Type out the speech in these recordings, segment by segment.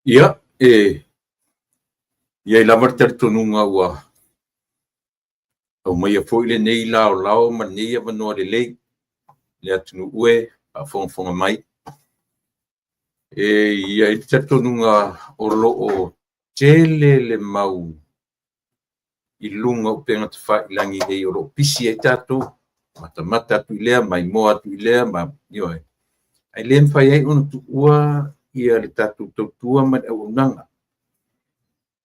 Ia, e i ai lava le talitonuga ua aumaia foi lenei laolao ma lenei avanoa lelei le atunuu e faafogafoga mai. E i ai le talitonuga o lo o tele le mau i luga o upega tafailagi nei o lo o pisi ai tatou, matamata atu i lea, maimoa atu i lea, ma ioe, ae le mafai ai ona tuua le tatou tautua ma le auaunaga.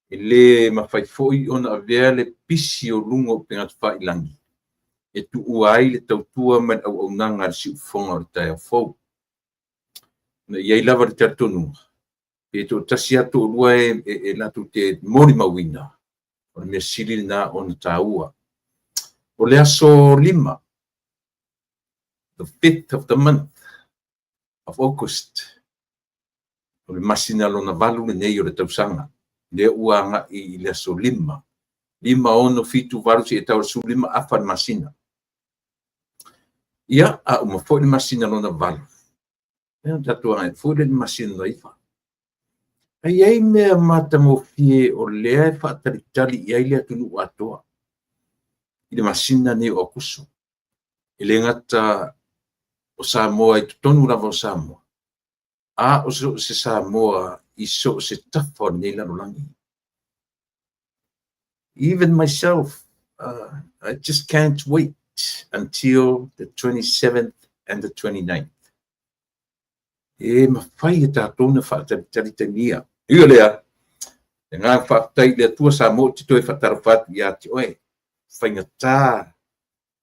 E le mafai foi ona avea le pisi o luga o upega tafailagi e tuua ai le tautua ma le auaunaga a le siufofoga o le taeao fou. Na i ai lava le talitonuga, pe toatasi lava, toalua e latou te molimauina, o le mea sili lena ona taua. O le aso 5, the 5th of the month of August, o le masina lona 8 lenei o le tausaga, lea ua agai i le aso 5, 5, 6, 7, 8 seia tau i le 15 afa le masina. Ia, a uma foi le masina lona 8, ia ona tatou agai foi lea i le masina lona 9. Ae i ai mea matagofie o lea e faatalitali i ai le atunuu atoa i le masina lenei o Aokuso. E le gata o Samoa i totonu lava o Samoa, a o so o se Samoa i so o se tafa o lenei lalolagi. Even myself, I just can't wait until the 27th and the 29th. E mafai e tatou na faatalitali taimi ia. Ui o lea, le agaga faafetai i le Atua Samoa ou te toe faatalofa atu ia te oe. Faigata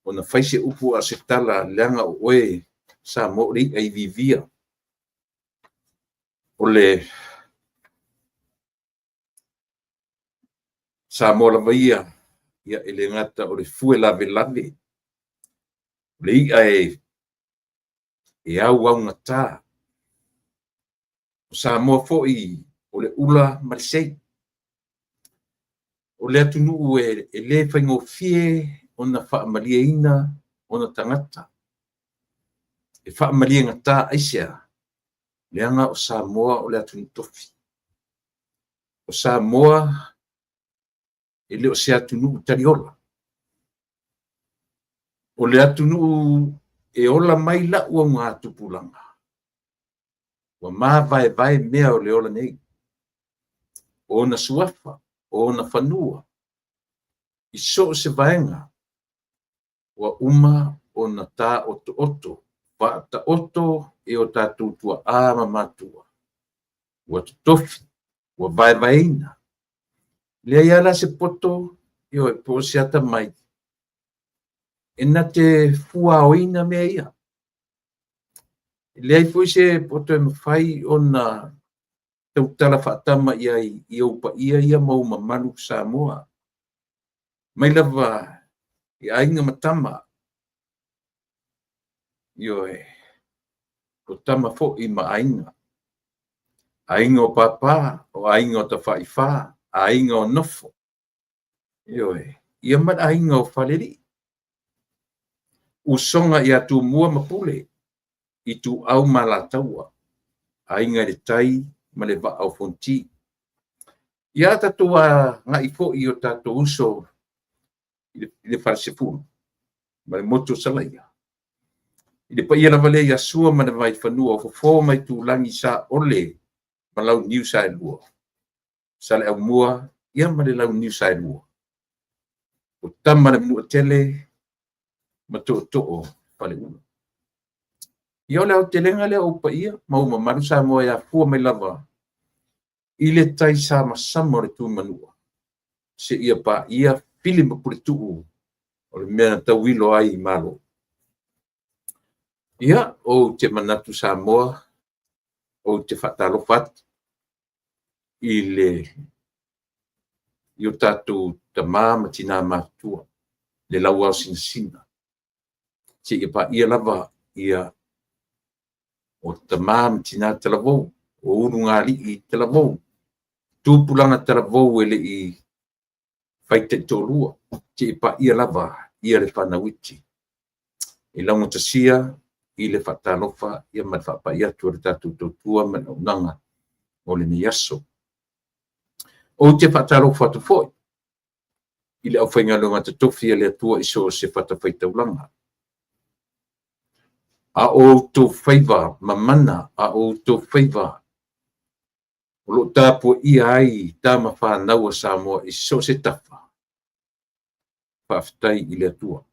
ona fai se upu a o se tala leaga o oe Samoa o le i'a i vivia. O le Samoa lava ia, ia e le gata o le fue lavelave, o le i'a e auaugata. O Samoa foi o le ula ma le sei. O le atunuu e le faigofie ona faamalieina ona tagata. E faamaliegata aisea? Leaga o Samoa o le atunuu tofi. O Samoa e le o se atunuu taliola. O le atunuu e ola mai lau augatupulaga, ua mavaevae mea o le ola nei. O ona suafa, o ona fanua, i so o se vaega, ua uma ona taotooto, faataoto e o tatou tuaa ma matua. Ua totofi, ua vaevaeina. Leai lava la se poto, ioe, po o se atamai, e na te fuaoina mea ia. E leai foi se poto e mafai ona tautala faatama i ai i ou paia ia ma ou mamalu Samoa. Mai lava i aiga ma tama, ioe, o tama foi ma aiga. Aiga o papa, o aiga o Tafaifa, aiga o nofo, ioe, ia ma le aiga o Falelii. Usoga ia Tumua ma Pule, Ituau ma Alataua, Aiga i le Tai ma le Vaa o Fonoti. Ia tatou agai foi i o tatou uso i le Falesefulu ma le motu o Salaia. I le paia lava lea ia Sua ma le Vaifanua, o Fofo ma Aitulagi, Saole ma Launiu Saelua, Saleaaumua ia ma le Launiu Saelua, o Tama a le Manuatele ma Tootoo o Faleula. Ia o le aotelega lea o ou paia ma ou mamalu Samoa e afua mai lava i le taisamasama o le Tuimanua seia paia Fili ma Puletuu o le mea na tauilo ai i Malo. Ia, ou te manatu Samoa, ou te faatalofa atu i le i o tatou tama ma tina matutua, le lauaosinasina, seia paia lava ia o tama ma tina talavou, o ulugalii talavou, tupulaga talavou e le i fai taitoalua, seia paia lava ia le fanau iti. E laugatasia i le faatalofa ma le faapai atu o le tatou tautua ma le auaunaga. o lenei aso. Ou te faatalofa atu foi i le aufaigaluega totofi a le Atua i so o se fatafaitaulaga, a o outou faiva mamana, a o outou faiva o lo o tapuaia ai tama fanau a Samoa i so o se tafa. Faafetai i le Atua.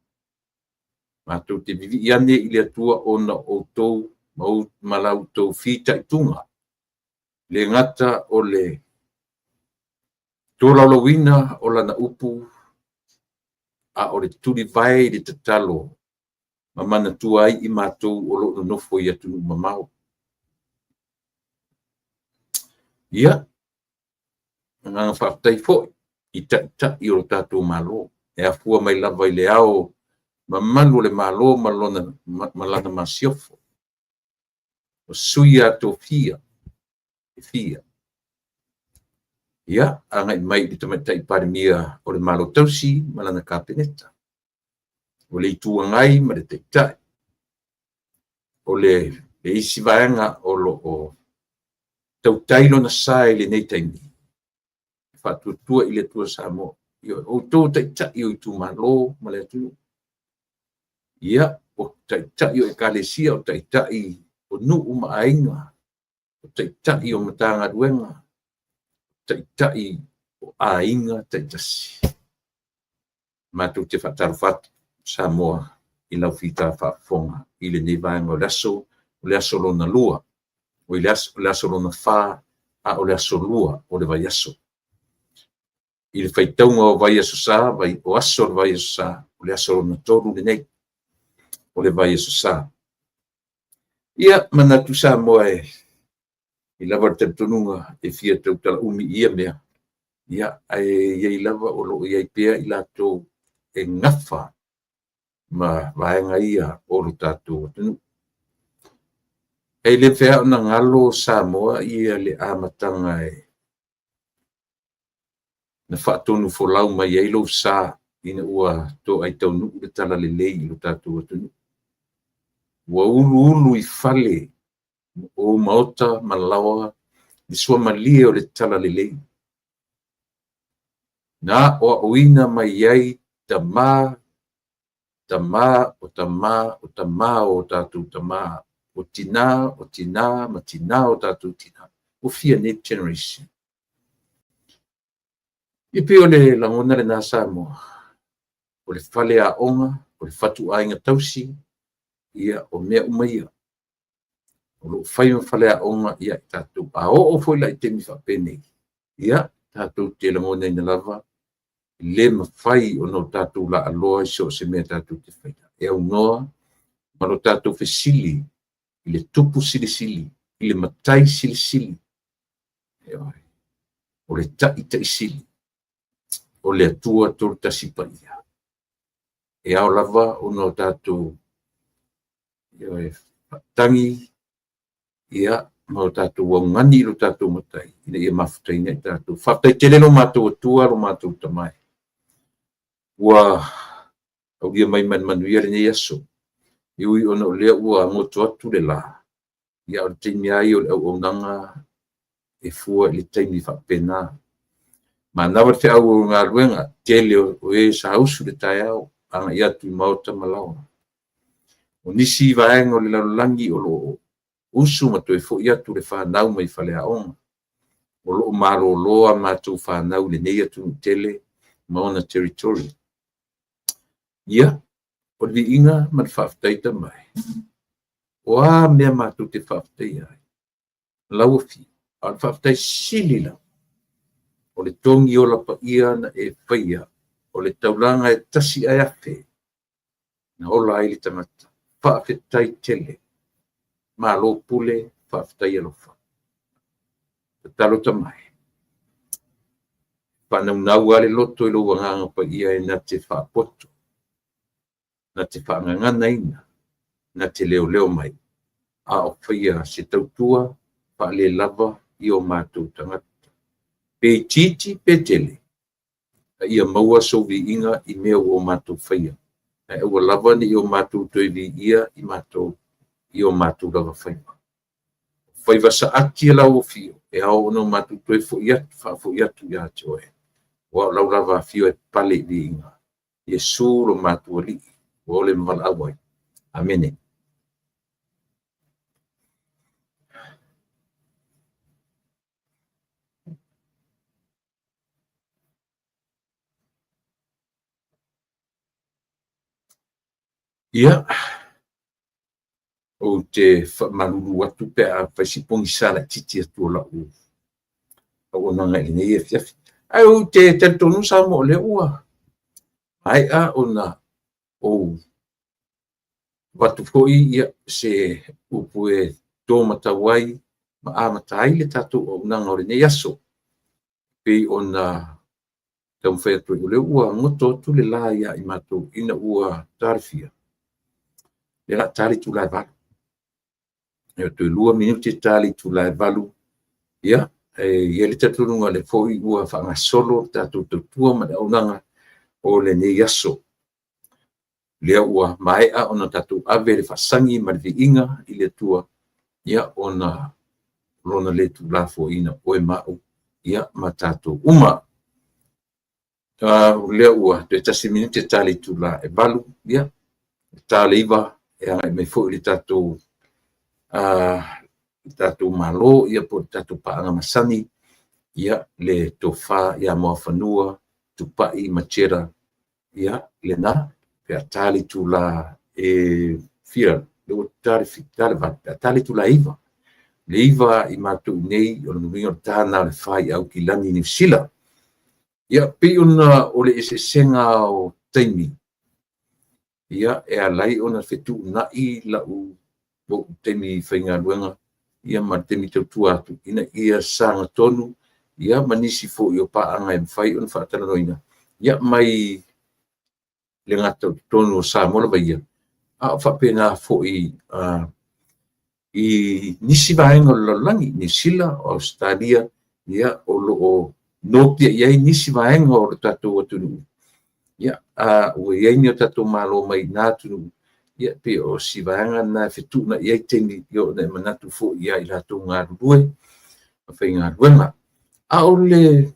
Matou te vivii ane i le Atua ona o outou ma la outou fitaituga, le gata o le tolaulauina o Lana upu, a o le tulivae i le tatalo ma manatua ai i matou o lo o nonofo i atunuu mamao. Ia, agaga faafetai foi i Taitai o lo tatou Malo, e afua mai lava i le Ao Mamalu o le Malo ma Lana Masiofo, o sui a tofia e fia, ia, agai mai i le Tamaitai Palemia o le Malo Tausi ma lana Kapeneta, o le Itu Agai ma le Taitai, o le isi vaega o lo o tautai lona sa i lenei taimi, Faatuatua i le Atua Samoa. Ioe, o outou o taitai o itumalo ma le atunuu. Ia, o taitai o ekalesia, o taitai o nuu ma aiga, o taitai o Matagaluega, o taitai o aiga taitasi. Matou te faatalofa atu Samoa i lau fita faafofoga i lenei vaega o le aso, o le aso lona lua, o le aso lona fa, a o le aso lua o le vaiaso. I le faitauga o vaiaso sa, o aso o le vaiaso sa, o le aso lona tolu lenei o le vaiaso sa. Ia, manatu Samoa e i lava le talitonuga e fia tautala umi i ia mea, ia, ae i ai lava o lo o i ai pea i latou e gafa ma vaega ia o lo tatou atunuu. E le mafai lava ona galo Samoa ia le amataga na faatonufolau mai ai lou sa ina ua toai taunuu le talalelei i lo tatou atunuu. Ua uluulu i fale o maota ma laoa le suamalie o le talalelei. Na aoaoina mai ai tama, tama o tama o tama o tatou tama, o tina o tina ma tina o tatou tina. Ua fia nei generation? E pei o le lagona lena Samoa, o le faleaoga, o le fatuaiga tausi, ia o mea uma ia o lo o fai ma faleaoga ia i tatou. A oo foi la i taimi faapenei, ia tatou te lagonaina lava e le mafai ona o tatou laaloa i so o se mea tatou te faia. E aunoa ma lo tatou fesili i le Tupu Silisili, i le Matai Silisili, o le Taitai Sili, o le Atua Toatasi Paia. E ao lava ona o tatou faatagi ia, ma o tatou augani i lo tatou Matai ina ia mafutaina i tatou. Faafetai tele lo matou Atua lo matou Tama e. Ua aulia mai ma le manuia lenei aso. E ui ona o lea ua goto atu le la, ia a o le taimi lava ia o le auaunaga e fua i le taimi faapena. Manava le feau o galuega, tele o e sa usu i le taeao agai atu i maota ma laoa. O nisi vaega o le lalolagi o lo o usu ma toe foi atu le fanau mai faleaoga. O lo o malolo a matou fanau i lenei atunuu tele ma ona territory. Ia, o le viiga ma le faafetai Tama e, o a mea matou te faafetaia ai lau Afio, a o le faafetai sili lava, o le togi ola paia na e faia, o le taulaga e tasi ae afe na ola ai le tagata. Faafetai tele. Malo pule, faafetai alofa. Tatalo Tama e, faanaunau lava le loto i lou Agaga Paia e na te faapoto, na te faagaganaina, na te leoleo mai, a o faia se tautua faalelava i o matou tagata. Pe itiiti pe tele, a ia maua sou viiga i mea ua o matou faia, ae aua lava ne i o matou toe viia i matou i o matou lava faiva. Faiva saati e lau afio, e ao ona o matou toe foi atu, faafoi atu ia te oe. Aua o lau lava afio e pale i viiga. Iesu lo matou Alii, ua ole ma valaau ai. Amene. Ia, ou te faamalulu atu pe a fai si pogisa laitiiti atu o lau auaunaga i lenei afiafi. Ae ou te talitonu Samoa o lea ua maea ona ou avatu foi se upu e to matau ai ma amata ai le tatou auaunaga o lenei aso. Pei ona taumafai atu ai, o lea ua goto atu le la ia i matou ina ua ta le fia? Lea o le a ta le itula e 8. Ia toe 2 minute ta le itula e 8. Ia, e i ai le talitonuga o lea foi ua faagasolo le tatou tautua ma le auaunaga o lenei aso. Lea ua maea ona tatou ave le faasagi ma le viiga i le Atua, ia ona lona le tuulafoaiina o oe ma au, ia ma tatou uma. O lea ua toe tasi minute ta le itula e 8, ia, ta le 9 e agai mai foi le tatou tatou Malo ia po o le tatou paaga masani, ia le tofa ia Muafanua Tupai Matera, ia lena pe a ta le itula e fia, lea ua ta le ta le 8, pe a ta le itula e 9. Le 9 i matou i inei, o lona uiga o le ta lena o le 4 i Aukilani, Niu Sila. Ia, pei ona o le eseesega o taimi, ia, e ala ai ona fetuunai lau taimi faigaluega ia ma le taimi tautua atu ina ia sagatonu ia ma nisi foi o paaga e mafai ona faatalanoaina ia mai le gata o totonu o Samoa lava ia, a o faapena foi i nisi vaega o le lalolagi, Niu Sila, Ausetalia, ia, o lo o nopiai i ai nisi vaega o le tatou atunuu, ia, a ua i ai ni o tatou malo mai na atunuu, ia, pei o si vaega lena e fetuunai ai taimi, ia, ona e manatu foi ia i latou galulue ma faigaluega. A o le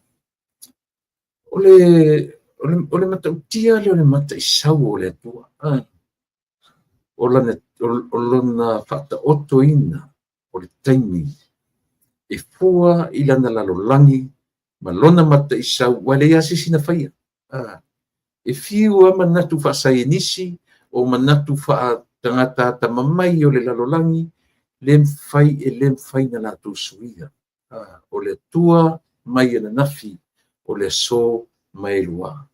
o le o le matautia lea o le mataisau o le Atua, o lana, o lona faataotoina o le taimi e fua i lana lalolagi ma lona mataisau, ua leai lava se isi na faia. E fiu lava manatu faasaienisi o manatu faatagata atamamai o le lalolagi, le mafai e le mafai ona latou suia. O le Atua mai ananafi, o le aso mai lua.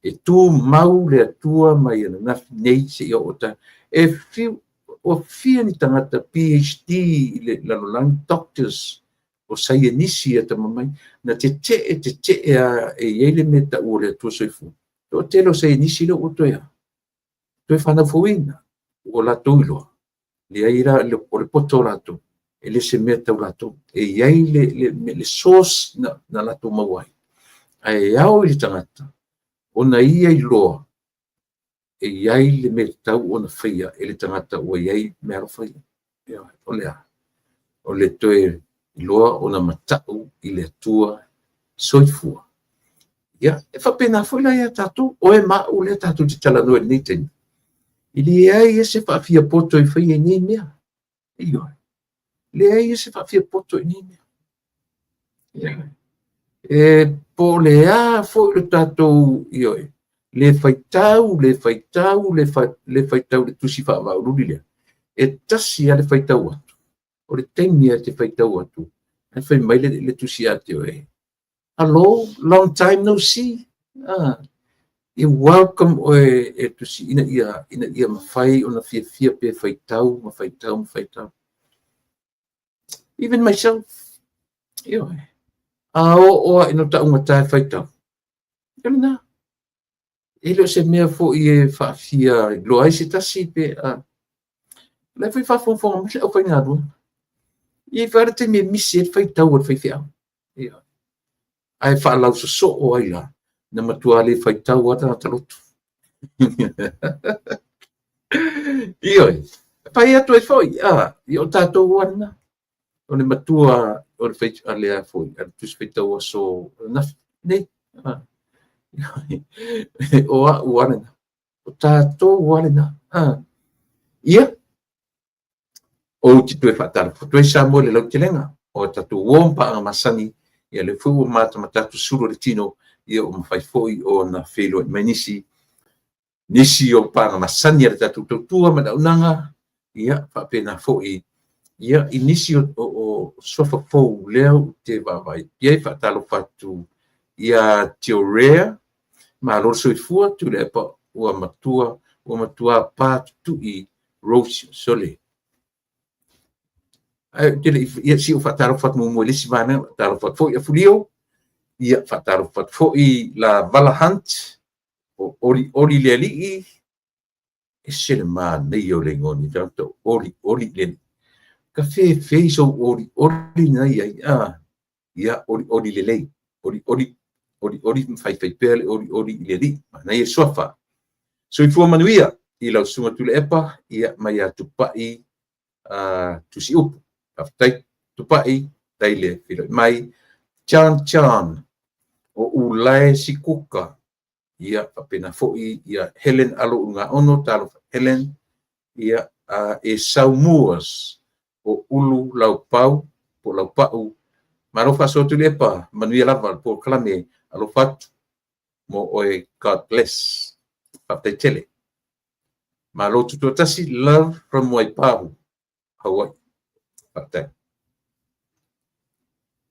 E tumau le Atua mai ananafi nei seia oo taeao. E fiu, ua fia ni tagata PhD i le lalolagi, doctors, o saienisi atamamai, na tetee tetee lava e i ai le mea e tau o le Atua soifua. Toatele o saienisi lea ua toe toe fanau fouina, ua latou iloa, leai la, o le poto o latou, e le se mea tau latou. E i ai le, le, le source na, na latou maua ai. Ae ao i le tagata ona ia iloa e i ai le mea tatau ona faia e le tagata ua i ai meaalofa ia. O le a? O le toe iloa ona matau i le Atua soifua. Ia, e faapena foi la ia tatou, oe ma au lea tatou te talanoa i lenei taimi. E leai e se faafiapoto e faia i nei mea. Ioe. Leai e se faafiapoto i nei mea. Ioe. E po o le a foi lo tatou, ioe, le faitau, le faitau, le, fa, le faitau le tusi faavaaululi lea, e tasi lava le faitau atu. O le taimi lava e te faitau atu, ae fai mai le, le tusi ia te oe, Hello, long time no see. Ah, e welcome oe e tusi ina ia, ina ia mafai ona fiafia pe faitau ma faitau ma faitau. Even myself, ioe, a oo a ina taugata e faitau, ia lena. E le o se mea foi e faafia iloa ai se tasi pe a. O la e foi faafogafoga mai le aufaigaluega. E i ai foi lava le taimi e misi ai le faitau a le faifeau. Ia. Ae faalausosoo ai la, na matua le faitau lava tagata lotu. Ioe, e fai atu ai foi, a, ia o tatou lava lena. O le matua o le fai, a le a foi, a le Tusi Faitau Aso ananafi, nei. O a'u lava lena. O tatou lava lena. Ia, ou te toe faatalofa atu ai Samoa i le lautelega o a tatou uo ma paaga masani, ia lea foi ua matamata atu sulu o le tino, ia ua mafai foi ona feiloai mai nisi nisi o paaga masani a le tatou tautua ma le auaunaga, ia faapena foi ia i nisi o suafa fou lea ou te vaavaai i ai. Faatalofa atu ia Tiorea, malo le soifua, Tuilaepa ua matua ua matua patutui Rose Sole. Ae ou te le i, ia, se i ou faatalofa atu muamua i le isi vaega, faatalofa atu foi Afulio, ia faatalofa atu foi la Vala Hunt, o Oli Oli le Alii, ese le manaia o le igoa o lenei tagata, o Oli Oli le Alii. Ka fefe i sou oli oli na i ai, a, ia oli oli lelei, oli oli, oli oli ma faifai pea le oli oli i le Alii, manaia le suafa. Soifua manuia i lau Susuga Tuilaepa, ia mai ia Tupai Tusiupu. Faafetai Tupai, faafetai le feiloai mai. Chan Chan o Ulae Sikuka, ia faapena foi ia Helen Alo Ulugaono, talofa Helen, ia Esau Moores o Ulu Laupau po o Laupau. Malo faasoa Tuilaepa, manuia lava le polokalame, alofa atu mo oe, God bless. Faafetai tele. Malo tutoatasi, love from Waipahu, Hawaii. Faafetai.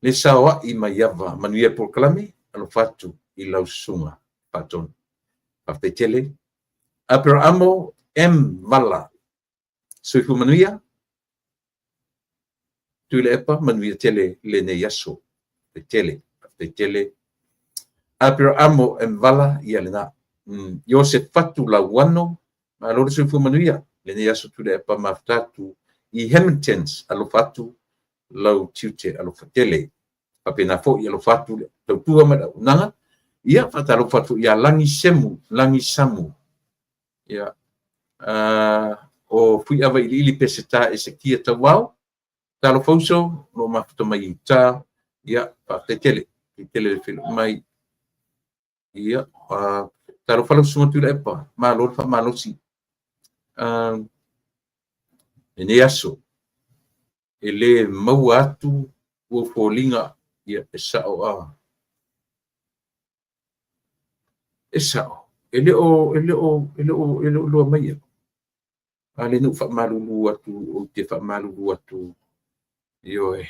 Le saoai mai ava, manuia polokalame, alofa atu i lau susuga faatonu. Faafetai tele. Aperamo M. Vala, soifua manuia. Tuilaepa, manuia tele lenei aso. Faafetai tele, faafetai tele. Aperamo M. Vala, ia lena. Iosefatu Lauano, malo le soifua manuia lenei aso Tuilaepa, mafuta atu i Hamiltons, alofa atu lau tiute, alofa tele. Faapena foi alofa atu le tautua ma le auaunaga. Ia, faatalofa atu ia Lagi Semu, Lagi Samu. Ia, o Fuiava Iliili Peseta Esekia Tauao, talofa uso, o lo o mafuta mai i uta. Ia, faafetai tele, faafetai tele le feiloai mai. Ia, talofa lau Susuga Tuilaepa, malo le faamalosi. Lenei aso, e le maua atu ua foliga, ia, e sao a. E sao, e le o, e le o, e le o, e le o iloa mai ia. A lea na ou faamalulu atu, ou te faamalulu atu, ioe,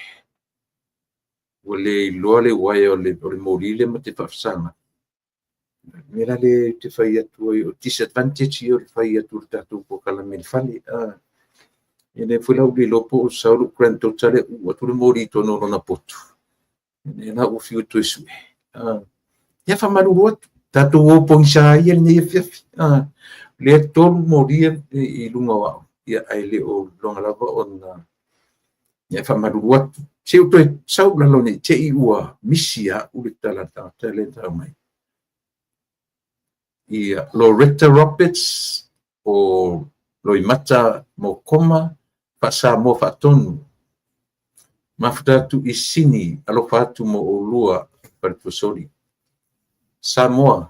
ua le iloa le uaea o le moli lea ma te faafesagai. Mea la lea ou te fai atu ai, o disadvantage ia o le fai atu o le tatou polokalame i le fale. Ia lea foi la ua le iloa po o sau lou granddaughter lea uu atu le moli i totonu o lona potu. Lea la ua fiu e toe sue. Ia faamalulu atu, tatou o pogisa ia lenei afiafi. Lea tolu moli i luga o au, ia ae le o iloga lava ona ia faamalulu atu. Se i ou toe sau i lalo ne i te i ua misi au le tala a le tagata lea na tau mai. Ia, Loretta Roberts o Loimata Mokoma, Faa-Samoa Faatonu. Mafuta atu i Sini, alofa atu mo oulua faletuasoli. Samoa,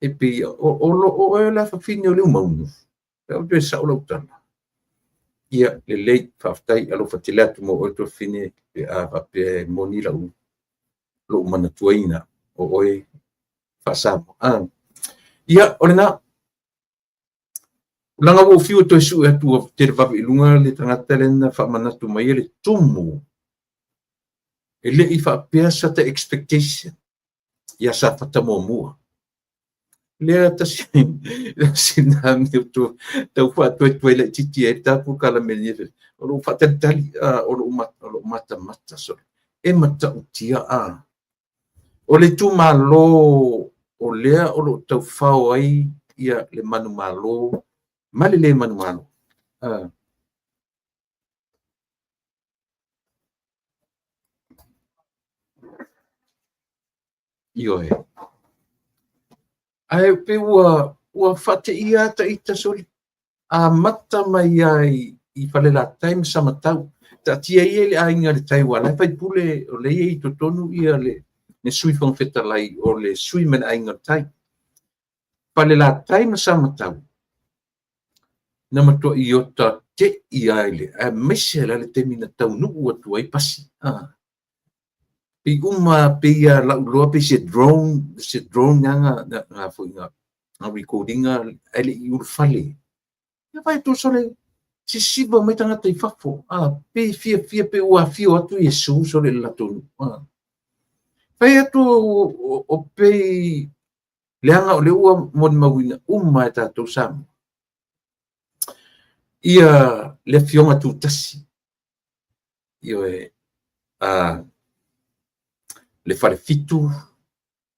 e pei o oe o le afafine o Liumaunu. Pe ou toe sao lau tala. Ia, lelei, faafetai, alofa tele atu mo oe tuafafine, pe a faapea e moni lau lou manatuaina o oe Faa-Samoa. Ia, o lena. Leaga ua ou fiu e toe sue atu ua televave i luga le tagata lea na faamanatu mai le tumu. E le i faapea sata expectation ia Safata muamua. Lea tasi tasi na mea tou tau faatuaituai laitiiti ai le ta polokalame lenei. O lou faatalitali, o lou matamata sole. E matautia a. O le itumalo o lea o lo o taufao ai ia le manumalo ma le le manumalo. Ioe. Ae pei ua faateia lava ita sole. Amata mai lava i Falelatai ma Samatau. Taatia ia i le aiga i le tai aua o la e faipule, o lea e i ai i totonu le Sui Fofoga Fetalai o le sui mai le aiga o le tai. Falelatai ma Samatau, na matuai ota tei lava i le, aemaise la le taimi na taunuu atu ai pasi. Pei uma, pei lava lau iloa pei se drone, se drone na foi na record ina ae le i ulufale. Ia vaai atu sole, sisiva mai tagata i fafo, pei fiafia pei ua afio atu Iesu sole i le latou nuu. Fai atu o pei leaga o lea ua molimauina uma e tatou Samoa ia le afioga tutasi, ioe, le Falefitu,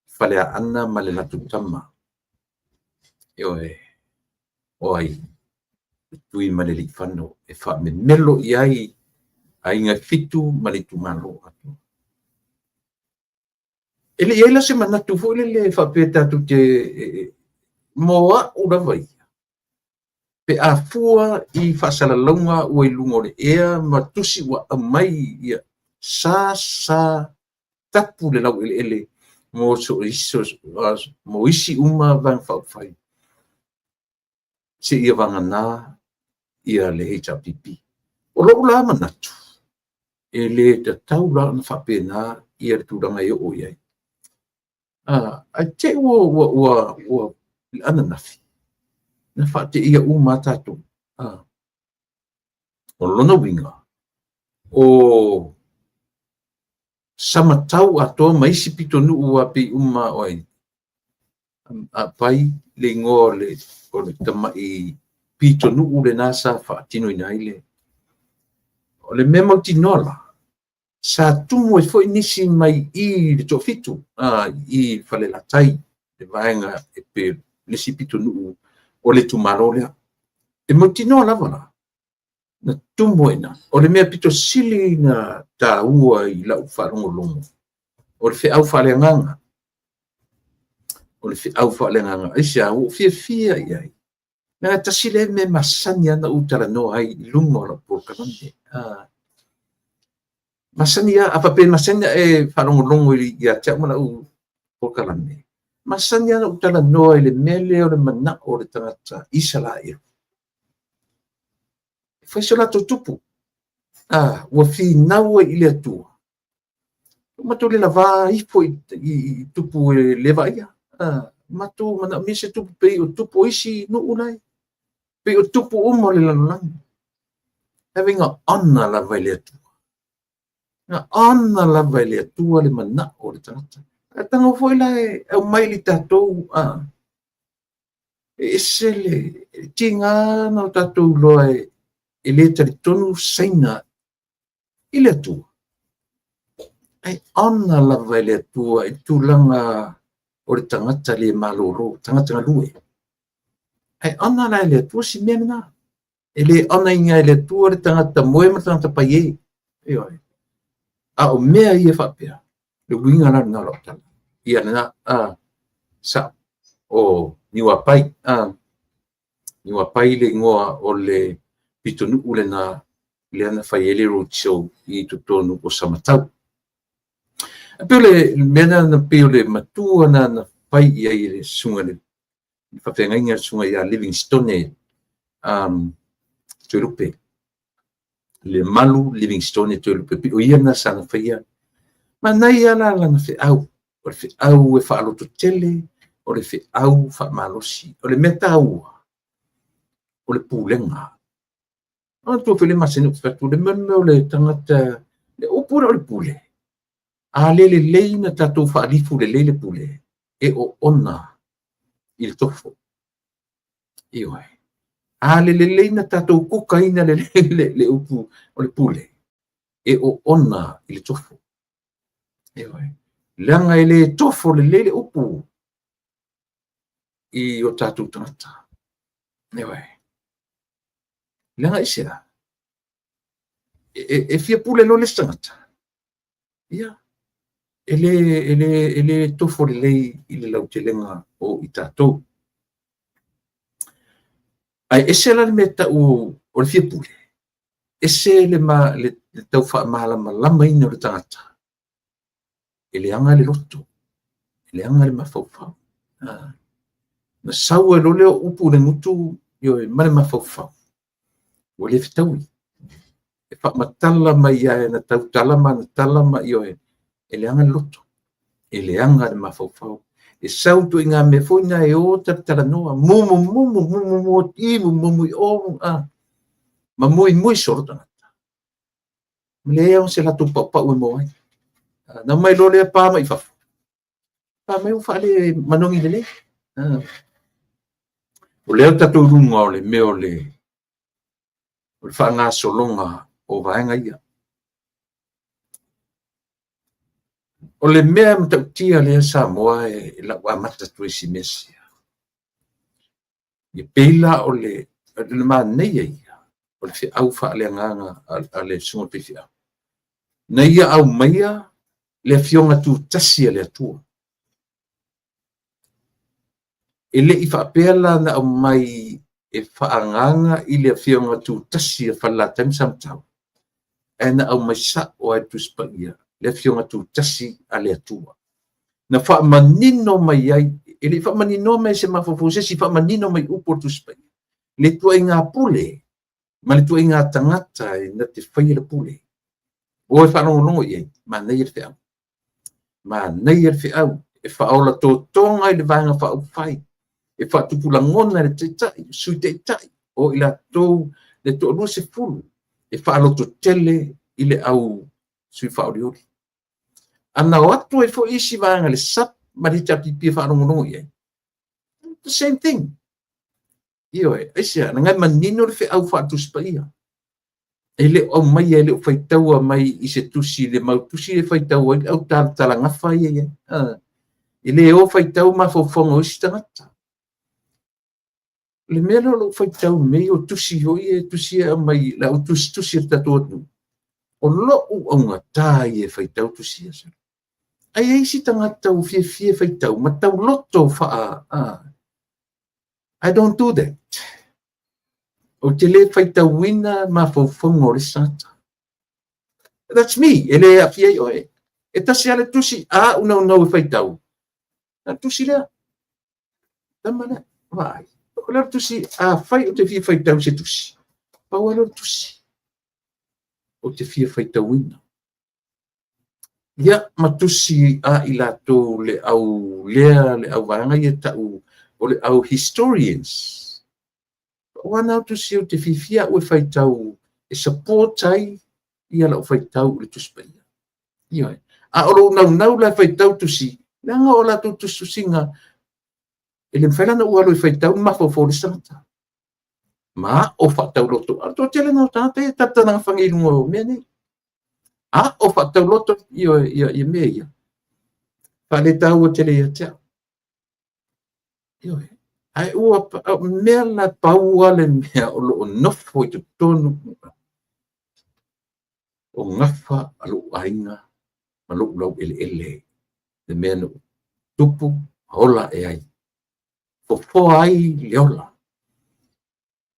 Faleaana ma le latou tama, ioe, o ai? Le Tuimalealiifano e faamemelo i ai aiga e fitu ma le itumalo. E le i i ai la se manatu foi lele faapea tatou te mo au lava ia, pe a fua i faasalalauga ua i luga o le ea ma tusi ua aumai ia, sa tapu le laueleele mo isi uma Vaega Faaupufai seia vagana ia le HRPP. O lou la manatu, e le tatau la ona faapena ia le tulaga e oo i ai. Ae te i ua ananafi, na faateia uma lava tatou. O lona uiga, o Samatau atoa ma isi pitonuu lava pei uma o ai, Apai le igoa o le tamai pitonuu lena sa faatinoina ai le. O le mea mautinoa la, sa tumu ai foi nisi mai i le toafitu, i Falelatai, le vaega e pe le isi pitonuu o le itumalo lea. E mautinoa lava la, na tumu ai i ina. O le mea pito sili na taua i lau faalogologo, o le feau faaleagaga. O le feau faaleagaga. Aisea? Ua ou fiafia i ai. Leaga tasi lea mea masani lava ona ou talanoa ai i luga o lau polokalame. Masani lava, a faapea e masani ona e faalogologo ia te au ma lau polokalame, masani lava ona ou talanoa i le mea lea o le manao o le tagata Isaraelu e fai so latou tupu. Ua finau ai i le Atua. Ua matou le lava ifo i tupu e le vaaia. Matou manaomia se tupu pei o tupu o isi nuu la e pei o tupu uma o le lalolagi. Having a honor lava i le Atua. Na honor lava e le Atua le manao o le tagata. Ae tago foi la e aumai i tatou, e ese le tiga na o tatou iloa e le talitonu Saina i le Atua. Ae honor lava e le Atua i tulaga o le tagata le malolo, tagata galue. Ae honor la e le Atua si mea lena. E le honor ina e le Atua le tagata moe ma le tagata paiē. Ioe. A o mea ia faapea, le uiga la lena o lau tala. Ia lena, sa o Niuapai, Niuapai le igoa o le pitonuu lena lea na fai ai le road show i totonu o Samatau. E pei o le mea lena na pei o le matua na na fai i ai le susuga le faafeagaiga le susuga ia Livingstone Toelupe. Lemalu Livingstone Toelupe, pei o ia lena sa na faia. Manaia la lana feau, o le feau e faalototele, o le feau faamalosi. O le mea taua, o le pulega. Ona tua foi le masani ou fai atu, le mea o le tagata, le upu lea o le pule, a le lelei na tatou faalifu lelei le pule, e oona i le tofo. Ioe. A le lelei na tatou kukaina lelei le upu o le pule, e oona i le tofo. Ioe. Leaga e le tofo lelei le upu i o tatou tagata. Ioe. Leaga aisea? E fia pule loa le isi tagata. Ia, e le tofo lelei i le lautelega o i tatou. Ae ese la le mea e tau o le fia pule, ese le le tau faamalamalamaina o le tagata, e leaga le loto, e leaga le mafaufau. Na sau ai loa lea o upu i le gutu, ioe, ma le mafaufau, ua le fetaui. E faamatala mai ai na tautala ma na tala ma, ioe, e leaga le loto, e leaga le mafaufau. E sau ituaiga mea foi na e o talatalanoa, mumumumu, mumumu i, mumumu i o, ma muimui solo tagata. Ma leai lava se latou paupau e maua ai. Na omai loa lea pa mai fafo, pa mai ua faale manogi lelei. O lea ua tatou i luga o le mea o le faagasologa o vaega ia. O le mea matautia lea Samoa e lau amata atu ai i si mea sia, e pei la o le manaia ia o le feau faaleagaga a le susuga i le faifeau, na ia aumaia le Afioga Tutasi a le Atua. E le i faapea la na aumai e faaagaaga i le Afioga Tutasi a Falelatai ma Samatau, ae na aumai sao lava i le Tusi Paia le Afioga Tutasi a le Atua. Na faamanino mai ai, e le i faamaninoa mai e se mafaufau o se isi, faamanino mai upu o le Tusi Paia, le ituaiga pule ma le ituaiga tagata e na te faia le pule. O e faalogologo i ai, manaia le feau. Manaia le feau, e faaola totoga i le Vaega Faaupufai, e faatupu lagona i le Taitai, Sui Taitai, o i latou le toa-20 e faalototele i le au sui faaolioli. A na o atu ai foi isi vaega i le SUPP ma le HRPP e faalogologo i ai, the same thing. Ioe, aisea? Leaga e manino le feau faale-Tusi Paia. E le o aumaia, e le o faitaua mai i se tusi, le mau tusi e faitau ai le au talatala-gafa ia i ai. E le o faitau mafaufauga o isi tagata. O le mea lea o lou faitau i mea ia o tusi foi ia, tusi ia e aumai le au tusitusi a le tatou atunuu, o lou augata ia e faitau tusi ia. Ae i ai isi tagata ua fiafia e faitau ma tauloto faa... I don't do that. Ou te le faitauina mafaufauga o le isi tagata. That's me, e le aafia ai oe. E tasi lava le tusi a au naunau e faitau, na le tusi lea. Tama lea, vaai. O le tusi, afai ou te fia faitau i se tusi, pau lava lea o le tusi ou te fia faitauina. Ia, ma tusi a i latou le au lea, le au vaega ia tau o le au historians. Pau lava na o tusi ou te fiafia au e faitau e support ai ia lau faitau i le Tusi Paia. Ioe. A o lou naunau la e faitau tusi, leaga o latou tusitusiga, e le mafai la ona ou alu e faitau le mafaufau o le isi tagata. Ma ao faatauloto. A o le toatele na o tagata ia e talatalaga i luga o mea nei. A o faatauloto ia, ia, ia mea ia. Faaletaua tele ia te au. Ioe. Ae ua mea la pau lava le mea o lo o nofo i totonu o gafa a lou aiga ma lou laueleele, le mea na ou tupu ma ola ae ai, fofoa ai le ola.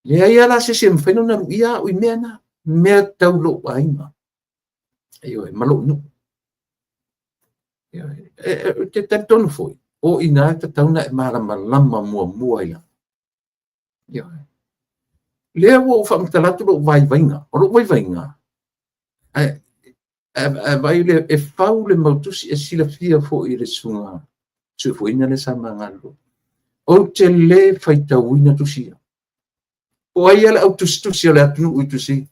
Leai lava la se isi e mafai ona luia au i mea na, mea tau lou aiga, ioe, ma lou nuu. Ioe. E te talitonu foi, o i ina e tatau ona e malamalama muamua ai lava. Ioe. Lea ua ou faamatala atu lou vaivaiga. O lou vaivaiga, ae vaai lea, e fau le mau tusi, e silafia foi e le susuga Suefuaina lea sa ma galulue. Ou te le faitauina tusi ia. Po o ai lava le au tusitusi o le atunuu i tusi.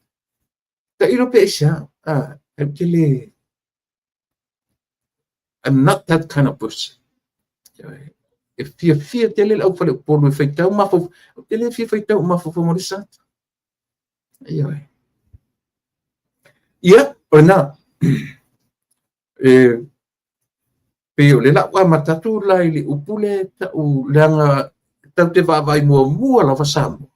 Tailo pe aisea, ou te le... I'm not that kind of person. E fiafia tele le au faleupolu e faitau mafaufau. Ou te le fia faitau i mafaufauga o le isi tagata. Ioe. Ia, o lena. E pei o le lau amata atu la i le upu lea e tau, leaga tatou te vaavaai muamua lava Samoa.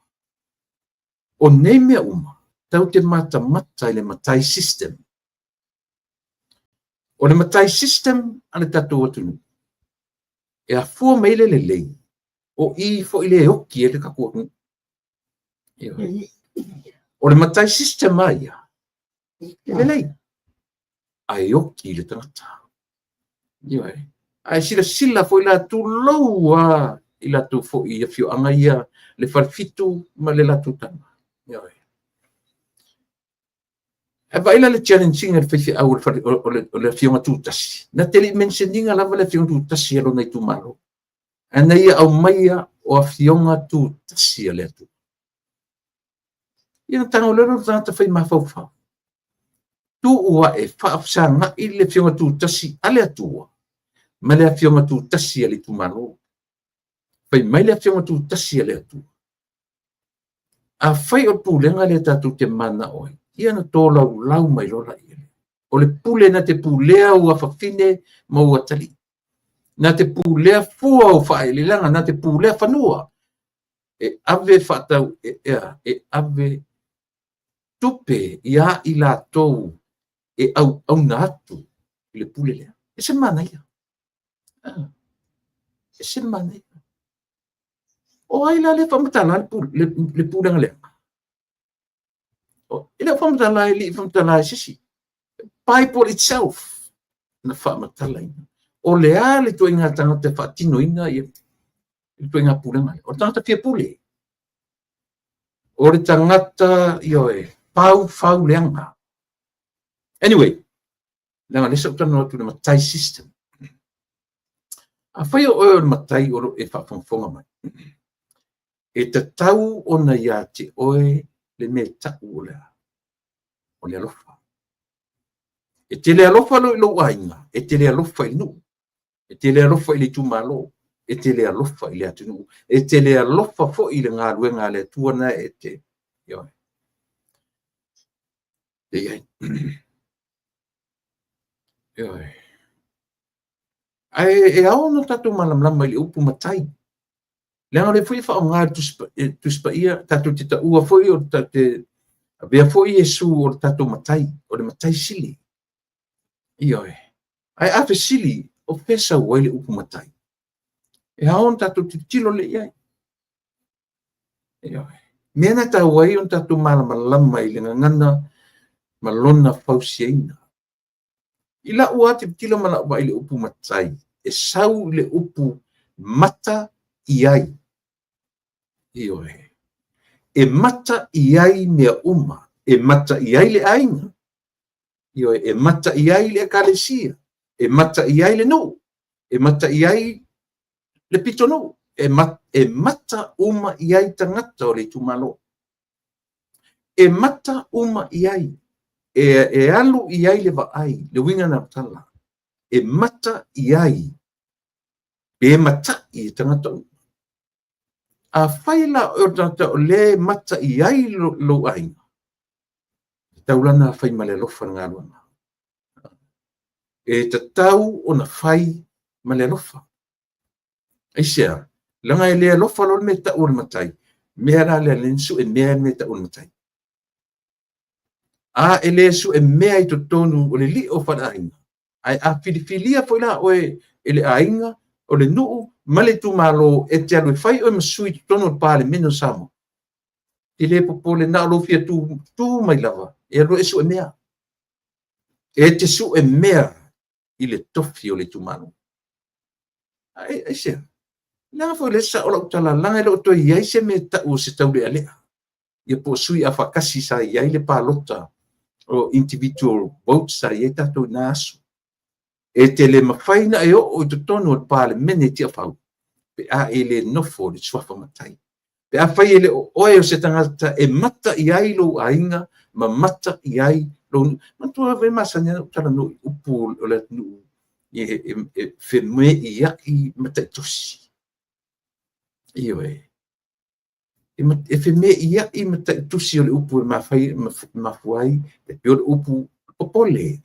O nei mea uma, tatou te matamata i le matai system. O le matai system a le tatou atunuu, e afua mai le lelei, o i foi le oki ai le tatou atunuu. O le matai system a ia, E lelei, ae oki le tagata. Ioe. Ae silasila foi la tulou a i latou foi i afioaga ia, le Falefitu ma le latou tama. Ioe. Ae vaai la le challenge ina le faifeau o le afioga Tutasi. Na te le i mention ina lava le afioga Tutasi a lona itumalo. Ae na ia aumaia o afioga tutasi a le Atua. Ia na tago loa lea o le tagata fai mafaufau. Tuu ae faafesagai le afioga tutasi a le Atua ma le afioga tutasi a le itumalo. Fai mai le afioga tutasi a le Atua. Afai o le pulega lea tatou te mananao ai, ia ona tolaulau mai loa lea. O le pule na te pulea ou afafine ma ou atalii. Na te pulea fua o faaeleeleaga, na te pulea fanua. E ave faatau, e ave tupe ia i latou e auauna atu i le pule lea. E ese le manaia. E ese le manaia. O ai la lea faamatala le pulega lea? E le o faamatala e le i faamatala e se isi. Bible itself na faamatalaina. O le a le ituaiga tagata e faatinoina ia le ituaiga pulega lea? O le tagata fia pule. O le tagata, ioe, pau fau leaga. Anyway, leaga lea sa ou talanoa atu i le matai system. Afai o oe o le matai o lo o e faafogafoga mai, e tatau ona ia te oe le mea e tau o le a? O le alofa. E te le alofa loa i lou aiga, e te le alofa i le nuu, e te le alofa i le itumalo, e te le alofa i le atunuu, e te le alofa foi i le galuega a le Atua na e te, ioe. E i ai. Ioe. Ae e ao ona tatou malamalama i le upu matai. Leaga o lea foi e faaaoga e le Tusi Paia, tatou te taua foi o le te avea foi Iesu o le tatou matai, o le matai sili. Ioe. Ae a fesili, o fea sau ai le upu matai? E ao ona tatou tilotilo lelei i ai. Ioe. Mea na taua ai ona tatou malamalama i le gagana ma lona fausiaina. I lau lava tilotilo ma lau vaai i le upu matai, e sau i le upu mata i ai. Ioe. E mata i ai mea uma. E mata i ai le aiga. Ioe. E mata i ai le ekalesia. E mata i ai le nuu. E mata i ai le pitonuu. E mata uma i ai tagata o le itumalo. E mata uma i ai. E alu i ai le vaai, le uiga na tala. E mata i ai. Pe mata'i e tagata uma. Afai la o le tagata o lea e mata i ai lou aiga, e tatau la ona fai ma le alofa le galuega. E tatau ona fai ma le alofa. Aisea? Leaga e le alofa loa le mea e tau o le matai, mea la lea lea na sue mea le mea e tau o le matai. A e le sue mea i totonu o le lio o faleaiga, ae a filifilia foi la oe e le aiga, o le nuu ma le itumalo e te alu e fai oe ma sui i totonu o le Palemene o Samoa, e le popole na o lou fia tu mai lava e alu e sue mea. E te sue mea i le tofi o le itumalo. Aisea? Leaga foi lea sao lau tala, leaga e le o toe i ai se mea e tau o se taulealea. Ia po o sui afaatasi sa i ai le palota o individual votes sa i ai tatou i na aso. E te le mafai na e oo i totonu o le Palemene i Tiafau pe a e le nofo i le suafa matai. Pe afai e le o oe o se tagata e mata i ai lou aiga ma mata i ai lou nuu. Manatua lava e masani ona ou talanoa i upu o le atunuu e femeiai mataitusi. Ioe. E femeiai mataitusi o le upu e mafua ai, e pei o le upu popole.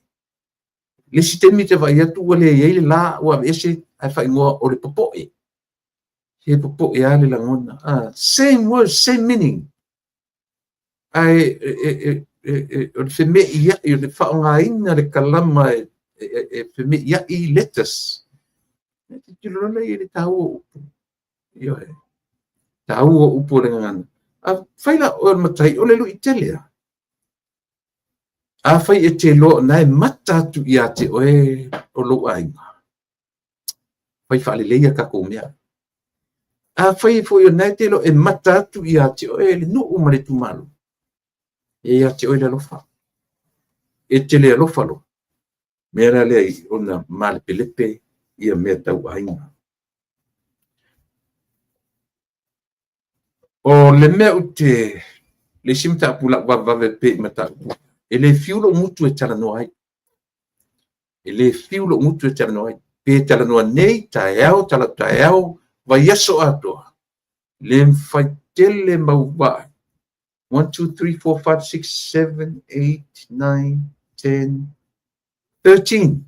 Le isi taimi te vaai atu ua leai le la, ua aveese ae faaigoa o le popoe. He popoe lava le lagona. Same word, same meaning. Ae o le femeiai, o le faaaogaina le kalama e femeiai letters. E tilotilo loa lea i le taua o upu. Ioe. Taua o upu o le gagana. Afai la oe o le matai, o le lui tele lava. Afai e te iloa o na e mata atu ia te oe o lou aiga, fai faalelei a tatou mea. Afai foi o na e te iloa e mata atu ia te oe le nuu ma le itumalo, e ia te oe le alofa. E te le alofa loa, mea la lea ona malepelepe ia mea tau aiga. O le mea ou te le isi mataupu lau vavevave pea i mataupu, e le fiu lou gutu e talanoa ai. E le fiu lou gutu e talanoa ai. Pe talanoa nei, taeao, talataeao, vaiaso atoa, le mafai tele mau vaai. 1, 2, 3, 4, 5, 6, 7, 8, 9, 10, 13.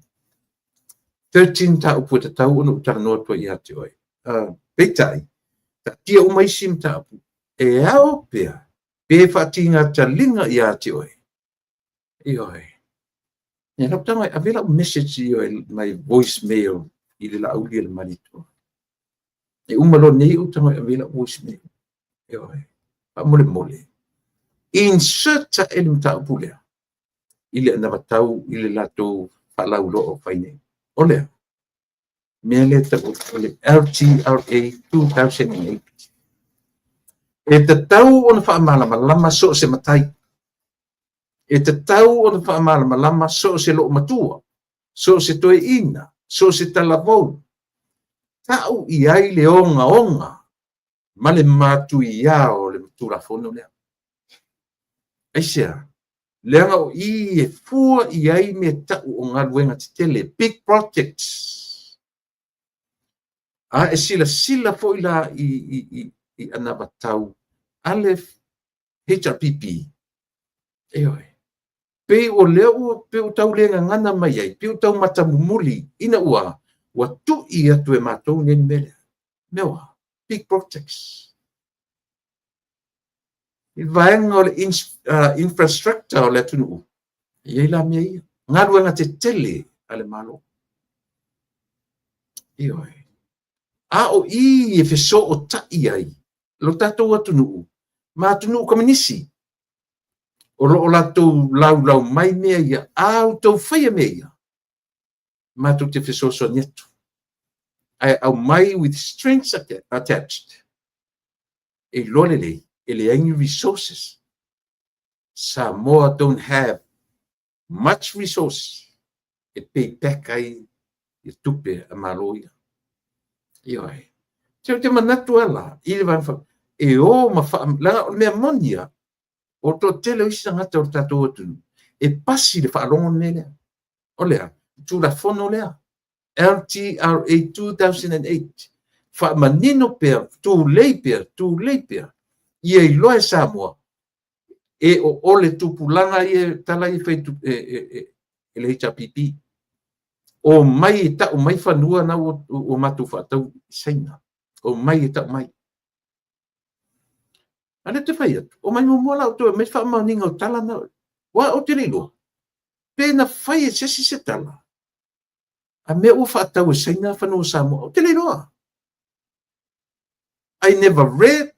13 mataupu e tatau ona ou talanoa atu ai ia te oe. Peitai, taatia uma isi mataupu, e ao pea pe faatiga taliga ia te oe. Ioe. Ia lau tago e ave lau message i oe, my voice mail i le Laauli a le Malietoa. E uma loa nei ou tago e ave lau voice mail. Ioe. Faamolemole. Insert ae le mataupu lea i le anavatau i le latou faalauiloa o fai nei. O lea, mea lea tau o le LTRA 2008. E tatau ona faamalamalama so o se matai. E tatau ona faamalamalama so o se loomatua, so o se toeaina, so o se talavou. Tau i ai le ogaoga ma le matuia o le Tulafono lea. Aisea? Leaga o i e fua i ai mea tau o galuega tetele, big projects. A e silasila foi la i anavatau a le HRPP, ioe, pei o lea ua pei ua tau le gagana mai ai, pei ua tau matamumuli ina ua tui atu e matou nei le mea lea. Mea ua, big projects. I vaega o le infrastructure o le atunuu, e i ai la mea ia. Galuega tetele a le Malo. Ioe. A o i e fesootai ai lo tatou atunuu ma atunuu kominisi o lo o latou laulau mai mea ia, a outou faia mea ia, matou te fesoasoani atu. Ae aumai with strings attached. E iloa lelei, e leai ni resources. Samoa don't have much resource e pay back ai i tupe a Malo ia. Ioe. Se ou te manatu ala i le vaega e o ma leaga o le mea moni ia, o toatele o isi tagata o le tatou atunuu, e pasi le faalogo le mea lea. O lea, Tulafono lea, LTRA 2008, faamanino pea, tulei pea, tulei pea, ia iloa e Samoa, e o le tupulaga ia tala ia fai e le HRPP. O mai e tau mai fanua na ua matou faatau i Saina. O mai e tau mai. A lea te fai atu, o mai muamua la outou e aumai faamaoniga o tala na. Ua ou te le iloa. Pe na fai e se isi se tala. A mea ua faatau e Saina fanua Samoa. Ou te le iloa. I never read.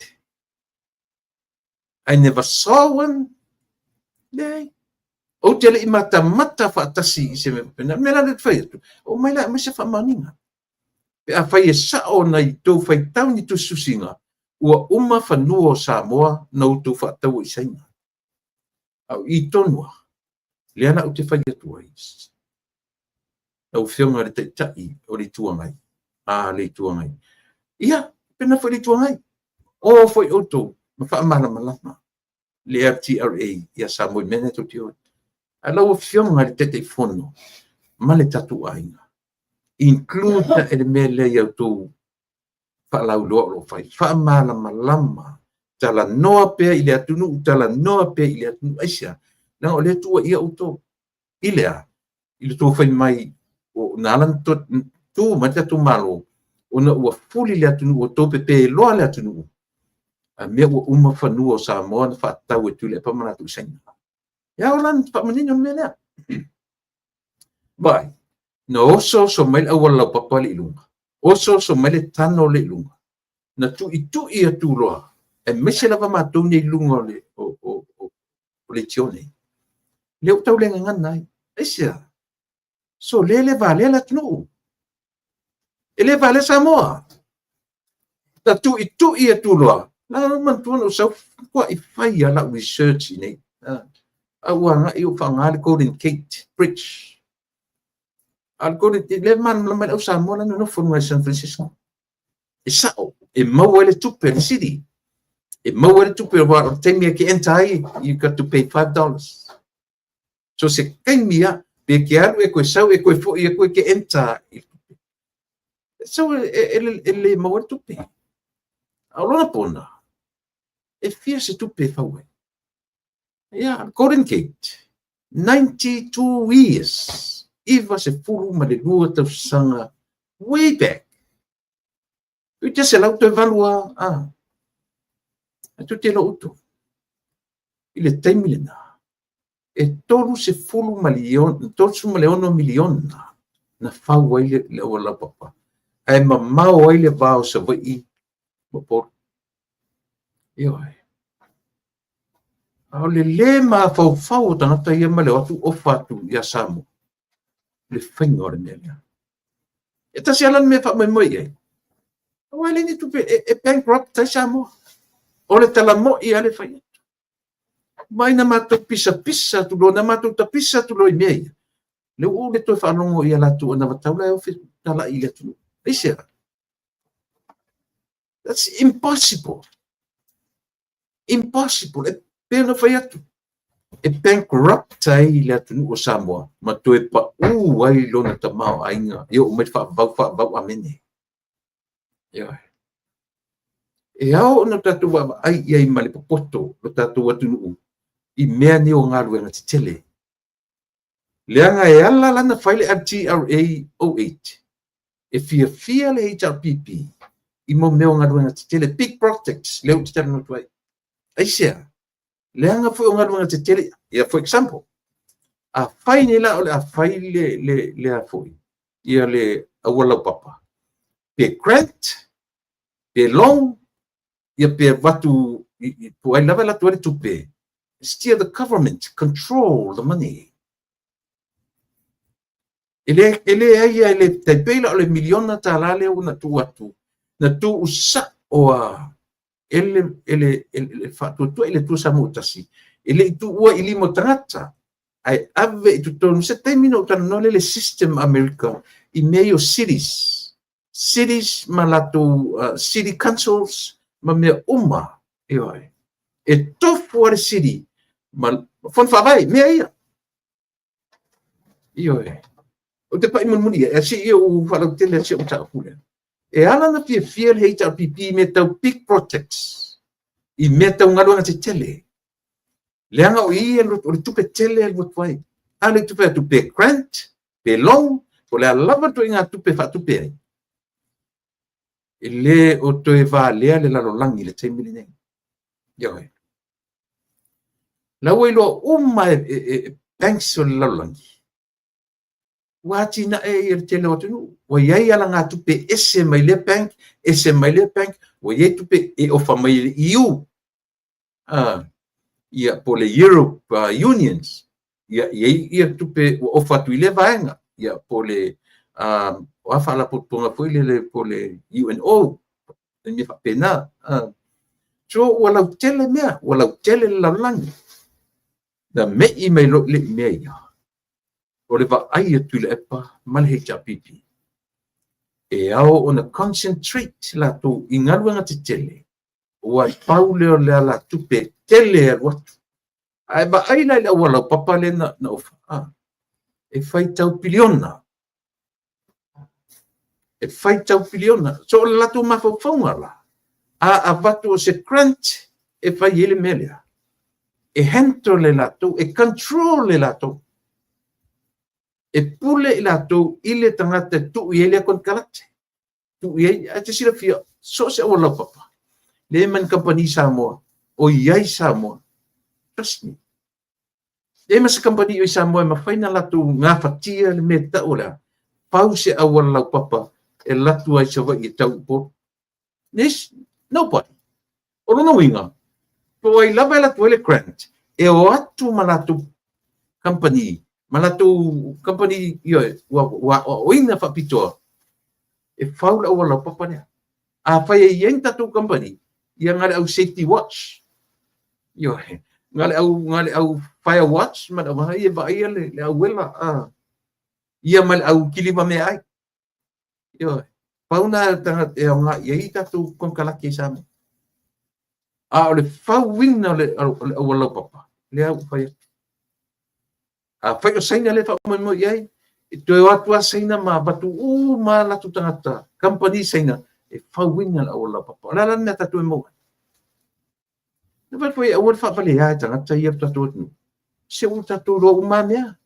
I never saw one. Leai. Ou te le i matamata faatasi i se mea faapena. Mea la lea te fai atu. O mai la aumai se faamaoniga. Pe a fai e sao na i tou faitau ni tusitusiga, ua uma fanua o Samoa na outou faataua i Saina. A o i tonu lava, lea la ou te fai atu ai, lau Afioga i le Taitai o le Itu Agai, a le Itu Agai. Ia, pena foi le Itu Agai. O foi outou ma faamalamalama le LTRA ia Samoa i mea na tou te o ai. A lau Afioga i le Taitaifono ma le tatou aiga, include e le mea lea ia outou faalauiloa o lo o fai. Faamalamalama, talanoa pea i le atunuu, talanoa pea i le atunuu. Aisea? Leaga o lea e tuuaia outou. I le a? I le tou fai mai, o na ala na tu mai le tatou Malo, ona ua fuli le atunuu, ua tou pepeloa le atunuu, a mea ua uma fanua o Samoa na faatau e Tuilaepa ma latou i Saina. E ao la ona faamanino le mea lea. Vaai, na oso oso mai le auala laupapa le i luga, oso oso mai le tano le i luga, na tuitui atu loa, aemaise lava matou nei i luga o le leitio nei. Lea ua tau le gagana ai. Aisea? So lea e le valea le atunuu. E le valea Samoa. Na tuitui atu loa. Na ou manatua na ou sau i fai lava lau research i nei. A ua agai ou faaaoga le Golden Gate Bridge. A o le Golden Gate, lea e malamalama ai le au Samoa la e nonofo i luga i San Francisco. E sao, e maua ai le tupe a le city. E maua ai le tupe aua o le taimi e te enter ai, you got to pay $5. So se taimi lava, pe te alu e toe sau e toe foi atu e te enter i le tupe. So e le maua ai le tupe. A o lona pona, e fia se tupe e fau ai? Ia, Golden Gate, 92 years, 92 tausaga, way back. Toeitiiti 108 lava, a. Ae tou te iloa outou, i le taimi lena, e 36 miliona na fau ai le auala laupapa, ae mamao ai le va o Savaii ma Upolu. Ioe. A o le lē mafaufau o tagata ia ma le o atu ofa atu ia Samoa le faiga o le mea lea. E tasi lava la le mea e faamoemoe i ai. Aua e leai ni tupe e bankrupt ai Samoa. O le tala moi lava le fai atu. Mai na matou pisapisa atu loa, na matou tapisa atu loa i mea ia. Lea ua ou le toe faalogo i a latou anavatau la e o fetalai i le atunuu. Aisea? That's impossible. Impossible. E pei ona fai atu, e bankrupt ai le atunuu o Samoa ma toe pau ai lona tamaoaiga e oo mai le faavavau, faavavau, amene. Ioe. E ao ona tatou vaavaai i ai ma le popoto lo tatou atunuu i mea nei o galuega tetele. Leaga e ala la ona fai le LTRA 08, e fiafia le HRPP i mau mea o galuega tetele, big projects, lea ou te talanoa atu ai. Aisea? Leaga foi o galuega tetele, ia for example, a fai nei la o le a fai le a foi, ia le auala laupapa, pe grant, pe loan, ia pe avatu po o ai lava e alu atu ai le tupe, still the government control the money. E le leai e le tai pei la o le miliona tala lea ua na tuu atu, na tuu sao a e le Faatuatua i le Atua Samoa ua Tasi, e le i tuua i lima o tagata, ae ave i totonu. Se taimi na ou talanoa lea i le system a Amerika i mea ia o cities, cities ma latou city councils ma mea uma, ioe. E tofu lava le city ma fono faavae, mea ia. Ioe. Ou te pai mulimuli i ai, se i ou faalautele si au mataupu lea. E ala ona fiafia le HRPP i mea tau big projects, i mea tau galuega tetele. Leaga o i o le tupe tele e alu atu ai. A le tupe atu pe grant, pe loan, po o le a lava le ituaiga tupe e faatupe ai. E le o toe valea le lalolagi i le taimi lenei. Ioe. La ua iloa uma e banks o le lalolagi, ua atinae ia le tele o atunuu. Ua i ai alagatupe ese mai lea bank, ese mai lea bank, ua i ai tupe e ofa mai e le EU, ia po o le Europe Unions, ia i ai ia tupe ua ofa atu i lea vaega, ia po o le o a faalapotopotoga foi lele po o le UNO, le mea faapena. So ua lautele mea, ua lautele le lalolagi. Na mei mai loa i mea ia, o le vaai a Tuilaepa ma le HRPP, e ao ona concentrate latou i galuega tetele, ua pau lea o le alatupe tele e alu atu. Ae vaai la i le auala laupapa lea na ofa, e faitau piliona. E faitau piliona. So o le latou mafaufauga la, a avatu o se grant e fai ai le mea lea, e handle e latou, e control e latou. E pule i latou i le tagata e tuu i ai lea konekarate. Tuu i ai, ae te silafia, so o se auala laupapa, leai ma ni kamupani Samoa o i ai Samoa. Trust me. Leai ma se kamupani o i Samoa e mafai ona latou gafatia le mea e tau o le a? Fau se auala laupapa e alu atu ai i Savaii e tau i Upolu. Yes, nobody. O lona uiga, po o ai lava e alu atu ai le grant, e o atu ma latou kamupani ma latou kamupani, ioe, ua aoaoina faapitoa e fau le auala laupapa lea. Afai e i ai ni tatou kamupani, ia na o le au safety watch, ioe, na o le au fire watch ma le au ia vaaia le auela, ia ma le au kiliva meaai. Ioe, pau na tagata e aoga i ai tatou konekarate i Samoa. A o le fauina o le auala laupapa, lea ua fai atu. Afai o Saina lea e faamoemoe i ai, e toe o atu lava Saina ma avatu uma lava latou tagata, kamupani Saina, e fauina le auala laupapa. O le a la le mea a tatou e maua ai? Na fai foi aua le faavalea e tagata ia le tatou atunuu. Se ua tatou iloa uma lava mea.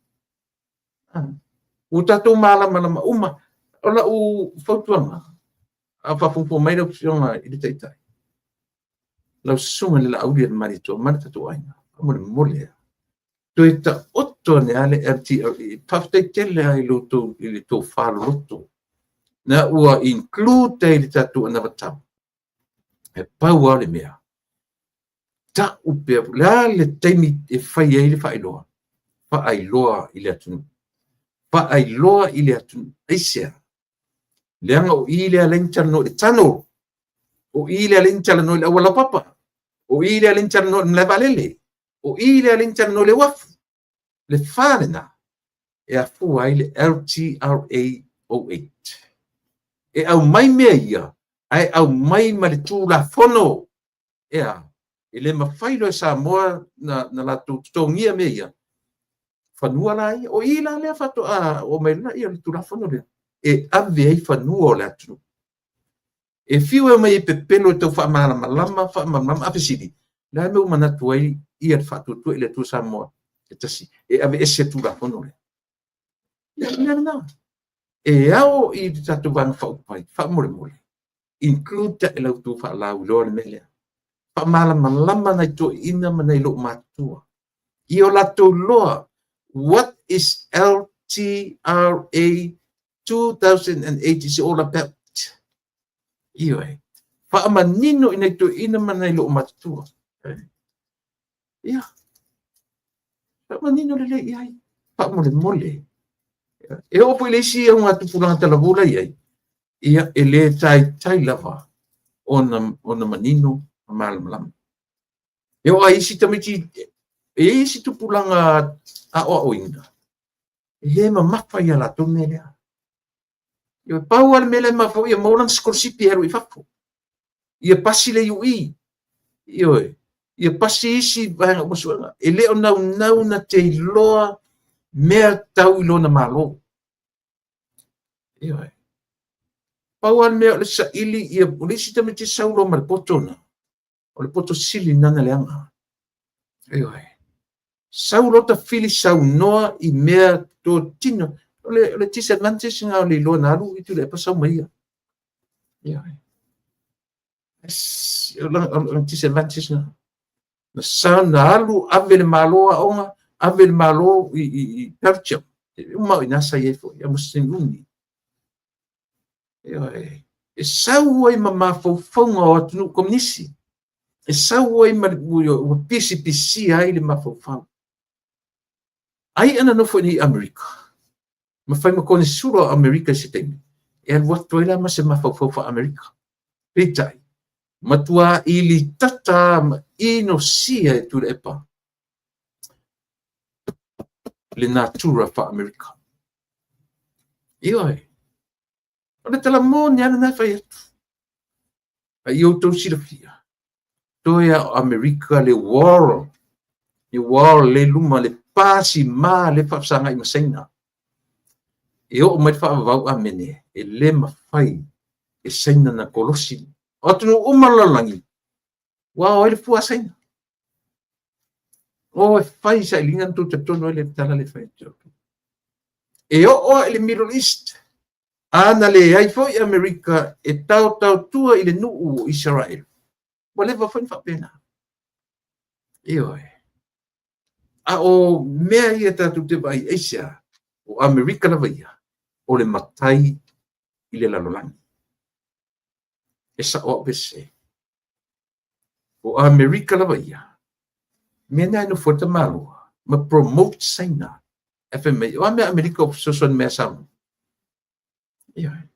Ua tatou malamalama uma. O lau fautuaga, a o faafogafoga mai lau Afioga i le Taitai, lau Susuga i le Laauli a le Malietoa ma le tatou aiga, faamolemole lava. Toe taoto ane lava le LTRA. Faafetai tele lava i i le tofa loloto na ua include ai le tatou anavatau. E pau lava le mea, tau pea, o le a le taimi e fai ai le faailoa? Faailoa i le atunuu. Faailoa i le atunuu. Aisea? Leaga o i lea lea na talanoa i le tunnel. O i lea lea na talanoa i le auala laupapa. O i lea lea na talanoa i le malae vaalele. O i lea lea na talanoa i le uafu. Le fa lena e afua ai le LTRA 08. E aumai mea ia, ae aumai ma le Tulafono. E a? E le mafai loa e Samoa na latou totogia mea ia, fanua la ia. O i la lea faatoa oo mai ai le Tulafono lea, e ave ai fanua o le atunuu. E fiu e omai e pepelo e tau faamalamalama, faamalamalama, a fesili, o le a le mea ua manatu ai ia le Faatuatua i le Atua Samoa e tasi, e aveese le Tulafono lea. Ia, o le mea lena. E ao i le tatou Vaega Faaupufai, faamolemole, include e la outou faalauiloa le mea lea. Faamalamalama nai toeaiina ma nai loomatutua ia o latou iloa what is LTRA 2008 is all about. Ioe. Faamanino i nai toeaiina ma nai loomatutua. Ia. Faamanino lelei i ai. Faamolemole. E oo foi i le isi augatupulaga talavou la i ai, ia e le taitai lava ona manino ma malamalama. E oo lava i isi tamaiti, e i ai isi tupulaga aoaoina, e le mamafa ia latou mea lea. Ia pau lava le mea lea e mafua ia maua lana sikolasipi e alu i fafo. Ia pasi le UE. Ioe. Ia pasi isi vaega uma suega. E le o naunau na te iloa mea tau i lona Malo. Ioe. Pau lava le mea o le saili, ia, o le isi tamaiti sau loa ma le poto na, o le poto sili lena na leaga. Ioe. Sau loa tafili saunoa i mea totino. O le disadvantage na o le iloa na alu i Tuilaepa sau ma ia. Ioe. O le disadvantage na. Na sa na alu ave le Malo aoga, ave le Malo i Belgium. E uma o i nasa i ai foi, a mo se umi. Ioe. E sau ai ma mafaufauga o atunuu komunisi. E sau ai ma ua pisipisia ai le mafaufau. Ai ana nofo i Amerika, ma fai ma konesula o Amerika i se taimi, e alu atu ai la ma se mafaufau faa-Amerika. Peitai, matua ili tata ma inosia e Tuilaepa le natura faa-Amerika. Ioe. O le tala moni lava lena e fai atu. A i outou silafia, toe a o Amerika le wall, le wall le luma, le pasima le faafesagai ma Saina. E oo mai le faavavau amene, e le mafai e Saina na kolosi. O atunuu uma o le lalolagi, ua ao ai le fua a Saina. O e fai sailiga na tou talitonu ai le tala le fai atu. E oo lava i le Middle East, a na leai foi Amerika e taotao i le nuu o Israel. Ua leva foi na faapena. Ioe. A o mea ia tatou te vaai, aisea? O Amerika lava ia, o le matai i le lalolagi. E sao au pe sese. O Amerika lava ia, mea na e nofo ai tamaloa. Ma promote Saina. Ae fai mai, o a mea Amerika o fesoasoani mai ia Samoa? Ioe.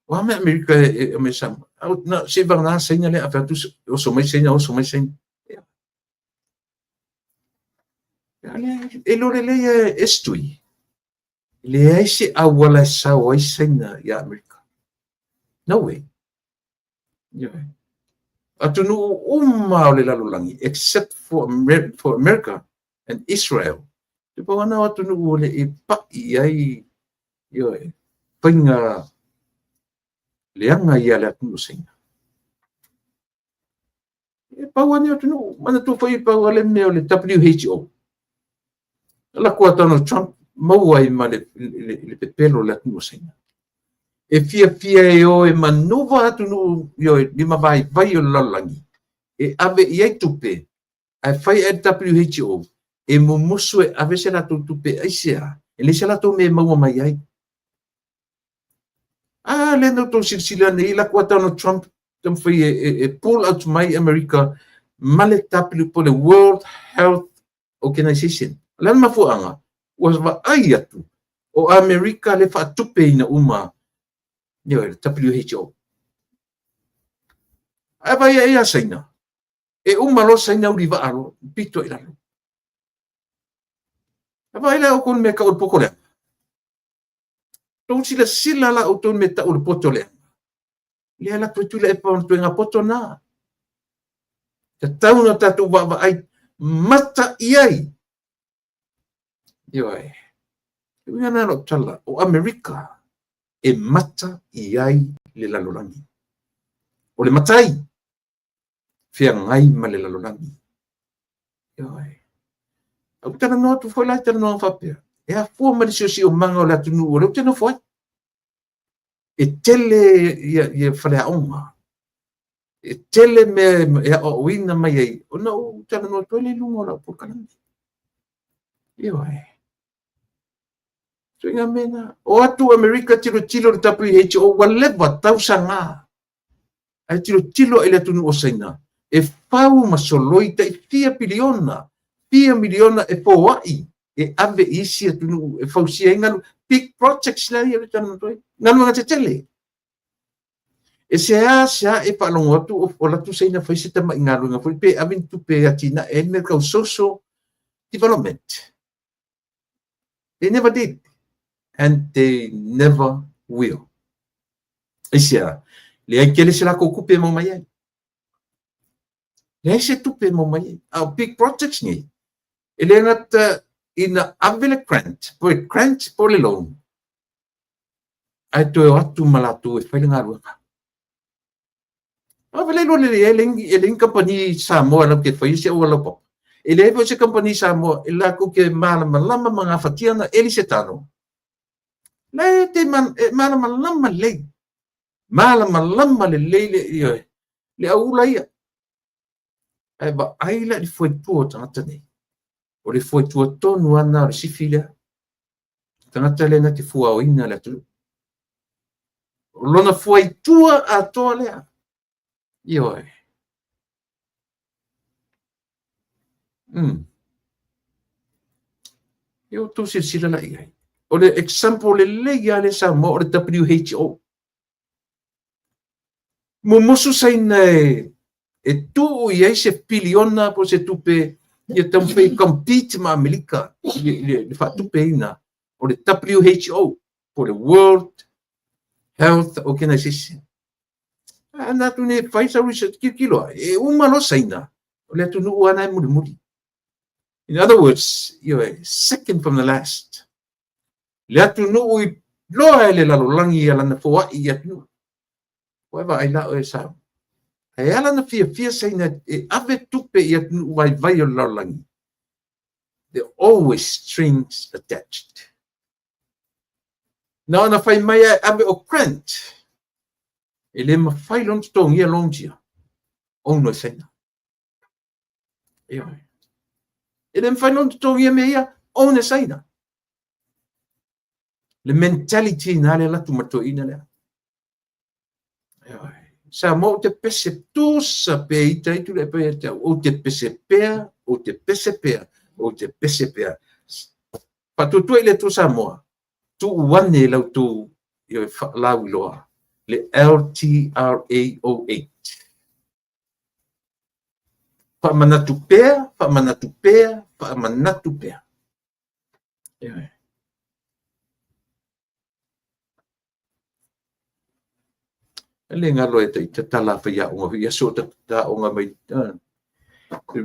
O a mea Amerika e aumai Samoa? Na, se i vagana Saina lea, a fai atu, oso mai Saina, oso mai Saina. E iloa lelei e se tui, leai se auala e sao ai Saina ia Amerika. No way. Ioe. Atunuu uma o le lalolagi, except for America and Israel, e pau lava na o atunuu o le e pai i ai, ioe, faiga leaga ia a le atunuu o Saina. E pau lava nei o atunuu, manatua foi e pau lava le mea o le WHO. Alu atu a Donald Trump, maua ai ma le pepelo o le atunuu o Saina. E fiafia e o e manuva atunuu, ioe, limavaivai o le lalolagi, e ave i ai tupe, ae fai ae le WHO, e mumusu e ave se latou tupe aisea, e leai se latou mea e maua mai ai. A lea na outou silasila nei, alu atu a Donald Trump, taumafai e pull out mai Amerika ma le W po le World Health Organization. O le a le mafuaaga? Ua vaai atu o Amerika le faatupeina uma, ioe, le WHO. Ae vaai ai ia Saina, e uma loa Saina uli vaa loa, pito i lalo. A vaai la outou i le mea e tau o le poto leaga. Tou silasila la outou i le mea e tau o le poto leaga. Lea alu atu ai Tuilaepa ma le ituaiga poto lena. Tatau ona tatou vaavaai mata i ai. Ioe. E uiga lena lau tala, o Amerika e mata i ai le lalolagi. O le matai, feagai ma le lalolagi. Ioe. Ou talanoa atu foi la i talanoaga faapea, e afua mai le siosiomaga o le atunuu o lea ou te nofo ai. E tele ia faleaoga, e tele mea e aoaoina mai ai, ona ou talanoa atu ai lea i luga o lau polokalame. Ioe. Ituaiga mea na. O atu Amerika tilotilo i le WHO ua leva tausaga. Ae tilotilo i le atunuu o Saina, e fau ma soloi tai fia piliona, fia miliona e foai e ave i isi atunuu e fausia ai galu, big projects la ia o le talanoa atu ai, galuega tetele. E seasea e faalogo atu o alu atu Saina fai se tamai galuega foi pe ave ni tupe e atinae ai le mea tau social development. They never did and they never will. Aisea? Leai tele se latou tupe e maua mai ai. Leai se tupe e maua mai ai. A o big projects nei, e le gata ina ave le grant, po e grant po le loan, ae toe o atu ma latou e fai le galuega. A le iloa lelei ai, e leai ni kamupani Samoa latou te faia se auala laupapa. E leai foi se kamupani Samoa e latou te malamalama ma gafatia ona eli se talo. La e te e malamalama lelei. Malamalama lelei le, ioe, le auula ia. Ae vaai la i le fuaitua o tagata nei. O le fuaitua tonu lava lena o le sifi lea. Tagata lea na te fuaoina le atunuu. O lona fuaitua atoa lea. Ioe. Ia outou silasila la i ai. O le example lelei lava lea Samoa o le WHO. Mumusu Saina e tuu i ai se piliona po o se tupe ia taumafai e compete ma Amerika i le faatupeina o le WHO po o le World Health Organization. A na atu nei fai sau research, tilotilo ai, e uma loa Saina, o le atunuu lava na e mulimuli. In other words, ioe, second from the last. Le atunuu i loa e le lalolagi ia lana foai i atunuu. Ua e vaai la oe Samoa. Ae ala ona fiafia Saina e ave tupe i atunuu vaivai o le lalolagi. There are always strings attached. Na ona fai mai e ave o grant. E le mafai loa ona totogia loans ia. Ono e Saina. Ioe. E le mafai ona totogia mea ia, own e Saina. Le mentality na le alu atu ma le toeaina lea. Ioe. Samoa ou te pese tusa pe ita ai Tuilaepa ia te au. Ou te pese pea, ou te pese pea. Ou te pese pea. Faatuatua i le Atua Samoa, tuu ane i la outou faalauiloa le LTRA08. Faamanatu pea, faamanatu pea, faamanatu pea. E le galo e tai tatala faiaoga foi i aso o aoga mai.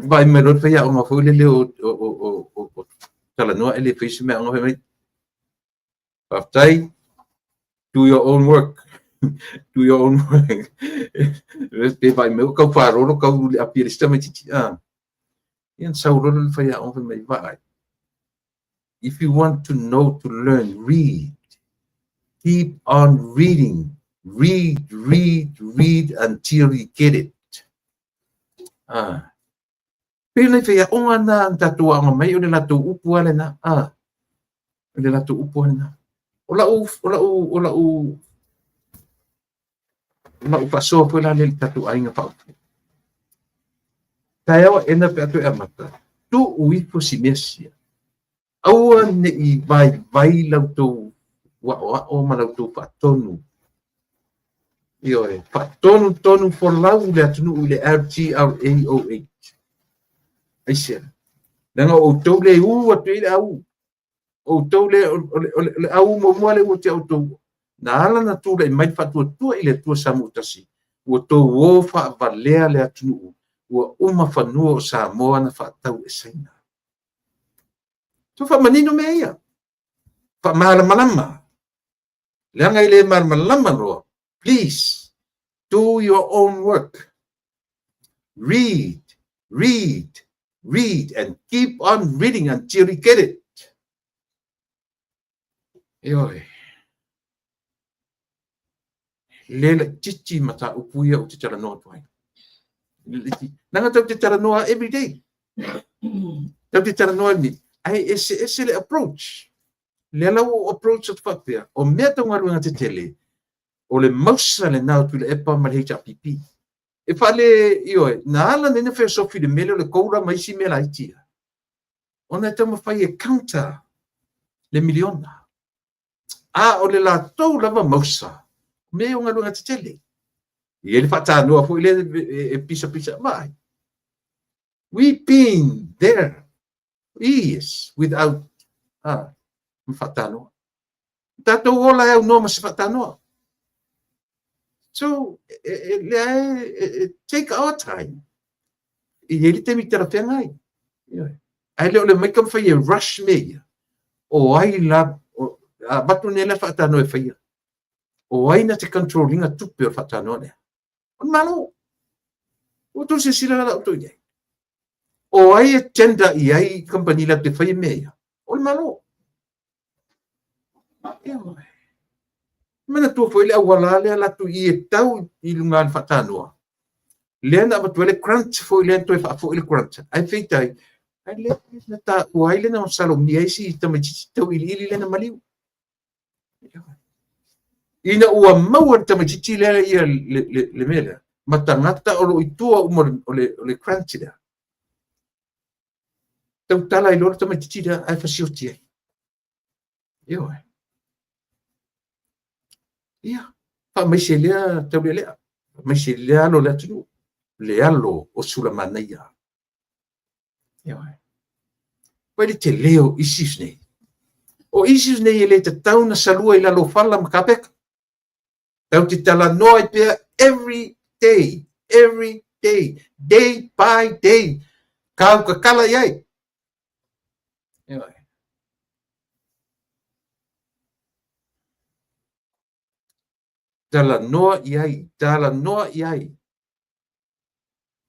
Vaai mai loa le faiaoga foi lele o talanoa e le fai se mea aoga fai mai. Faafetai, do your own work. Do your own work. Pe vaai mai ua tau faalolo tau le api a le isi tamaitiiti. Ia na sau loa le faiaoga fai mai, vaai. If you want to know to learn, read. Keep on reading. Read, read, read until you get it. Pei ona faiaoga na na tatou aoga mai o le latou upu lava lena. O le latou upu lava lena. O lau, o lau, o lau, o lau faasoa foi la lea i le tatou aiga faaofi. Taeao aena pe a toe amata, tuu ifo si mea sia. Aua ne i vaivai la outou aoao ma la outou faatonu. Ioe, faatonu tonu folau le atunuu i le LTRA08. Aisea? Leaga o outou le u atu i le au. O outou le, o le au muamua le u atu ia outou. Na ala na tulai mai le faatuatua i le Atua Samoa tasi, ua tou o faavalea le atunuu, ua uma fanua o Samoa na faatau e Saina. So faamanino mea ia. Faamalamalama. Leaga i le malamalama loa. Please, do your own work. Read, read, read, and keep on reading until you get it. Ioe. Le laitiiti mataupu ia ou te talanoa atu ai. Leaga tatou te talanoa every day. Tatou te talanoa ni. Ai ese ese le approach. Lea la ua approach atu faapea, o mea tau galuega tetele, o le mausa lena o Tuilaepa ma le HRPP. E faale, ioe, na ala nei na feosofi le mea lea o le COLA ma isi mea laiti ia. Ona e taumafai e counter le miliona. A o le latou lava mausa, mea o galuega tetele. E i ai le faatanoa foi lea e pisapisa vaai. We been there years without ma faatanoa. Tatou ola e aunoa ma se faatanoa. So, lea e take our time. E i ai le taimi talafeagai. Ae le o le mai taumafai e rush mea ia. O ai la, avatu nei la faatanoa e faia. O ai na te control ina tupe o le faatanoa lea? O le Malo. Ua outou silasila la outou i ai. O ai e tender i ai kamupani latou te faia mea ia? O le Malo. Ia, manatua foi le auala lea latou i e tau i luga o le faatanoa. Lea na avatu ai le grant foi lea toe faafoi le grant. Ae feitai, ai lea na taua ai le na masalomia ai si tamaitiiti tau iliili lea na maliu. Ina ua maua le tamaitiiti lea ia le mea lea, ma tagata o lo o i tua uma o le grant lea. Tautala ai loa le tamaitiiti lea ae fasioti ai. Ioe. Ia, faamaise lea taulealea, faamaise lea alo o le atunuu, le alo o Sulamanaia. Ioe. Vaai le tele o issues nei. O issues nei e le tatau na salua i lalo o fala ma kapeka. Tatou te talanoa ai pea every day, every day, day by day. Kau kakala i ai. Ioe. Talanoa i ai, talanoa i ai.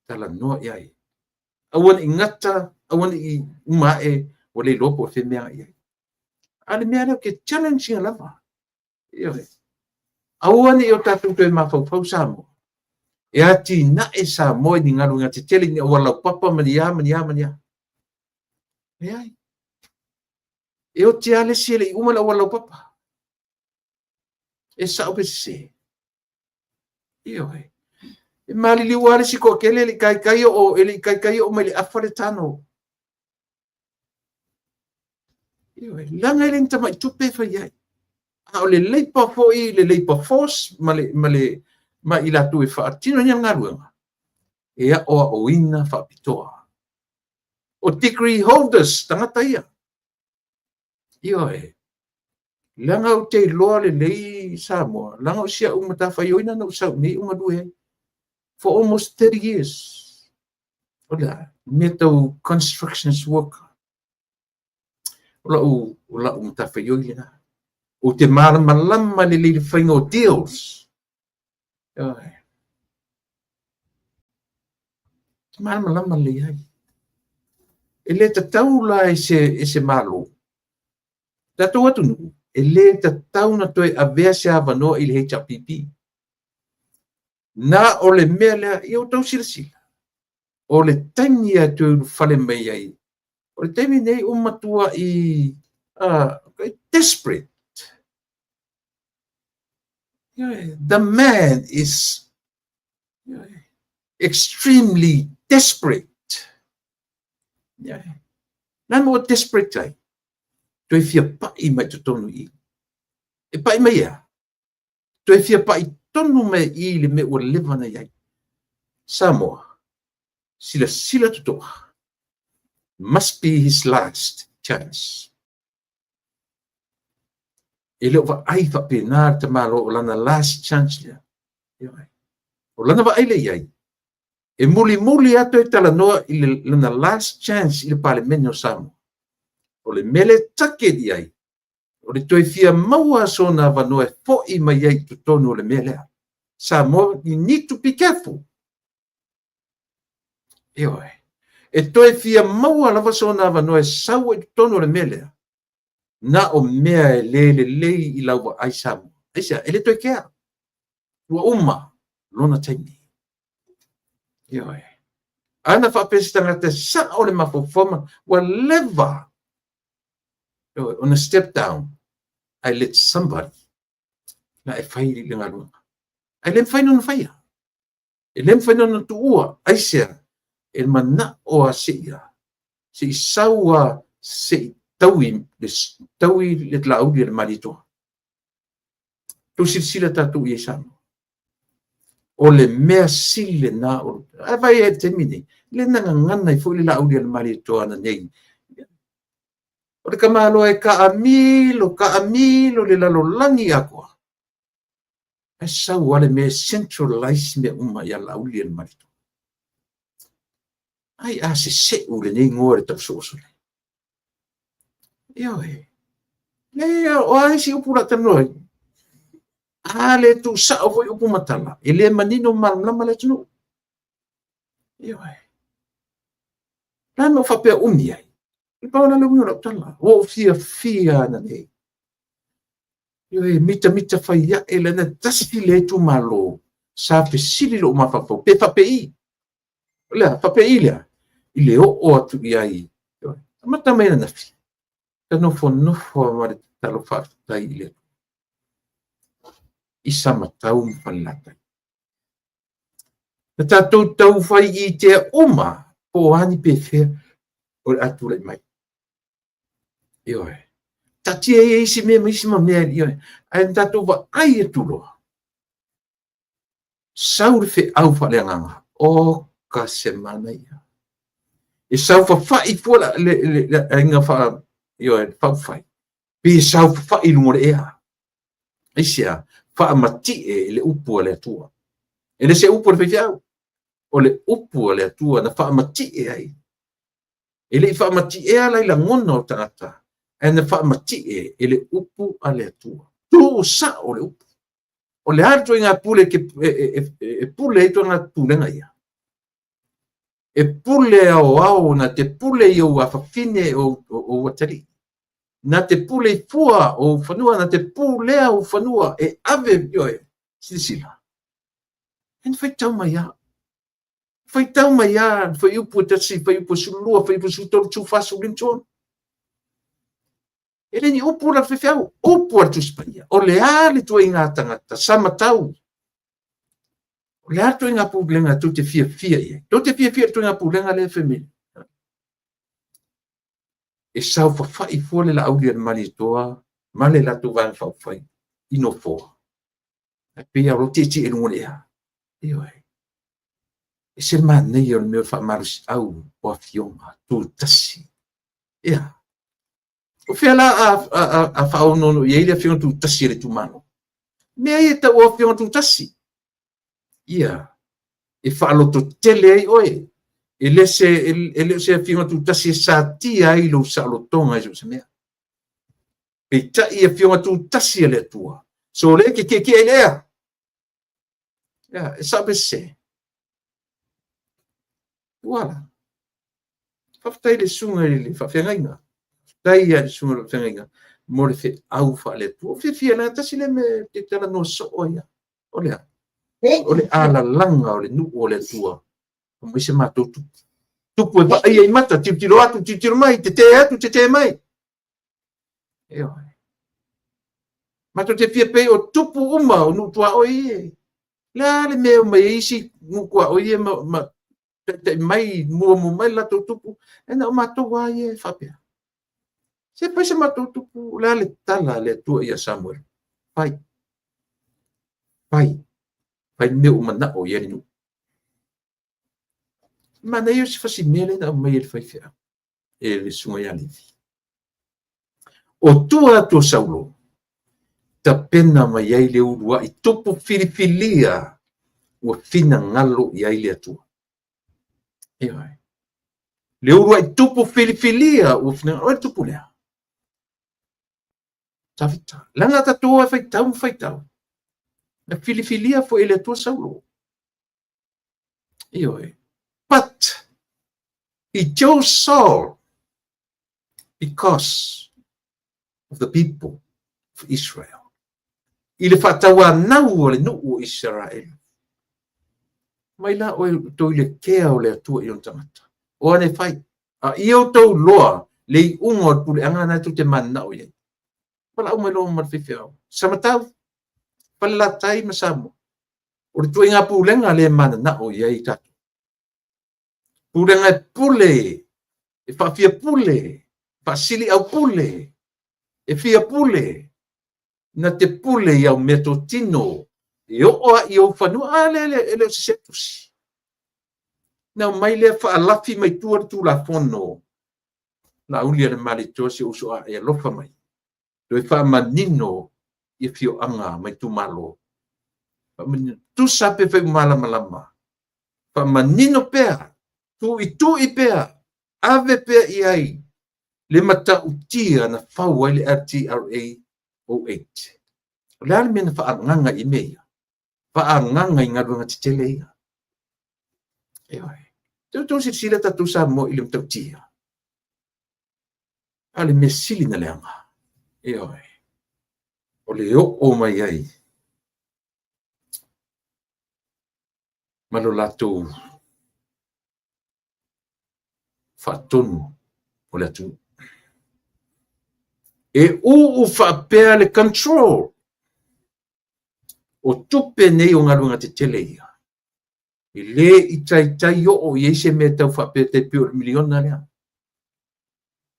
Talanoa i ai. Aua ne i gata, aua ne i uma ae, ua le iloa po o fea mea i ai. A le mea lea ou te challenge ina lava. Ioe. Aua ne i o tatou toe mafaufau Samoa. E atinae Samoa i ni galuega tetele, ni auala laupapa ma ni a, ma ni a, ma ni a. Leai. E oti lava le isi e le i uma le auala laupapa. E sao pe sese. Ioe. E maliliu lava le isi toatele e le i taitai oo, e le i taitai oo mai le afa le tano. Ioe, leaga e le ni tamai tupe e fai ai. A o le labour foi, le labour force ma le, ma le, ma i latou e faatino ina le galuega, e aoaoina faapitoa. O degree holders, tagata ia. Ioe, leaga ou te iloa lelei Samoa, leaga o si au matafaioi na ou sau nei ou galue ai. For almost 30 years. O le a, mea tau constructions worker. O lau matafaioi lena. Ou te malamalama lelei le faiga o deals. Ioe. Te malamalama lelei ai. E le tatau la e se malo. Tatou atunuu, e le tatau na toe avea se avanoa i le HRPP. Na o le mea lea, ia outou silasila. O le taimi e toe ulufale mai ai. O le taimi nei ua matua i desperate. The man is extremely desperate. Yeah. Na mo desperate ai. Toe fia pai mai totonu i. E pai mai ia. Toe fia pai tonu mai i le mea ua leva na iai. Samoa, silasila totoa. Must be his last chance. E le o vaai faapena le tamalo o lana last chance lea. O lana vaai le iai, e mulimuli atu e talanoa i lana last chance i le Palemene o Samoa. O le mea le take i ai, o le toe fia maua sona avanoa e fo'i mai ai i totonu o le mea lea. Samoa, you need to be careful. Ioe. E toe fia maua lava sona avanoa e sau ai i totonu o le mea lea. Na o mea e le lelei i lau vaai Samoa. Aisea, e le toe kea. Ua uma lona taimi. Ioe. Ana faapea se tagata sao le mafaufau ua leva ona step down. I let somebody na e fai le galuega. Ae le mafai ona faia. E le mafai ona tuua. Aisea, e manao a seia. Se i sau a se i taui le, taui le lauli le malietoa. Tou silasila tatou i ai Samoa. O le mea sili lena o a vai e taimi nei. Le na gagana ai foi le lauli le malietoa na nei. O le tamaloa e kaamilo, kaamilo le lalolagi atoa. Ae sau lava le mea e centralize mea uma ia lauli le malietoa. Ai a seseu lenei goa le tausoso nei. Ioe. Le o a isi upu la talanoa ai. A le tuusao foi upu matala, e le manino malamalama le atunuu. Ioe. La no faapea umi ai. Le pau la le uiga o lau tala. Ua ou fiafia ana nei. Ioe, mitamita fai ae lana tasi le itumalo sa fesili lou mafaufau pe faapei. O lea, faapei lea, i le oo atu i ai. Ioe. Amata mai ananafi. Ta nofonofo ma le tatalo faafetai i le Atua. I Samatau ma Falelatai. Na tatou tau fai i tea uma po o ani pe fea o le a tulai mai. Ioe. Taatia ia isi mea ma isi ma mea, ioe. Ae na tatou vaai atu loa. Sau le feau faaleagaga. O ka se manaia. E sau fafai fua le aiga fa, ioe, faaupufai. Pe sau fafai i luga o le ea. Aisea, faamatie le upu a le Atua. E le se upu a le faifeau. O le upu a le Atua na faamatie ai. E le i faamatiea la i lagona o tagata, ae na faamatie e le upu a le Atua. Tu sao le upu. O le a le ituaiga pule e pule ai ituaiga pulega ia. E pule aoao na te pule i ou afafine o atalii. Na te pule i fua o fanua, na te pulea o fanua e ave, ioe, silasila. E na faitau mai a. Faitau mai a, fuaiupu 1, fuaiupu 12, fuaiupu 13, 14, 15. E le ni upu la faifeau, upu a le Tusi Paia. O le a le ituaiga tagata, Samatau. O le a le ituaiga pulega tou te fiafia i ai. Tou te fiafia i le ituaiga pulega lea family. E saofafai fua le Laaulialemalietoa ma le latou Vaega Faaupufai i nofoa, ae pei lava o lo o tietie i luga o le ea. Ioe. E ese le manaia o le mea o le faamalosiau o afioga tutasi. Ia. O fea la a faaonoono i ai le afioga tutasi a le itumalo? Mea ia e tau o afioga tutasi. Ia. E faalototele ai oe. E le o se afioga tutasi e satia ai lou saolotoga i so o se mea. Peitai afioga tutasi a le Atua. So le ke tietie i le ea. Ia, e sao pe sese. Ua la. Faafetai i le susuga i le faafeagaiga. Faafetai i le susuga i le faafeagaiga mo le feau faale-Atua. Ua fiafia leaga tasi lea mea ou te talanoa soo ai lava. O le a? O le alalaga o le nuu o le Atua. Aumai se matou tupu. Tupu e vaaia i mata, tilotilo atu, tilotilo mai, tetē atu, tetē mai. Ioe. Matou te fia pei o tupu uma o nuu tuaoi e. Le a le mea e omai ai isi nuu tuaoi e ma taitai mai, muamua mai le latou tupu, e na o matou lava ia e faapea. Se fai se matou tupu, o le a le tala a le Atua ia Samuele? Fai. Fai. Fai le mea ua manao i ai le nuu. Manaia o se fasimea lea na aumai e le faifeau, e le susuga ia Levi. O tua atu o Saulo, tapena mai ai le uluai tupu filifilia ua finagalo i ai le Atua. Ioe. Le uluai tupu filifilia ua finagalo, o le tupu lea. Tavita. Leaga tatou e faitau ma faitau. Na filifilia foi e le Atua Saulo. Ioe. But he chose Saul because of the people of Israel. I le faatauanau o le nuu o Isaraelu. Mai la oe outou i le kea o le Atua i ona tagata. O ane fai. A ia outou loa le iuga o le puleaga na tou te mananao i ai. Valaau mai loa ma le faifeau. Samatau, Falelatai ma Samoa. O le ituaiga pulega lea e mananao i ai tatou. Pulega e pule, e faafia pule, faasili au pule, e fia pule, na te pule i au meatotino, e oo lava i ou fanua. A lea e le o sese tusi. Na aumai lea faalafi mai tua le Tulafono. Laaulialemalietoa si ou uso a e alofa mai. Toe faamanino i afioaga ma itumalo. Faamanino. Tusa pe fai ua malamalama. Faamanino pea, tuitui pea, ave pea i ai le matautia na fau ai le LTRA 08. O le a le mea na faaagaga i mea ia? Faaagaga i galuega tetele ia. Ioe. Te outou silasila tatou Samoa i le matautia. A le mea sili na leaga. Ioe. O le oo mai ai ma lo latou faatonu o le atunuu. E uu faapea le control o tupe nei o galuega tetele ia. E le i taitai oo i ai se mea tau faapea tai pei o le miliona lea.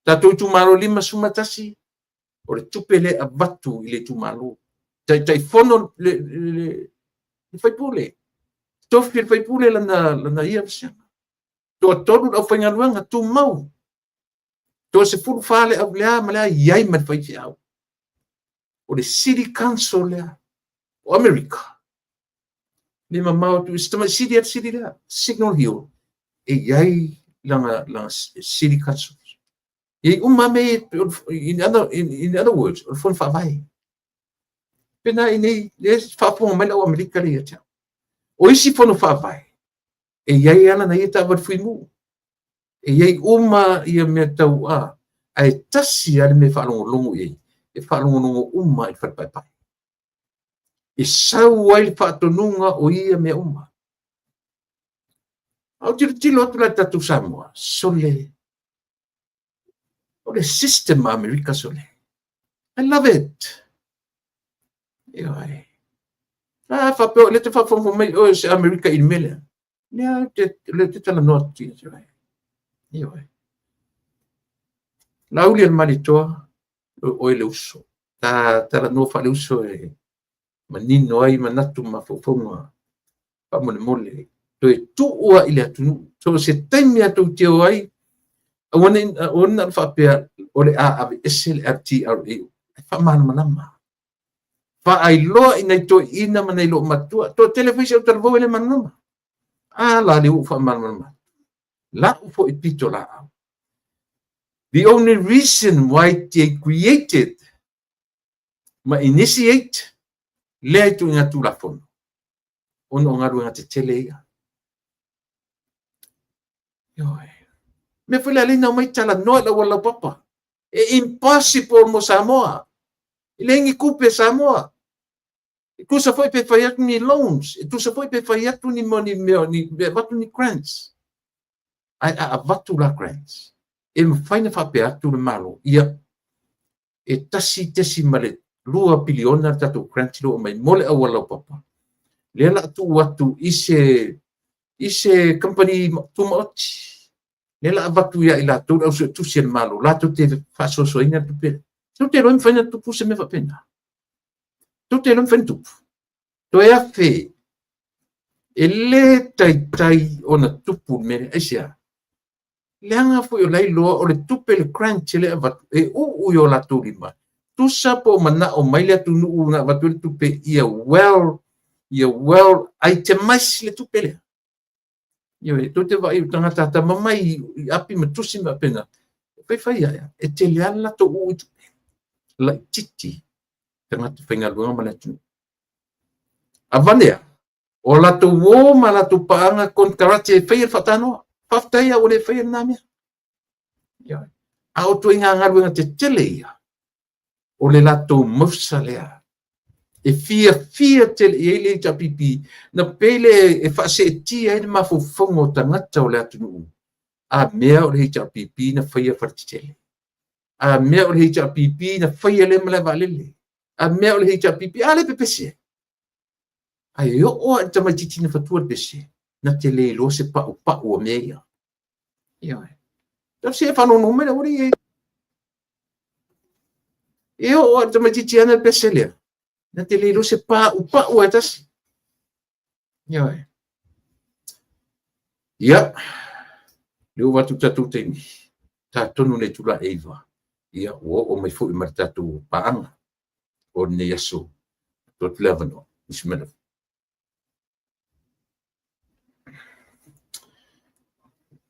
Tatou itumalo 51, o le tupe lea e avatu i le itumalo. Taitaifono le faipule. Tofi le faipule lana ia vasega. Toatolu le aufaigaluega tumau. Toa 14 le au lea ma lea i ai ma le faifeau. O le City Council lea o Amerika. Le mamao atu i se tamai city atu city lea, Signal Hill, e i ai lana City Council. E i ai uma mea, in other words, o le fono faavae. Pena i nei, le faafofoga mai le au Amerika lea ia te au. O isi fono faavae, e i ai lava lana ia taavale fuimu. E i ai uma ia mea tau a, ae tasi lava le mea e faalogologo i ai, e faalogologo uma i le fale paepae. E sau ai le faatonuga o ia mea uma. A ou tilotilo atu la i le tatou Samoa, sole, o le system a Amerika sole. I love it. Ioe. A faapea, le te faafogafoga mai oe o se Amerika i le mea lea. Lea te talanoa atu ia te oe. Ioe. Laauli o le Malietoa, o oe le uso. Ta talanoa faale-uso e manino ai manatu ma mafaufauga. Faamolemole, toe tuu lava i le atunuu. So o se taimi lava tou te o ai, aua ne i na o le faapea o le a aveese le LTRA. Ae faamalamalama. Faailoa i nai toeaiina ma nai loomatua. Toatele foi si autalavou e le malamalama. A la lea ua ou faamalamalama atu. Lau foi pitolaau. The only reason why they created ma initiate lea ituaiga Tulafono, ona o galuega tetele ia. Ioe. Mea foi lea na omai talanoa i le auala laupapa. E impossible mo Samoa. E leai ni tupe a Samoa. E tusa foi pe fai atu ni loans, e tusa foi pe fai atu ni mea, ni avatu ni grants. Ae a avatu la grants, e mafai ona faapea atu le Malo, ia, e 1.2 piliona le tatou grant lea ua aumai mo le auala laupapa. Lea o le a tuu atu i se kamupani tumaoti. Lea o le a avatu ia i latou le au suetusi a le Malo, latou te faasoasoaina le tupe lea. Tou te iloa e mafai ona tupu se mea faapena? Tou te iloa e mafai ona tupu? Toe afe, e le taitai ona tupu le mea lea. Aisea? Leaga foi o la e iloa o le tupe, le grant lea e avatu, e uu i o latou lima. Tusa po o manao mai le atunuu na avatu ai le tupe ia well, ia well itemize le tupe lea. Ioe, tou te vaai i tagata atamamai i api ma tusi ma faapena, e faifai lava, e tele lava le latou uu i tupe, laitiiti tagata faigaluega ma le atunuu. Avane ai, o latou uo ma latou paaga konekarate e faia le faatanoa. Faafetai lava ua le faia lena mea. Ioe. A o ituaiga galuega tetele ia, o le latou mausa lea. E fiafia tele i ai le HRPP, na pei lea e faaseetia ai le mafaufauga o tagata o le atunuu. A mea o le HRPP na faia faletetele. A mea o le HRPP na faia lea malae vaalele. A mea o le HRPP, a lea e pepesi ai. Ae oo lava i le tamaitiiti na fatua le pese, na te le iloa se paupau o mea ia. Ioe. Tausi e faalogologo mai le aualii e. E oo lava i le tamaitiiti ana le pese lea, na te le iloa se paupau lava e tasi. Ioe. Ia, lea ua avatu le tatou taimi, ta tonu le itula e 9, ia ua oo mai foi ma le tatou paaga o lenei aso. Tuu atu le avanoa. Bismillah.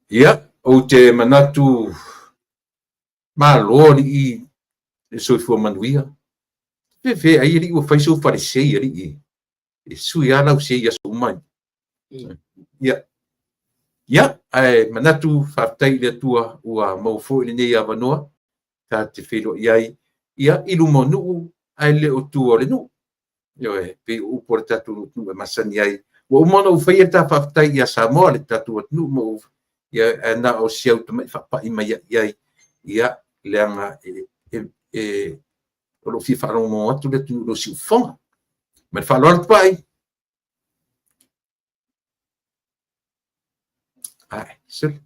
Ia, ou te manatu malo alii le soifua manuia. Fefe ai alii ua fai sou falesei alii e sui lava lau sei i aso uma. Ia. Ia, ae manatu faafetai i le Atua ua maua foi lenei avanoa ta te feiloai ai ia i luma o nuu ae le o tua o le nuu. Ioe, pei o upu a le tatou atunuu e masani ai. Ua uma ona ou faia le ta faafetai ia Samoa, le tatou atunuu, ma ou, ia, ae na o si au tamai faapai mai ai i ai, ia, leaga e o lo o fia faalogologo atu le atunuu i lou siufofoga. Ma le faaaloalo Tupai. Ae, sole.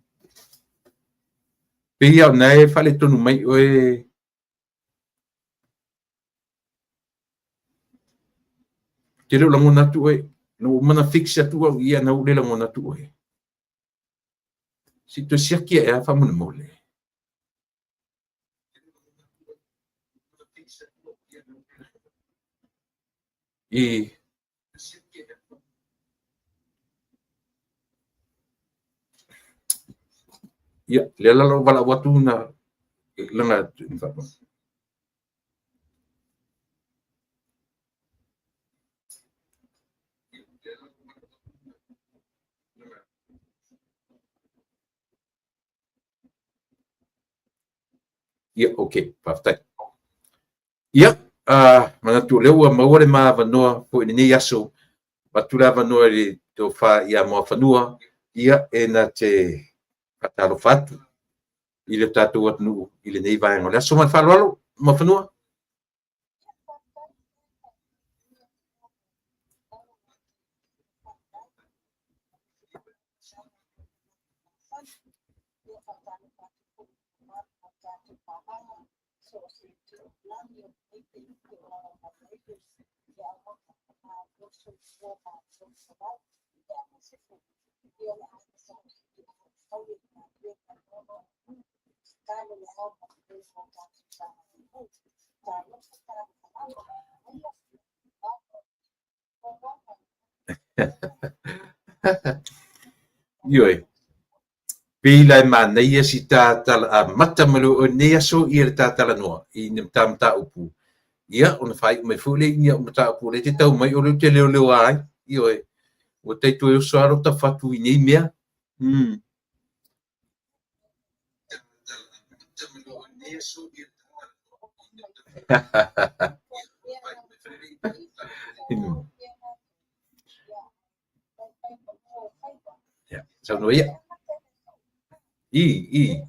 Pei lava o lena e faaletonu mai oe. Ou te le o lagona atu oe. Na ua uma ona fix atu au i ia, na ua le lagona atu oe. Se i toe siaki ae lava faamolemole. I Ia, lea la ua valaau atu na lana. Ia, okay, faafetai. Ia, manatu o lea ua maua le ma avanoa foi i lenei aso. Avatu le avanoa i le tofa ia Muafanua, ia, e na te faatalofa atu i le tatou atunuu i lenei vaega o le aso. Ma le faaaloalo, Muafanua. Ioe, pei la e manaia si ta tala amata ma le nei aso ia le ta talanoa i ni ta mataupu. Ia, ona faaiu mai foi lea i ni au mataupu o lea e te tau mai o lea ou te leoleoa ai. Ioe, ua tai toe oso lava lota fatu i nei mea. Ia, saunoa ia. I, i. Ia.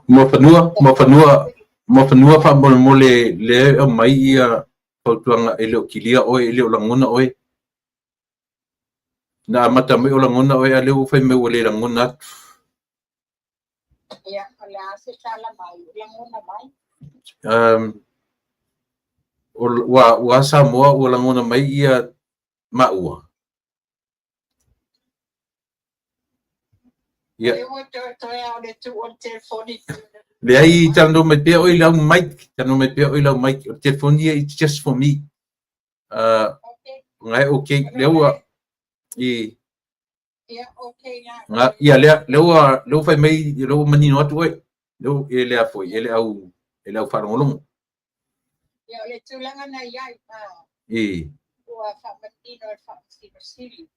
Muafanua, Muafanua, Muafanua faamolemole lea e aumai ia fautuaga e le o kilia oe, e le o lagona oe. Na amata mai o lagona oe, a lea ua fai mai ua le lagona atu. Ia, o le a se tala mai, lagona mai. Ua Samoa ua lagona mai ia maua. Ia. Leai, talanoa mai pea oe i lau mic, talanoa mai pea oe i lau mic. O le telefoni ia, it's just for me. Nga e okay, lea ua i nga ia lea lea ua lea ua fai mai lea ua manino atu oe. Lea ua e lea foi e le au e le au faalogologo. Ia, o le tulaga na i ai, I. ua faamanino e le Faamasino Sili,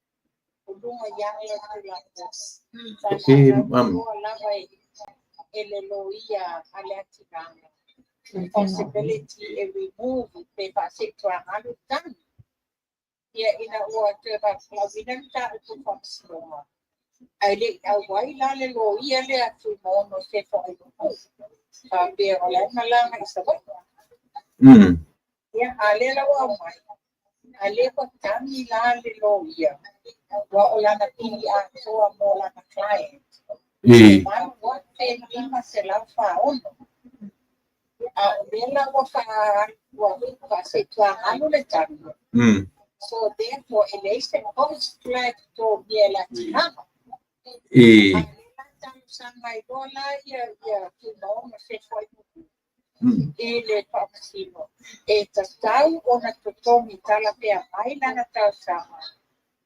o luga i a'e o Tulafono. Sa Okay, ma'am. faatautoa lava e le loia a le atinaga possibility e remove pe faasetuagalu le tagi. Ia, ina ua toe faatalauina le mataupu faamasinoga, ae le i auai la le loia lea Tuimaono Sefo Ainuku, faapea o la e malaga i Savaii. Ia, a lea la ua aumai, a lea ua tagi la le loia, ua o lana pili atoa mo lana client. I. 8,546. A o lea la ua ua faasetuagalu le tagi. So therefore, e leai se cost la e totogia e le atinaga. I. A lea la talosaga ai loa la ia Tuimaono Sefo Ainuku i le faamasino, e tatau ona totogi tala pea mai lana talosaga,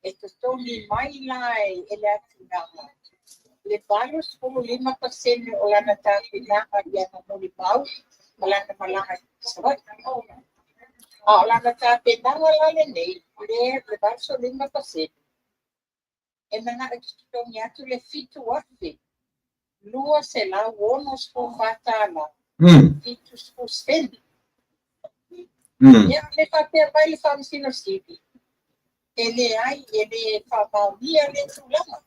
e totogi mai la e le atinaga le 85% o lana tapenaga i ana molimau ma lana malaga i Savaii. A o lana tapenaga la lenei, le 85%, e mana'o e totogi atu le $7,264 70 sene. Ia, le faapea mai le Faamasino Sili, e leai, e le faamaonia le tulaga.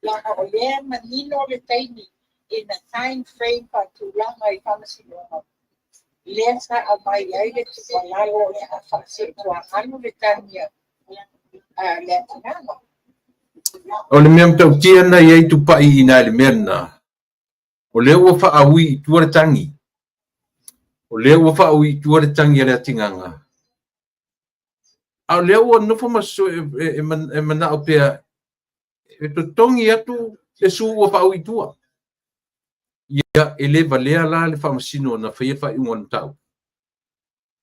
Laga o lea manino le taimi in a time frame faatulaga i faamasinoga, lea sa aumai ai le tuualalo o le a faasetuagalu le tagi a le atinaga. O le mea matautia na i ai tupai i nā i le mea lena, o lea ua faaui i tua le tagi. O lea ua faaui i tua le tagi a le atinaga. A o lea ua nofo ma e manao pea e totogi atu le su ua faaui i tua. Ia, e le valea la le faamasino na faia le faaiuga o le mataupu.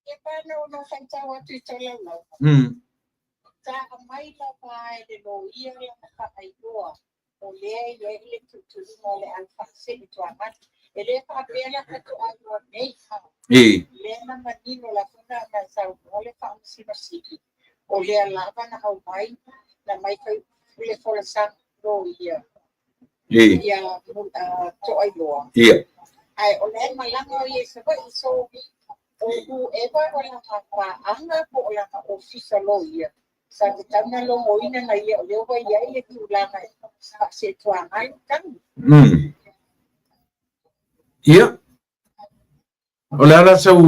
Ia pa na ona faitau atu i taulaulauga. Sa aumai lava e le loia lana faailoa o lea e i ai le tuutuuga o le a faasetuagalu. E le faapea la faatoa iloa nei. E. Lea na manino lava na saunoa le Faamasino Sili, o lea lava na aumai, na mai fai le folasaga loia. E. Ia Toailoa. Ia. Ae o lea e malaga o ia i Savaii, so o whoever o lana paaga po o lana ofisa loia, sa tatau na logoina na ia o lea ua i ai le tulaga e faasetuaga le tagi. Ia. O le ala sau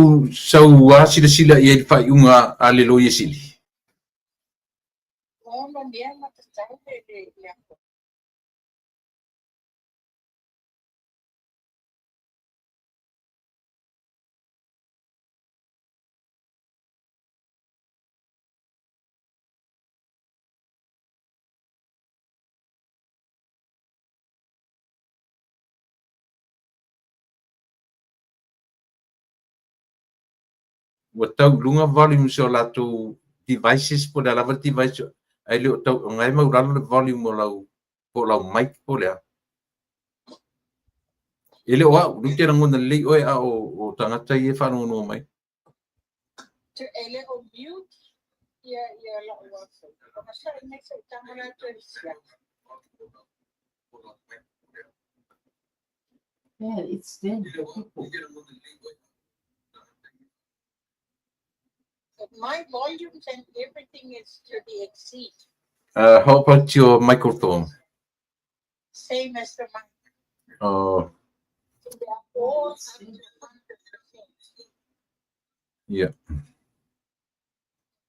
a silasila i ai le faaiuga a le Loia Sili. Ono mea matatau le aso. Ua tau i luga volume o latou devices po o le a lava le device ae le o tau o na e maulalo le volume o lau po o lau mic po o le a. E le o au, lea ou te lagona lelei oe a o tagata ia e faalogologo mai. E le o mute ia lau aso. Ona sa i nei sa i tama la toe siaka. Yeah, it's them, the people. My volumes and everything is to the exceed. How about your microphone? Same as the mic. Oh. So they are all up to 100%. Yeah.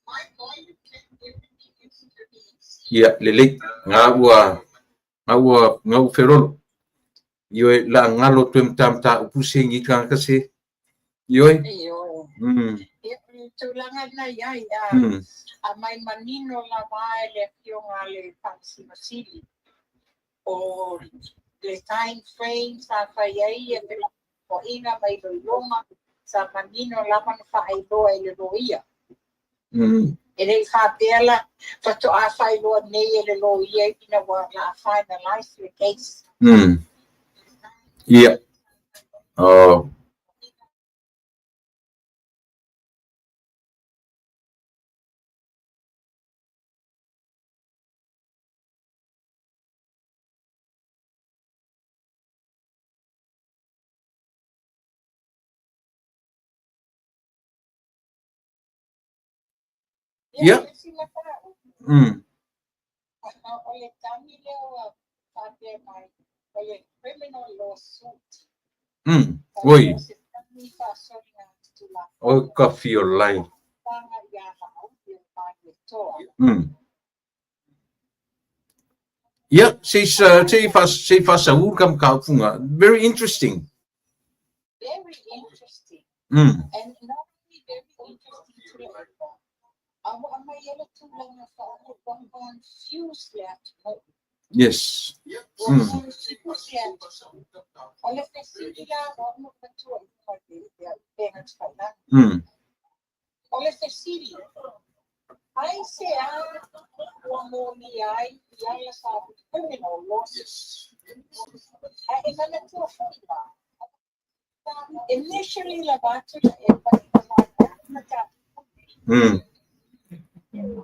My volume and everything is to the exceed. Ia, lelei. Nga ua felolo. Ioe, la ngalo toe mata upu se ngi tagata se. Ioe. Ioe. Ia, o le tulaga na iai a a mai manino lava e le afioga a le Faamasino Sili o le time frame sa fai ai ia felafolafoaiga ma iloiloga, sa manino lava na faailoa e le loia. E le i faapea la faatoa faailoa nei e le loia ina ua la finalize le case. Ia. Oh. Ia, Ia. le isi mataupu. O le tagi lea ua faapea mai, o le criminal lawsuit. Oi. O se tagi faasoligatulafono. O ka fiolai. Tanga ia Laauli o le Malietoa. Ia, se i faasaū ka mataupuga. Very interesting. Very interesting. And not only very interesting to le a ua aumai ai le tulaga ua confuse le atunuu. Ua confuse le atunuu. O le fesili la ua uma matua i luga i le upega tafailagi. O le fesili, ai se a ua molia ai i ala sa criminal lawsuit. Ae e manatua foi la. Initially lava atu le e mataupu.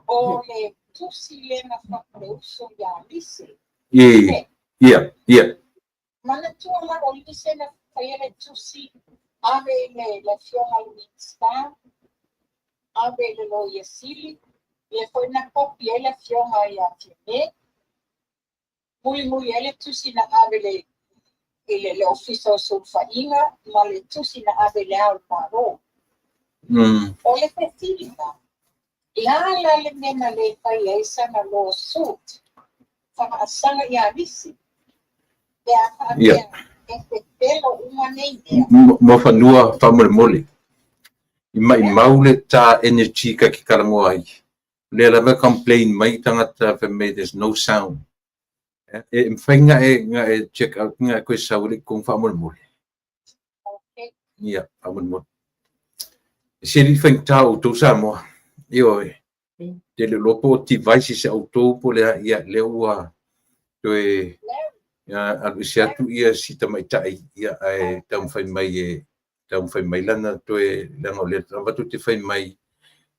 O le tusi lea na faapuleuso ia Lise. E. Ia. Manatua la o Lise na faia le tusi ave i le afioga i le Minista, ave i le Loia Sili, ia foi na kopi ai le afioga ia Fiame, mulimuli ai le tusi na ave le i le ofisa o sulufaiga ma le tusi na ave i le Ao o le Malo. O le fesili la, ia la le mea na le fai ai sana lawsuit, faasaga ia Lisi, pe a faapea e pepelo uma nei mea. Mo fanua faamolemole. I mai mau le ta energy ka ki kalangoa ai. Lea lava complain mai tagata fai mai there's no sound. E mawhai nga e check out nga e koe sau le kong faamolemole. Okay. Ia, faamolemole. E se li whaingtā o tau Samoa. Ioe. Te le lopo o devices e au tau po lea, ia, lea ua toe. Larry, Ia, alu ese atu ia si tamaitai, ia, ae taumafai mai e taumafai mai lana toe, leaga o lea lava tou te fai mai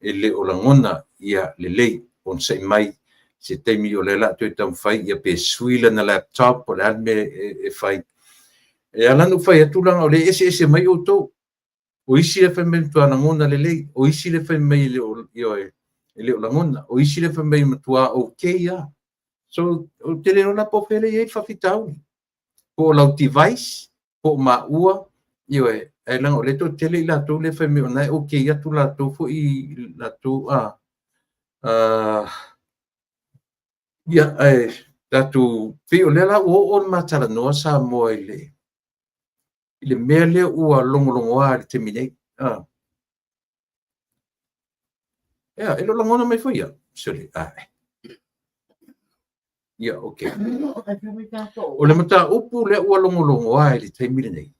e le o lagona ia lelei, onosai mai se taimi o lea o le a toe taumafai ia pe sui lana laptop po o le a le mea e fai. E ala ona ou fai atu leaga o lea e eseese mai outou. O isi lea e fai mai e matua lagona lelei, o isi lea e fai mai e le o, ioe, e le o lagona, o isi lea e fai mai e matua okay lava. So, ou te le iloa la po o fea lea e i ai le faafitauli. Po o lau device, po o maua, ioe, ae leaga o lea e toatele i latou lea e fai mai o lena e okay atu latou foi latou a ia, ae tatou, pei o lea la ua oo le ma talanoa Samoa i le mea lea ua logologoa i le taimi nei. Ia, e le o lagona mai foi ia. Sorry. Ia, okay. O le mataupu lea ua logologoa i le taimi lenei,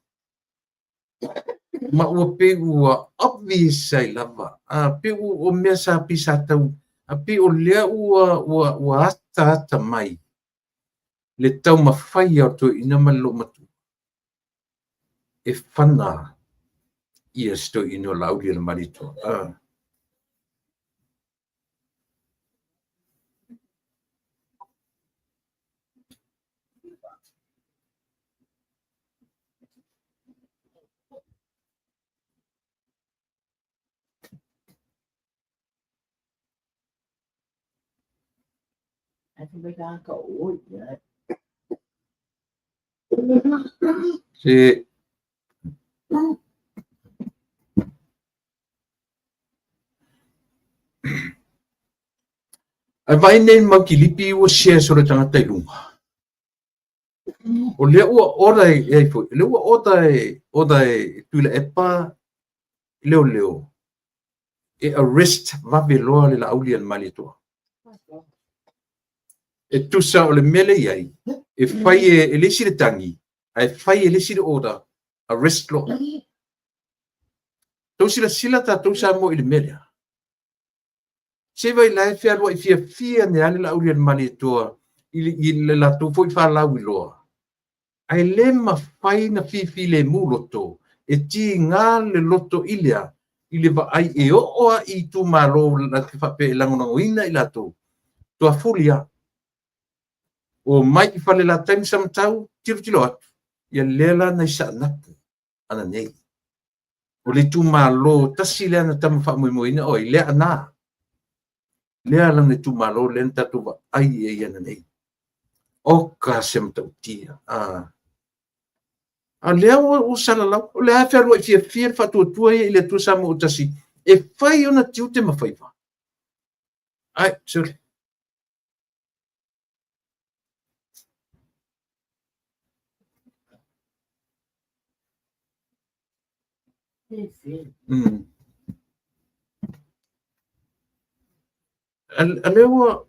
ma ua pei ua obvious ai lava, pei o mea sa pei sa tau, a pei o lea ua ataata mai le taumafai o toeaiina ma le loomatua e fana ia si toeaina o Laaulialemalietoa. Se Ae vaai nei mau kilipi ua share solo e tagata i luga. O lea ua order e ai foi, o lea ua order e order e Tuilaepa leoleo e arrest vave loa le Laaulialemalietoa. E tusa o le mea lea e i ai, e fai e le isi le tagi, ae fai e le isi le order, arrest loa. Tou silasila tatou Samoa i le mea lea. Se vai la e fealuai fiafia nei lava le Laaulialemalietoa i le latou foi faalauiloa. Ae le mafai na fifilemu loto, e tiga le loto i lea, i le vaai e oo lava i itumalo latou te faapea e lagolagoina i latou, toafuli lava. O mai i Falelatai ma Samatau, tilotilo atu, ia lea la nai Saanapu ananei. O le itumalo tasi lea na tama faamoemoeina o ai, Leaana. Lea lana itumalo lea na tatou vaai i ai ananei. Oka se matautia. A lea ua salalau, o lea e fealuai fiafia le faatuatua ia i le Atua Samoa ua tasi, e fai ona tiute ma faiva. Ai, sorry. A lea ua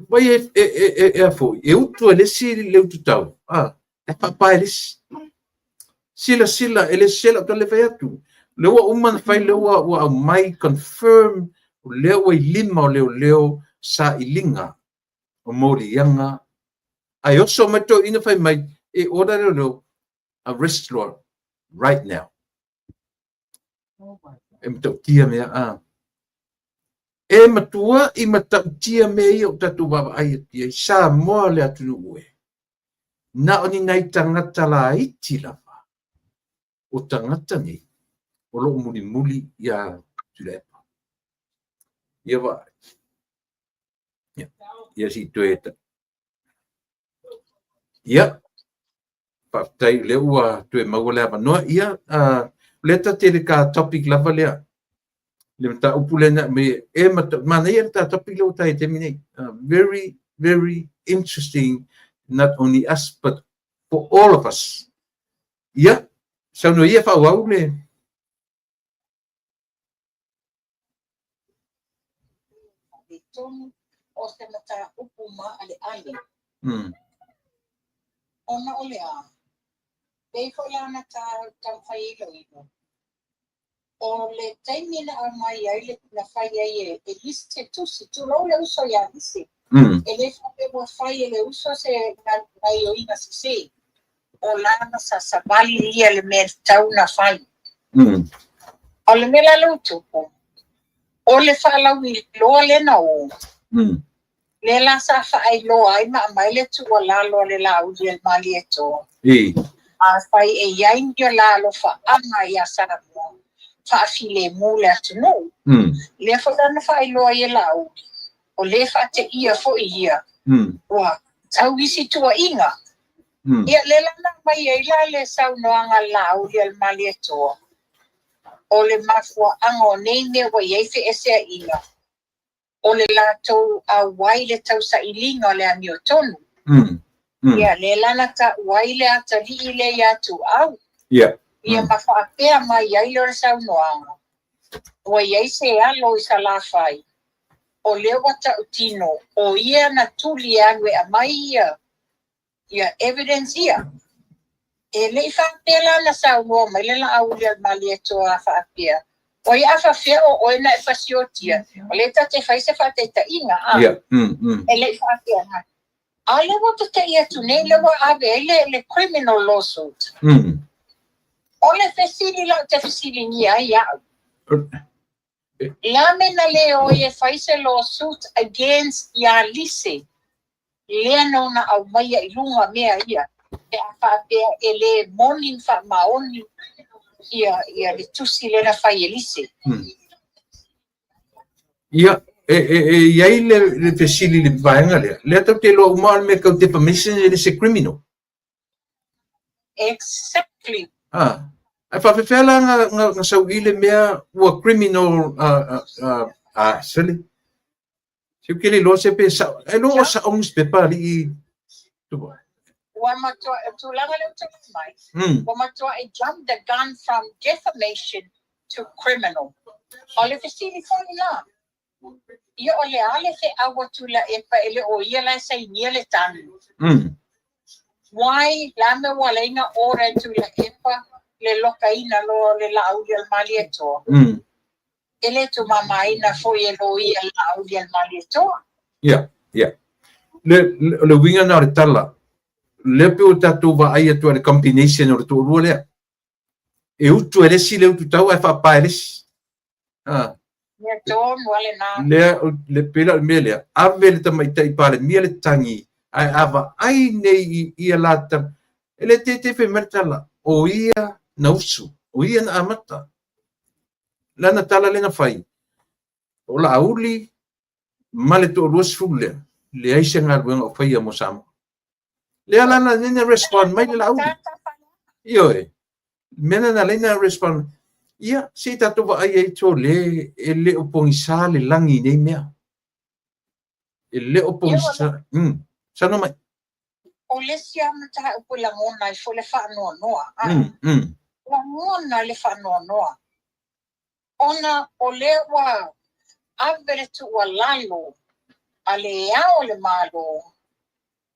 vai e a foi, e utu e le isi le ututau, e faapa e le isi. Silasila, e le sese lau tala le fai atu. O lea ua uma ona fai, lea ua aumai, confirm, o lea ua i lima o leoleo sailiga o moliaga. Ae oso mai toeaina fai mai, e order leoleo, arrest loa, right now. E matautia mea, a. E matua i matautia mea ia o tatou vaavaai atu i ai. Samoa le atunuu e. Na o ni nai tagata laiti lava o tagata nei o loo mulimuli ia Tuilaepa. Ia vaai. Ia, ia si toe ta. Ia, faafetai o lea ua toe maua le avanoa. Ia, o lea ta te le ka topic lava lea. Le mataupu lea na me e manaia le ta topic lea ua ta i taimi nei. Very, very interesting, not only us, but for all of us. Ia, saunoa ia faaauau le. Tonu o se mataupu maaleale. Ona o le a, pei foi la ona taumafai e iloilo, o le taimi na aumai ai le, na fai ai e lisi se tusi, tulou le uso ia Lisi. E le faapea ua fai e le uso se gaoioiga sese, o lana sa savali ia le mea e tatau ona fai. O le mea la lea ua tupu, o le faalauiloa lea na o, lea la sa faailoa ai ma aumai le tuualalo a le Laaulialemalietoa. Afai e i ai ni la alofaaga ia Samoa, faafilemu le atunuu. Lea foi la na faailoa ai e Laauli, o lē faateia foi ia, ua sau isi tuuaiga. Ia lea la na aumai ai la le saunoaga a le Laaulialemalietoa, o le mafuaaga o nei mea ua i ai feeseaiga, o le latou auai i le tausailiga o le amiotonu. Ia, lea la na taua ai le atalii lea ia Tuuau. Ia ma faapea mai ai lea o le saunoaga, ua i ai se alo i Salafai, o lea ua tautino, o ia na tuli e alu e aumai ia ia evidence ia. E le i faapea la na saunoa mai le Laaulialemalietoa faapea, oi a faafefea o oe na e fasiotia, o lea ta te fai se faataitaiga, a. E le i faapea na. A o lea ua tatai atu nei, lea ua ave ai le criminal lawsuit. O le fesili la ou te fesiligia ai au, la mea na le o ai e fai se lawsuit against ia Lise, lea na ona aumaia i luga mea ia, pe a faapea e le moni ma faamaoni ia le tusi lea na fai e Lise. Ia, e i ai le fesili i le vaega lea, lea tatou te iloa uma le mea tau defamation e le se criminal. Exactly. Ah, ae faafefea la na saui le mea ua criminal, sele. Se ou te le iloa se pe sao, e iloa o sao newspaper alii. Ua matua, tulaga lea ua tulai mai, ua matua e jump the gun from defamation to criminal. O le fesili foi la, ia o le a le feau a Tuilaepa e le o ia la e sainia le tagi? Why la mea ua ala ai ona order e Tuilaepa le lokaina loa o le Laaulialemalietoa? E le tumamaina foi e loia le Laaulialemalietoa. Ia, ia. O le uiga na o le tala, lea pei ua tatou vaai atu i le combination o le toalua lea. E utu e le isi le utu tau ae faapa e le isi. Ah. Mea tonu lava lena. Lea, le pei la o le mea lea, ave le tamaitai Palemia le tagi, ae a vaai nei i ia la tala, e le tete fai mai le tala, o ia na usu, o ia na amata. Lana tala lea na fai, o Laauli ma le toa-20 lea, leai se galuega o faia mo Samoa. Lea la na na respond mai le Laauli. Ioe, mea na na na respond. Ia, se i tatou vaai ai tole, e le o pogisa le lagi i nei mea. E le o pogisa. Saunoa mai. O le isi lava mataupu e lagona ai foi le faanoanoa. Lagona le faanoanoa. Ona o lea ua ave le tuualalo a le Ao o le Malo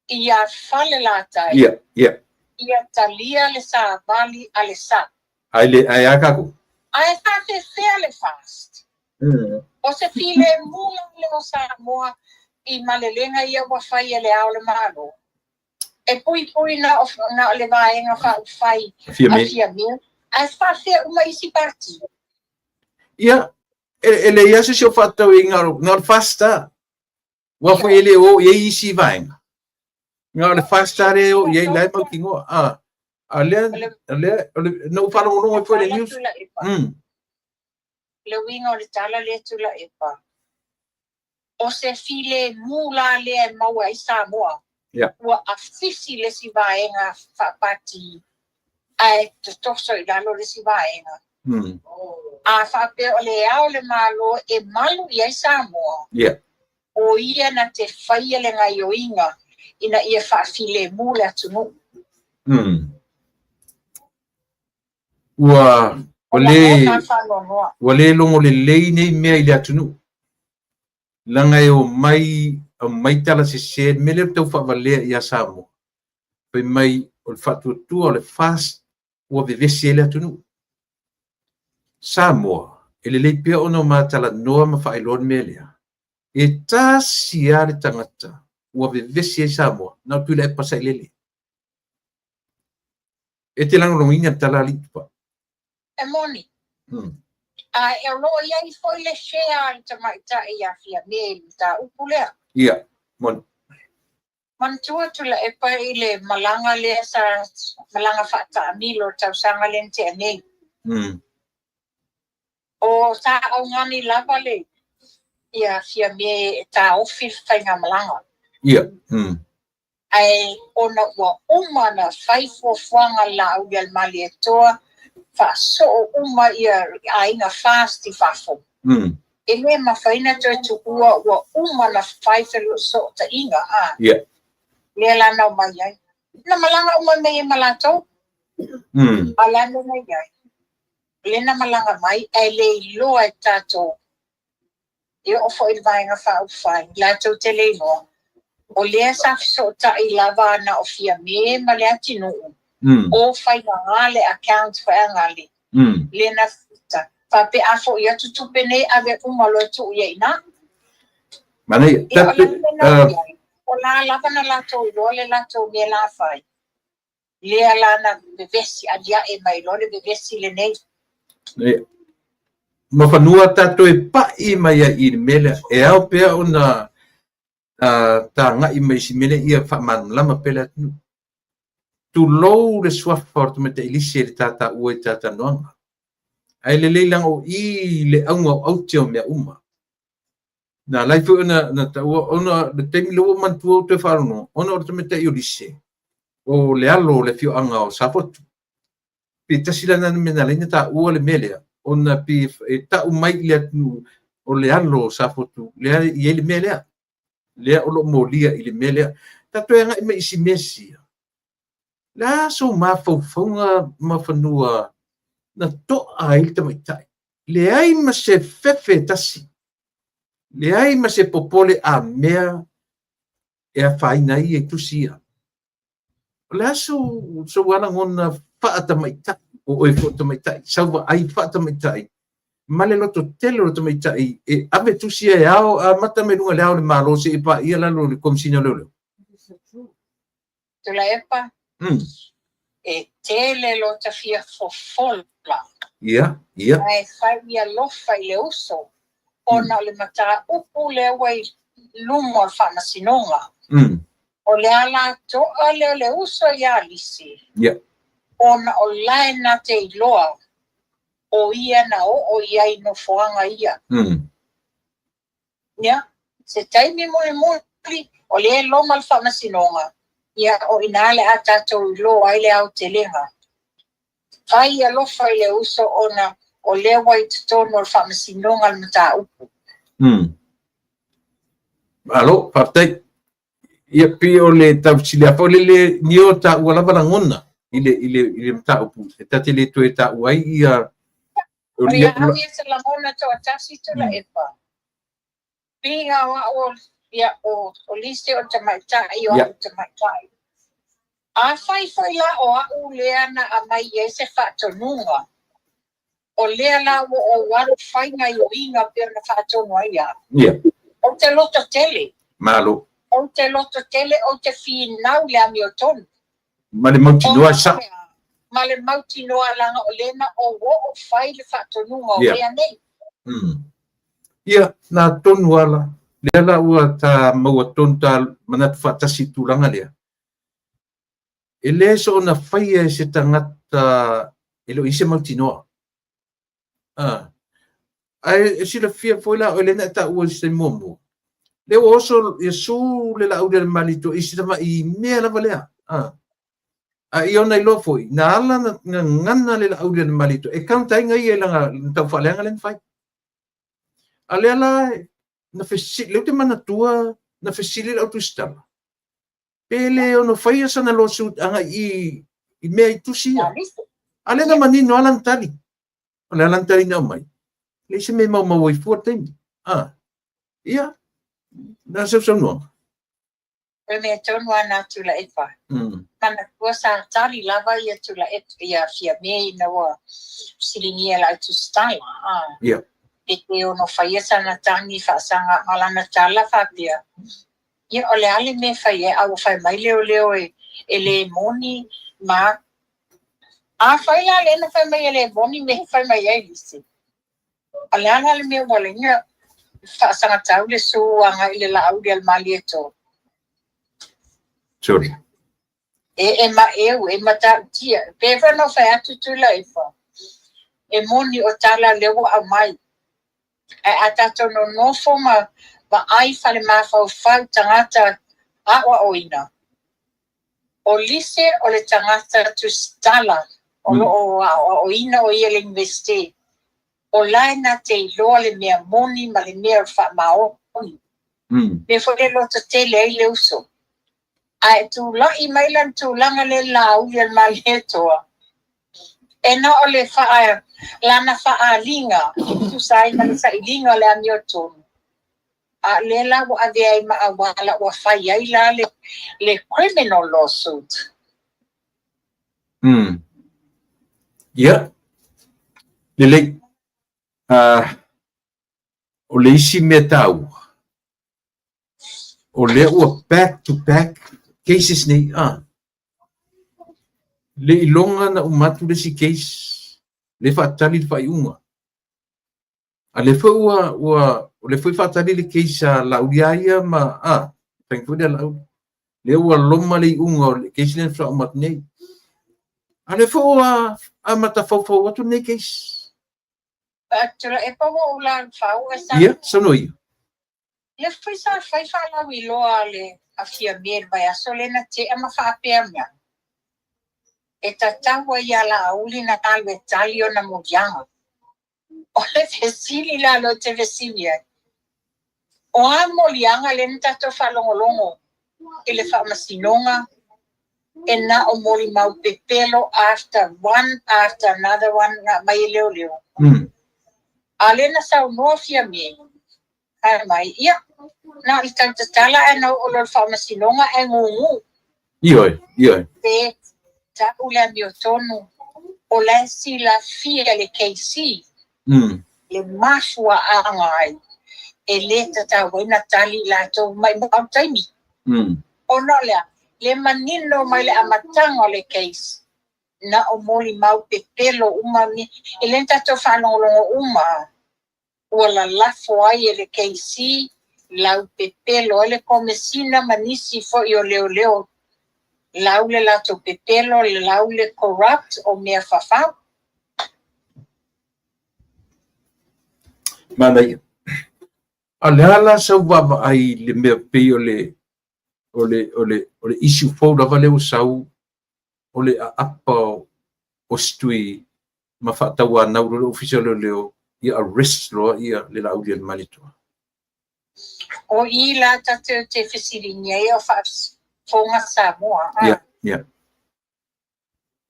ia Falelatai ia talia le savali a le sa. Ae a tatou? Ae faafefea le FAST? O se filemu la lea o Samoa i malelega ia ua fai e le Ao o le Malo? E puipui na o le Vaega Faaupufai a Fiame, ae faafefea uma isi pati? Ia, e leai lava se isi o faatatau i ai na o le FAST lava. Aua foi e le o i ai isi vaega. Na o le FAST lava lea e o i ai la e mautinoa. A lea, lea, na ou faalogologo ai foi i le news. Le uiga o le tala lea Tuilaepa, o se filemu la lea e maua ai Samoa, ua afisi le isi vaega faapati ae totoso i lalo le isi vaega. A faapea o le Ao o le Malo e malu i ai Samoa, o ia na te faia le gaioiga ina ia faafilemu le atunuu. Ua le logo lelei nei mea i le atunuu. Leaga e omai aumai tala sese, le mea lea ua tau faavalea ia Samoa, fai mai o le faatuatua o le FAST ua vevesi ai le atunuu. Samoa, e lelei pea ona o ma talanoa ma faailoa le mea lea, e tasi lava le tagata ua vevesi ai Samoa, na o Tuilaepa sailele. E te lagolagoina le tala a alii Tupai? E moni. Ae o lo o i ai foi le share a le tamaitai ia Fiame i le mataupu lea. Ia, moni. Manatua Tuilaepa i le malaga lea sa malaga faataamilo i le tausaga lea na tea nei. O sa augani lava le ia Fiame e taofi le faigamalaga. Ia. Ae ona ua uma ona fai fuafuaga a le Laaulialemalietoa, faasoo uma ia aiga FAST i fafo. E le mafai ona toe tuua ua uma ona fai fesootaiga a. Lea la na omai ai. Na malaga uma mai ai ma latou. A o le a le mea na i ai? O lea na malaga mai ae le iloa e tatou e oo foi i le Vaega Faaupufai, latou te le iloa, o lea sa fesootai lava na o Fiame ma Leatinuu, o faigagale account faigagale, lea na faapea a foi atu tupe nei ave uma loa e tuu i ai i ina. Manaia. Ia, o le a le mea na i ai? O la lava na latou iloa le latou mea la fai. Lea la na vevesi aliae mai loa le vevesi lenei. Ma fanua tatou e pai mai ai i le mea lea, e ao pea ona tagai mai i si mea lea ia faamalamalama pea le atunuu. Tulou le suafa o le tamaitai lisi e le tataua i tatalanoaga. Ae lelei leaga o i le auga o aute o mea uma. Na alai foi ona na taua ona le taimi lea ua ou manatua ua toe faalogologo, ona o le tamaitai o Lise, o le alo o le afioaga o Safotu. Pe tasi la lena mea na alai ona taua le mea lea, ona pe e tau mai i le atunuu o le alo o Safotu, lea e i ai le mea lea. Lea o lo o molia i le mea lea. Tatou e agai mai i si mea sia. Le a sou mafaufauga ma fanua na toa ai le tamaitai? Leai ma se fefe e tasi. Leai ma se popole a mea e afaina ai ia i tusi ia. O le a sou lagona faatamaitai, o oe foi o le tamaitai, sau vaai faatamaitai, ma le lototele o le tamaitai e ave tusi ia e ao, amata mai luga i le Ao o le Malo seia paia lalo i le Komesina o Leoleo? Tuilaepa, e tele lota fia fofola. Ia, ia. Ae fai i alofa i le uso, ona o le mataupu lea ua i luma o le Faamasinoga. O le ala toa lea o le uso ia Lisi, ona o lae na te iloa o ia na oo i ai nofoaga ia. Ia, se taimi mulimuli, o lea e loma le Faamasinoga, ia o ina le a tatou iloa ai le aotelega. Fai alofa i le uso ona o lea ua i totonu o le Faamasinoga le mataupu. Malo, faafetai. Ia pei o le taufesili foi lele ni o taua lava lagona i le mataupu e ta te le toe taua ai ia. O ia au ia se lagona toatasi Tuilaepa. Piga o au ia o Lisi o tamaitai o au tamaitai. A fai foi la o au lea na aumai ai se faatonuga, o lea la ua ou alu fai gaioiga pe ona faatonu ai au. Ou te loto tele. Malo. Ou te loto tele, ou te finau le amiotonu. Ma le mautinoa sa. Ma le mautinoa langa o lea na ou oo fai le faatonuga o mea nei. Ia, na tonu ala. Lea la ua ta maua tonu ta manatu faatasi i tulaga lea. E le soona faia e se tagata e le o i ai se mautinoa. Ae e silafia foi la o le na e taua i se taimi muamua. Lea ua oso ia su le Laaulialemalietoa i se tamai mea lava lea. A ia ona iloa foi, na ala na gagana le Laaulialemalietoa e count ai ia i lana tau faaleaga lea na fai. A lea la na fesili, lea ou te manatua na fesili lau Tusitala, pe le ono faia sana lawsuit agai i mea i tusi ia. A lea na manino ala na tali. O le ala na tali na aumai. Leai se mea maumau ai fua le taimi. Ia, na sausaunoaga. O le mea tonu lava na Tuilaepa. Manatua sa tali lava ia Tuilaepa, ia Fiame ina ua fesiligia e lau Tusitala. Pe te ono faia sana tagi faasaga a lana tala faapea. Ia, o le a le mea e fai ai, a ua fai mai leoleo e le moni ma afai la lea na fai mai e le moni mea e fai mai ai lisi. O le a la le mea ua ala ai ona faasagatau le sue agai i le Laauli a le Malietoa? Sorry. E maeu, e matautia. Pei foi ona ou fai atu Tuilaepa, e moni o tala lea ua aumai. Ae a tatou nonofo ma vaai falemafaufau tagata aoaoina, o lise o le tagata tusitala o lo o aoaoina o ia i le Iunivesite, o la e na te iloa le mea moni ma le mea o le faamaoni. Mea foi lea e lototele ai le uso. Ae tulai mai la le tulaga lea i le Laauli a le Malietoa, e na o le lana faaaliga e tusa ai ma le sailiga o le amiotonu, a o lea la ua avea ai ma auala ua fai ai la le criminal lawsuit. Ia, lelei. O le isi mea taua, o lea ua back to back cases nei, le iloga na uma atu le isi case, le faatali le faaiuga. A lea foi ua o lea foi faatali le case a Laauli a ia ma faiga foi lea Laauli. Lea ua loma le iuga o le case lea na faatoa uma atu nei. A lea foi ua amata faufau atu lenei case. Tuilaepa ua ou lalufau e sa. Ia, saunoa ia. Lea foi sa fai faalauiloa a le a Fiame i le vaiaso lea na tea ma faapea mai, e tatau ai ia Laauli na alu e tali ona moliaga. O le fesili la lea ou te fesili ai, o a moliaga lea na tatou faalogologo i le faamasinoga e na o molimau pepelo after one after another one na aumai e leoleo? A lea na saunoa Fiame, fai mai, ia, na o le tautatala ae na oo loa i le faamasinoga ae gugu. Ioe, ioe. Pe tau le amiotonu, o la e silafia le KC le mafuaaga ai e le tatau ai na tali i latou maimau taimi. Ona o le a? Le manino mai le amataga o le case, na o molimau pepelo uma, e le na tatou faalogologo uma, ua lalafo ai e le KC lau pepelo ai le Komesina ma nisi foi o leoleo, lau le latou pepelo, lau le corrupt o mea fafau. Manaia. A le a la sau vaavaai i le mea pei o le o le issue fou lava lea ua sau o le aapa o Setui ma faatauanau loa le Ofisa o Leoleo ia arrest loa ia le Laauli a le Malietoa. O i la tatou te fesiligia ai o faafofoga Samoa. Ia, ia.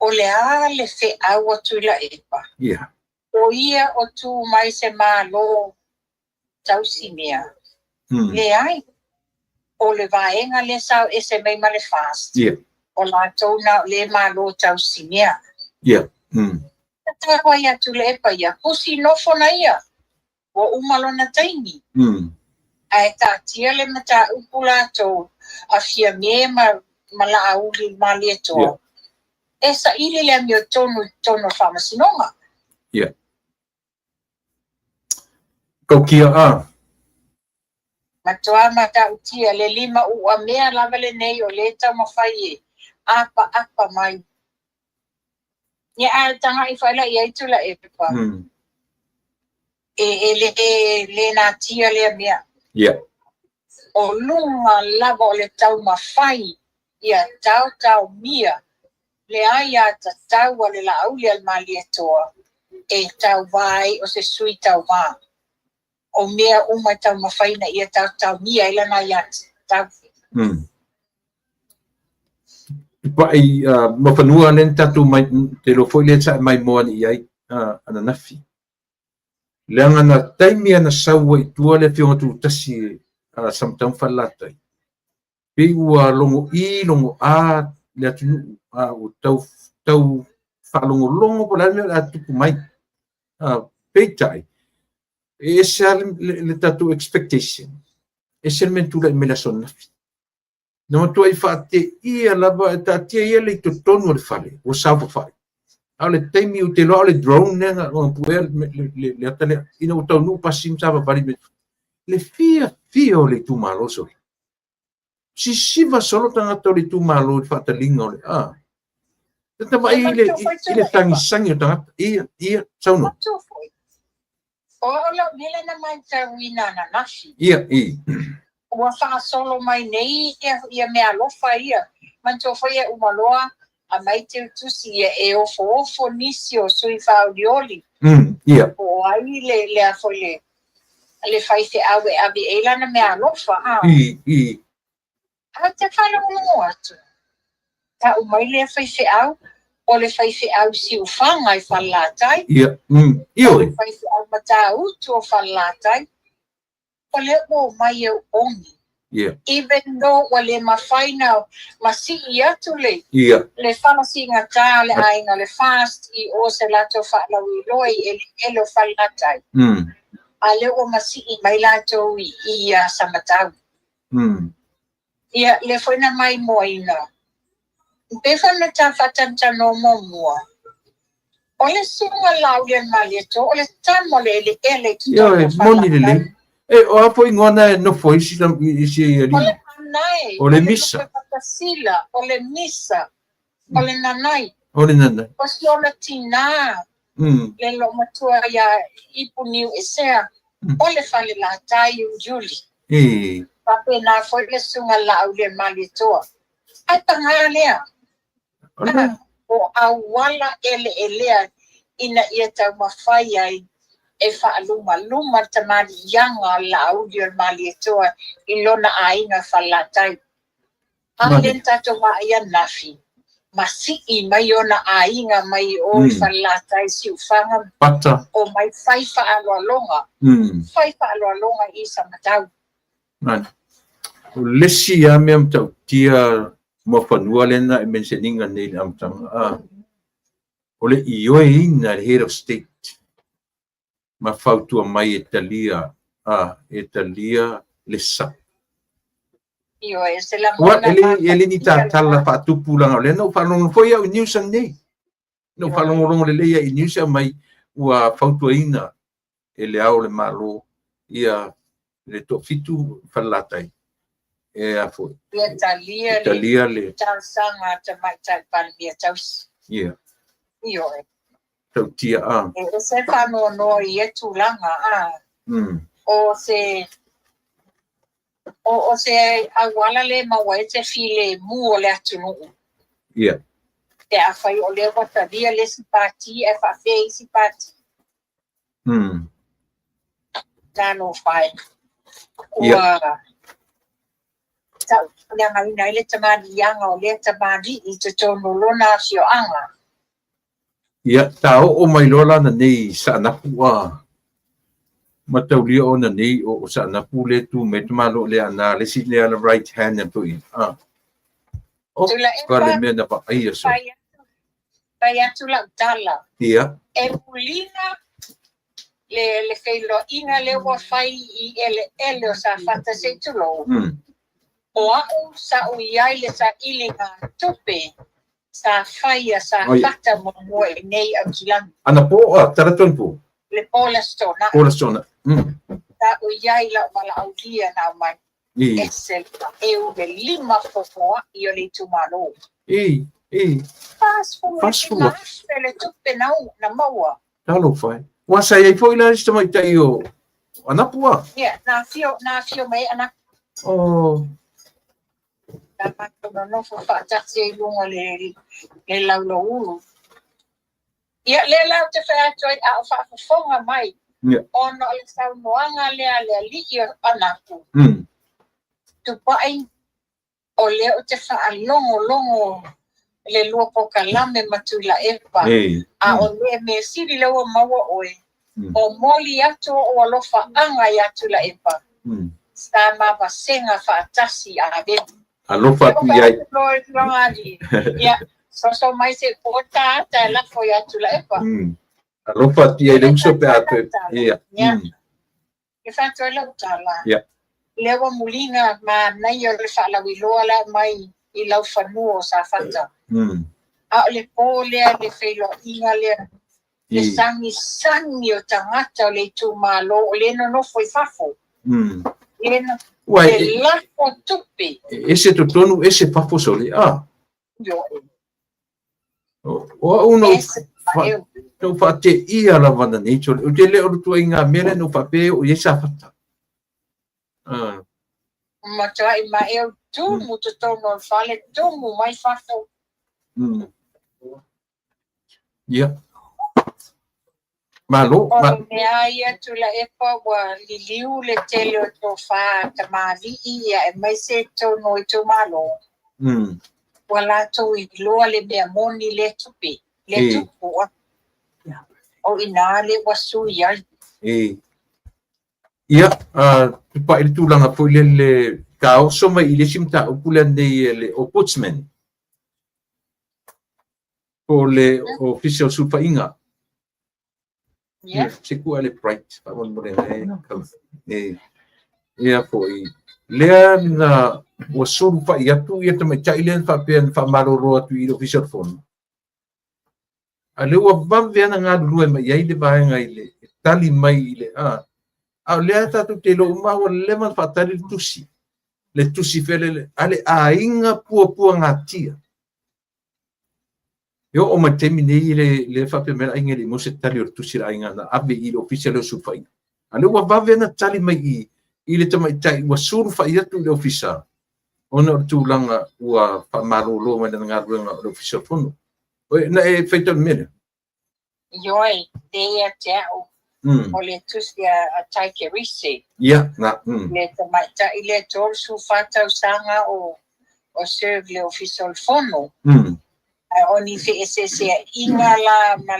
O le a le feau a Tuilaepa? Ia. O ia o tu mai se Malo tausimea. Leai. O le vaega lea sa o ese mai ma le FAST. Ia. O latou na o le Malo tausimea. Ia. Tatau ai ia Tuilaepa ia, pusi nofo na ia. Ua uma lona taimi. Ae taatia le mataupu latou a Fiame ma Laauli Malietoa e saili le amiotonu i totonu o le faamasinoga. Ia. Tautia a. Matua matautia le lima uamea lava lenei o lea e taumafai e apaapa mai. Ia ae tagai foi la i ai Tuilaepa. E le natia lea mea. Ia. O luga lava o le taumafai ia taotaomia le aiatatau a le Laauli a le Malietoa e tauvā ai o se sui tauvā. O mea uma e taumafai ina ia taotaomia ai lana aiatatau. Tupai Muafanua lea na tatou mai, te iloa foi lea sa e maimoa nei i ai ananafi. Leaga na taimi ana sau ai i tua le Afioga Tutasi a Samatau ma Falelatai, pei ua logo i, logo a le atunuu, ua tau faalogologo po o le a le mea o le a tupu mai. Peitai, e ese lava le tatou expectation, ese le mea na tulai mai le aso ananafi. Na matuai faateia lava e taatia ia le i totonu o le fale ua saofafai. A o le taimi ou te iloa o le drone lea na puea le ata lea ina ua taunuu pasi ma savavali mai. Le fiafia o le itumalo sole. Sisiva solo tagata o le itumalo i le faataliga o le a. Tata i le tagisagi o tagata. Ia, ia, saunoa. O au lau mea na matauina ananafi. Ia, i. Ua faasolo mai nei ia meaalofa ia. Manatua foi e uma loa aumai teutusi ia e ofoofo nisi o sui faaolioli. Ia. Po o ai le le a foi le le faifeau e ave i ai lana meaalofa a. I, i. Ae ou te faalogologo atu, tau mai lea faifeau, o le faifeau Siufaga i Falelatai. Ia, ioe. O le faifeau Matautu o Falelatai. O lea ua omai e opogi. Yeah. Even though ua le mafai na masii atu le, yeah, le fala siigatā o le aiga o le FAST i o se latou faalauiloa i eleele o Falelatai, a lea ua masii mai latou i Samatau. Ia, lea foi na maimoaina. E pei foi ona ta faatanoa muamua, o le Susuga Laaulialemalietoa, o le tama o le eleele i totonu o Ioe, moni Falelatai. lelei. E, o a foi igoa na e nofo ai isi alii? O le Anae, O le Misa. O le Lupematasila, o le Misa, o le Nanai. O le Nanai. O si ona tinā, le loomatua ia Ipu Niuesea, o le Falelatai uliuli. Faapena foi le Susuga Laaulialemalietoa. Ae paga lea, o auala eleelea ina ia taumafai ai e faalumaluma le tamaliiaga o le Laauli o le Malietoa i lona aiga Falelatai. A lea na tatou vaai ananafi, masii mai ona aiga mai o i Falelatai, Siufaga, Pata. o mai fai faaaloaloga, fai faaaloaloga i Samatau. O le isi lava mea matautia Muafanua lea na e mention ina nei i le amataga, o le ioeina e le Head of State ma fautua mai e talia, e talia le sao. Ioe, se lagona E le ni tatala faatupulaga, o lea na ou faalogologo foi au i news ananei. Na ou faalogologo lelei ai i news aumai ua fautuaina e le Ao o le Malo ia le toafitu Falelatai e a foi. Ia talia, talia le talosaga a Tamaitai Palemia tausi. Ia. Ioe. Tautia a. E ese faanoanoa i ia tulaga a. O se o se auala le maua ai se filemu o le atunuu. Ia. Pe afai o lea ua talia le isi pati ae faafea isi pati. Talofa e. Ua tauleagaina ai le tamaliiaga o lea tamalii i totonu o lona afioaga. Ia, ta oo mai loa lana nei Saanapu a mataulia ona nei o Saanapu le tu mai tamalo le ana le si le ana right hand and put a. O ka le mea na vaaia so. Fai atu lau tala. Ia. E muliga le feiloaiga lea ua fai i eleele o Safata se i tulou. O au sa ou i ai le sailiga tupe sa faia Safata muamua i nei Aukilagi. Ana po a talaatu anapo. Le po le Aso Toonai. Po le Aso Toonai. Sa ou i ai lau valaaulia na aumai. Ese le paeu le lima fofoai o le itumalo. I, i. 45,000 le tupe na na maua. Talofa e. Ua sa i ai foi la isi tamaitai o Anapu a? Ia, na afio mai Anapu. Oh. Na matou nonofo faatasi ai i luga le lauloulu. Ia, lea la ou te fai atu ai a o faafofoga mai, ona o le saunoaga lea a le alii o Anapu, Tupai, o lea ou te faalogologo le lua polokalame ma Tuilaepa, a o le mea sili lea ua maua oe, momoli atu ou alofaaga ia Tuilaepa, sa ma vasega faatasi a Avelu. Alofa atu i ai. Ia, soso mai se pota ata e lafo ia Tuilaepa. Alofa atu i ai le uso pe a toe. Ia. Ia. E fai atu ai lau tala. Ia. Lea ua muliga manaia o le faalauiloa le aumai i laufanua o Safata. A o le po lea le feiloaiga lea, le sagisagi o tagata o le itumalo o le nonofo i fafo. Le Ua lafo tupe. E ese totonu, ese fafo sole. Ah. Ioe. O au na Ese paeu. Na ou faateia lava ananei sole. Ou te le o le ituaiga mea lea na ou faapea e oo i ai Safata. Ah. Matuai maeu tumu totonu o le fale, tumu mai fafo. Ia. Malo. O Ma le mea ia Tuilaepa ua liliu le tele o tofa a tamalii ia aemaise totonu o itumalo. Ua latou iloa le mea moni le tupe, le tupu. O ina le ua sui ai. E. Ia, tupai le tulaga foi lele taoso mai i le isi mataupu lea nei e le Ombudsman. Po o le Ofisa o Sulufaiga. Yeah. Se kua le Bright, faamolemole e. Ia foi, lea na ua sulufai atu ia tamaitai lea na faapea na faamalolo atu i le Ofisa o le Fono. A lea ua vave lava na galulue mai ai le vaega i le tali mai i le a. A o lea tatou te iloa uma ua leva ona faatali le tusi. Le tusi felele a le aiga puapuagatia. E oo mai taimi nei le faapea mai le aiga e le i maua se tali o le tusi a le aiga na ave i le ofisa lea o sulufaiga. A lea ua vave na tali mai i le tamaitai ua sulufai atu i le ofisa ona o le tulaga ua faamalolo mai lana galuega o le Ofisa o le Fono. Na e faitau i le mea lea? Ioe, te ia te au o le tusi a Taike Reese. Ia, na. Le tamaitai lea 34 tausaga o serve le Ofisa o le Fono. Ae o ni feeseeseaiga la ma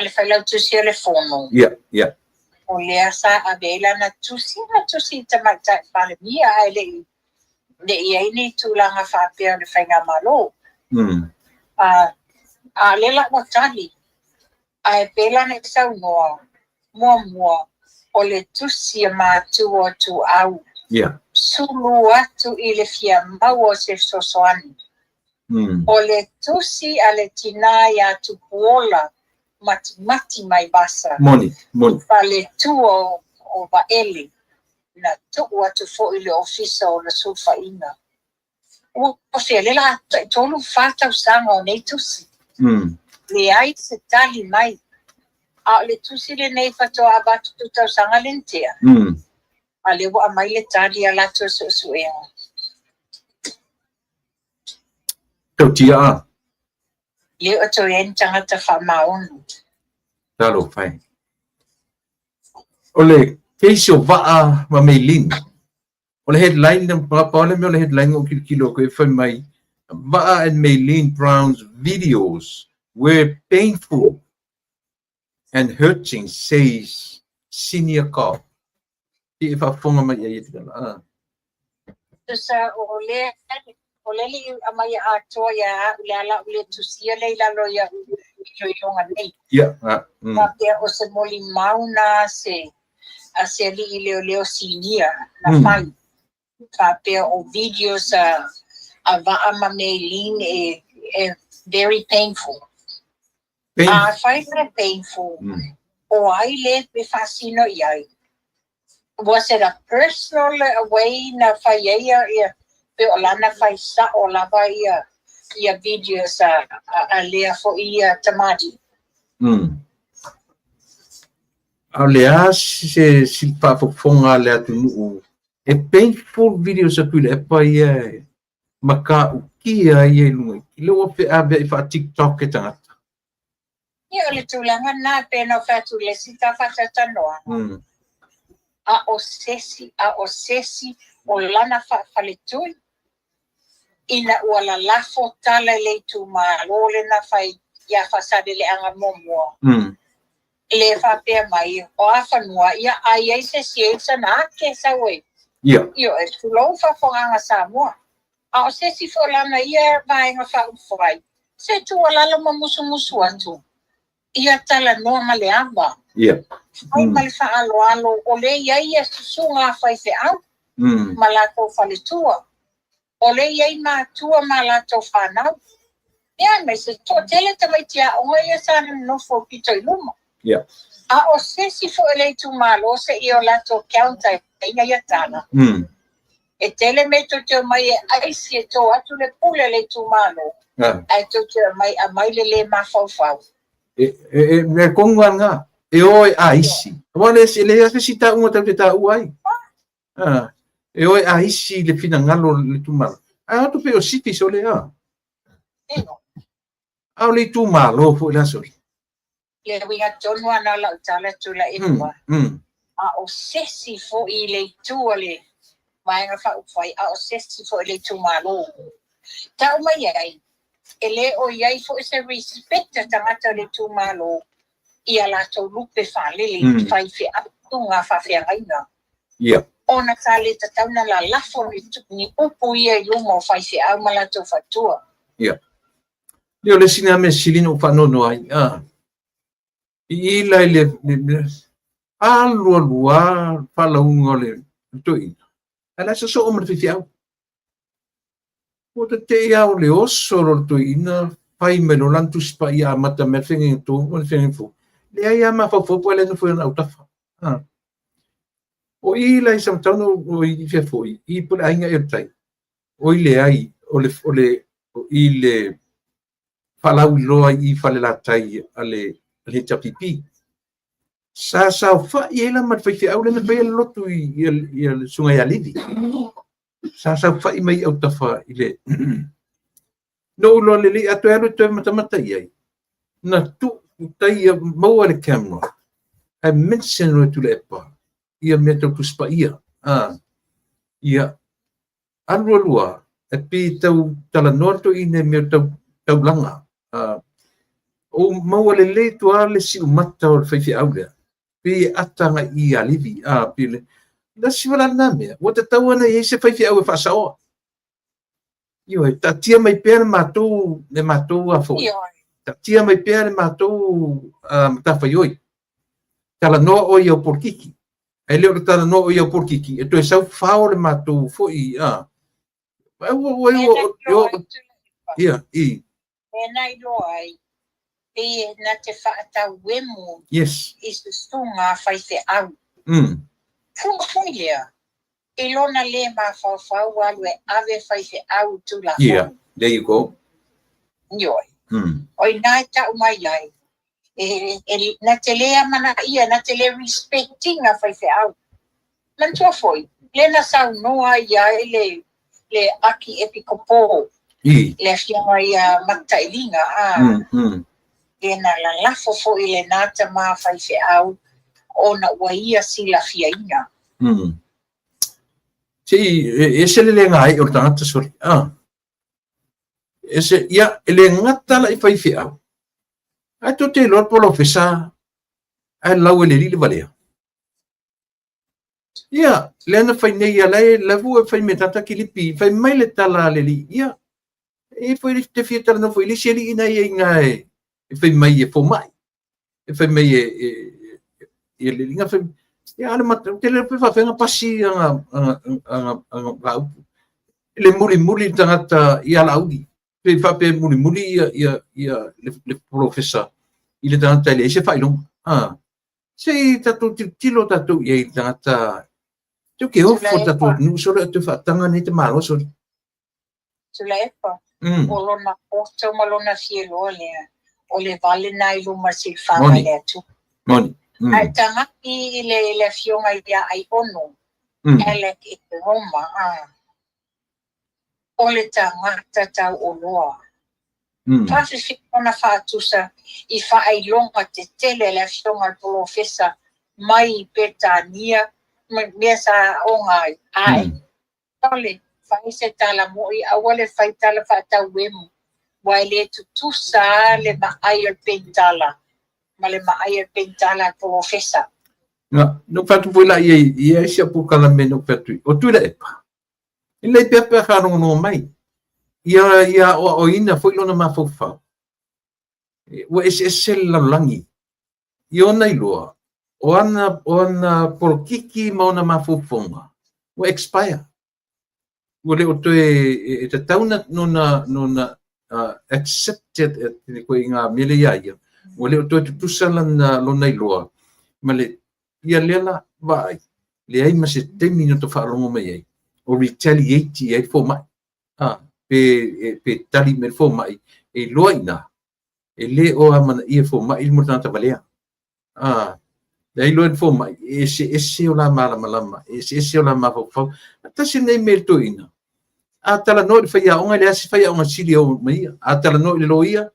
le failautusi o le Fono. Ia, ia. O lea sa ave ai lana tusi, na tusi i tamaitai Palemia ae le i ai ni tulaga faapea o le faigamalo. A le la ua tali, ae pe lana i saunoa, muamua, o le tusi a matua o tuau. Yeah. Sulu atu i le fia maua o se fesoasoani. O le tusi a le tina ia Tupuola matimati mai vasa. Moni, moni. Faletua o Vaele, na tuu atu foi le ofisa o le sulufaiga. Ua fea le la 3-4 tausaga o nei tusi. Leai se tali mai. A o le tusi lenei faatoa avatu tausaga le nitea. A le ua aumai le tali a latou suesuega. Tautia a. Le o toe ai ni tagata faamaonu. Talofa e. O le case o Vaa ma Meilin. O le headline, na pau le mea o le headline o kilokilo ko e fai mai, Vaa and Meilin Brown's videos were painful and hurting, says senior cop. Ti e faafofoga mai ai e te tala. Ah. Tusa o le li amai atoa ia au le ala o le tusia le lalo ia iloiloga nei. Ia. Ah. Faapea o se moli mauna se a se li i leo leo sinia na fai. Faapea o videos a Vaa ma Meilin e very painful. A fai le painful. O ai le pe faasino i ai. Was it a personal way na fai ai ia pe o lana fai sa o lava ia videos a lea fo ia tamati. A o le a se faafofoga le atunuu e painful videos a Tuilaepa ia e matautia ia i luga. I le ua feaveai i faa-TikTok e tagata. Ia o le tulaga na pe na fai atu le si ta faatanoa. A o sesi o lana faafaletui ina ua lalafo tala i le itumalo le na fai ia Faasaleleaga muamua. Le faapea mai o afanua ia ai ai se si e sana ake sau e. Ia. Io e tulou faafofogaaga Samoa. A o sesi foi lana ia vaega faaupufai, se tuualalo ma musumusu atu. Ia talanoa ma le ava. Fai ma le faaaloalo o lea e i ai ia susuga a faifeau ma latou faletua. O lea e i ai matua ma latou fanau. Ia aemaise toatele tamaiti aoga ia sa nonofo pito i luma. A o se isi foi o le itumalo seia o latou counter ina ia tala. E tele mea tou te omai e aisi e to atu le pule a le itumalo, ae tou te omai aumai le le mafaufau. E mea tonu lava lena, e o e aisi. Aua e leai se isi tauga tatou te taua ai. E o e aisi le finagalo o le itumalo. Ae o atu pei o sifi sole a. A o le itumalo foi la sole. Le uiga tonu lava lena o lau tala Tuilaepa. A o se isi foi i le itu a le Vaega Faaupufai, a o se isi foi i le itumalo. Tau mai ai, e le o i ai foi se respect a tagata o le itumalo i a latou lupe faalele i faifeau susuga faafeagaiga. Ona sa le tatau ona lalafo ni upu ia i luma o faifeau ma latou faletua. Ia o le isi lena mea sili ona ou faanoanoa ai, i i la i le alu alu lava faalauga o le toeaina, ae la e sosoo ma le faifeau. Ua tetee lava o le oso loa o le toeaina fai mai loa lana Tusi Paia amata mai le feagaiga tonu ma le feagaiga fou. Leai lava mafaufau po o le nofo i ona autafa. O i la i Samatauna o i fea foi, i po o le aiga ea o le tai. Oi leai, o le, o le, o i le faalauiloa i Falelatai a le HRPP. Sa saofai ai la ma le faifeau lea na faia le lotu i le susuga ia Livi. Sa saofai mai i autafa i le... Na ou iloa lelei, a toe alu e toe matamata i ai, na tuu tai ia maua le camera, ae mention loa e Tuilaepa ia mea tau Tusi Paia. Ia, alu alu lava, e pei e tau talanoa le toeaina i mea tau taulaga. Ou maua lelei atu lava le siumata o le faifeau lea, pei e ata agai i ia Livi. Pei le isi la lena mea, ua tatau ona i ai se faifeau e faasaoa. Ioe, taatia mai pea le matou, le matou a foi. Taatia mai pea le matou matafaioi. Talanoa oe i au polokiki. Ae le o le talanoa oe i au polokiki, e toe sau fao le matou foi. Ia, i. Mea na iloa ai, pei e na te faatauemu i susuga a faifeau. Fua foi lea i lona le mafaufau alu e ave faifeau i Tulafono. Yeah, there you go. Ioe. O i ina e tau mai ai, e, na te le amanaia, na te le respect ina faifeau. Manatua foi, lea na saunoa ai ai le, le Akiepikopo, le afioga ia Matailiga, a, lea na lalafo foi lena tama faifeau ona ua ia silafiaina. Se i, e ese le le gae'e o le tagata sole, a. Ese, ia, e le gata la i faifeau, ae tou te iloa le polofesa ae lau e le alii le valea. Ia, lea na fai nei ia, la foi e fai me tata kilipi, fai mai le tala a le alii, ia, e foi le te fia talanoa foi i le isi alii na ia i ina e fai mai e fomai, e fai mai e, e, e le alii, fai, ia, ale mata, te le pe faafenga pasi anga, anga, anga, anga, anga, le mulimuli le tagata ia Laauli, pe faapea e mulimuli ia, ia, ia le, le polofesa i le tagata e leai se faailoga. Ah. Se i tatou tilotilo tatou i ai i le tagata tau ke ofo le tatou atunuu sole o toe faataga nei te Malo sole. Tuilaepa, o lona poto ma lona fialoa lea, o le vale na i luma silifaga i le Atua. Moni. Ae taga'i i le, le afioga ia Aiono, Alec Ekeroma, a. O le tagata tauoloa. Faafefea ona faatusa i faailoga tetele a le afioga i le polofesa mai Peretania ma mea sa aoga ai, ae ʻaʻole fai se tala moʻi, aua le fai tala faatauemu, aua e le tutusa lava le vaai o le penitala ma le vaai o le penitala a le polofesa. Na, na ou fai atu foi la i ai, i ai si au polokalame na ou fai atu ai, o Tuilaepa, E lelei pea pe a faalogologo mai. Ia, ia aoaoina foi lona mafaufau. Ua eseese le lalolagi. I ona iloa, o ana polokiki ma ona mafaufauga ua expire. Ua le o toe e tatau ona accepted le ituaiga mea lea ia ia. Ua le o toe tutusa lona iloa ma le ia lea la vaai, leai ma se taimi na ta faalogo mai ai o retaliate i ai le fomai. Pe tali mai le fomai e iloa i ina e le o amanaia e fomai mo le tagata valea. Leai iloa le fomai, e eseese o la malamalama, e eseese o la mafaufau. Tasi lenei mea i le toeaina, a talanoa i le faiaoga, e leai se faiaoga sili e oo ma ia. A talanoa i le loia,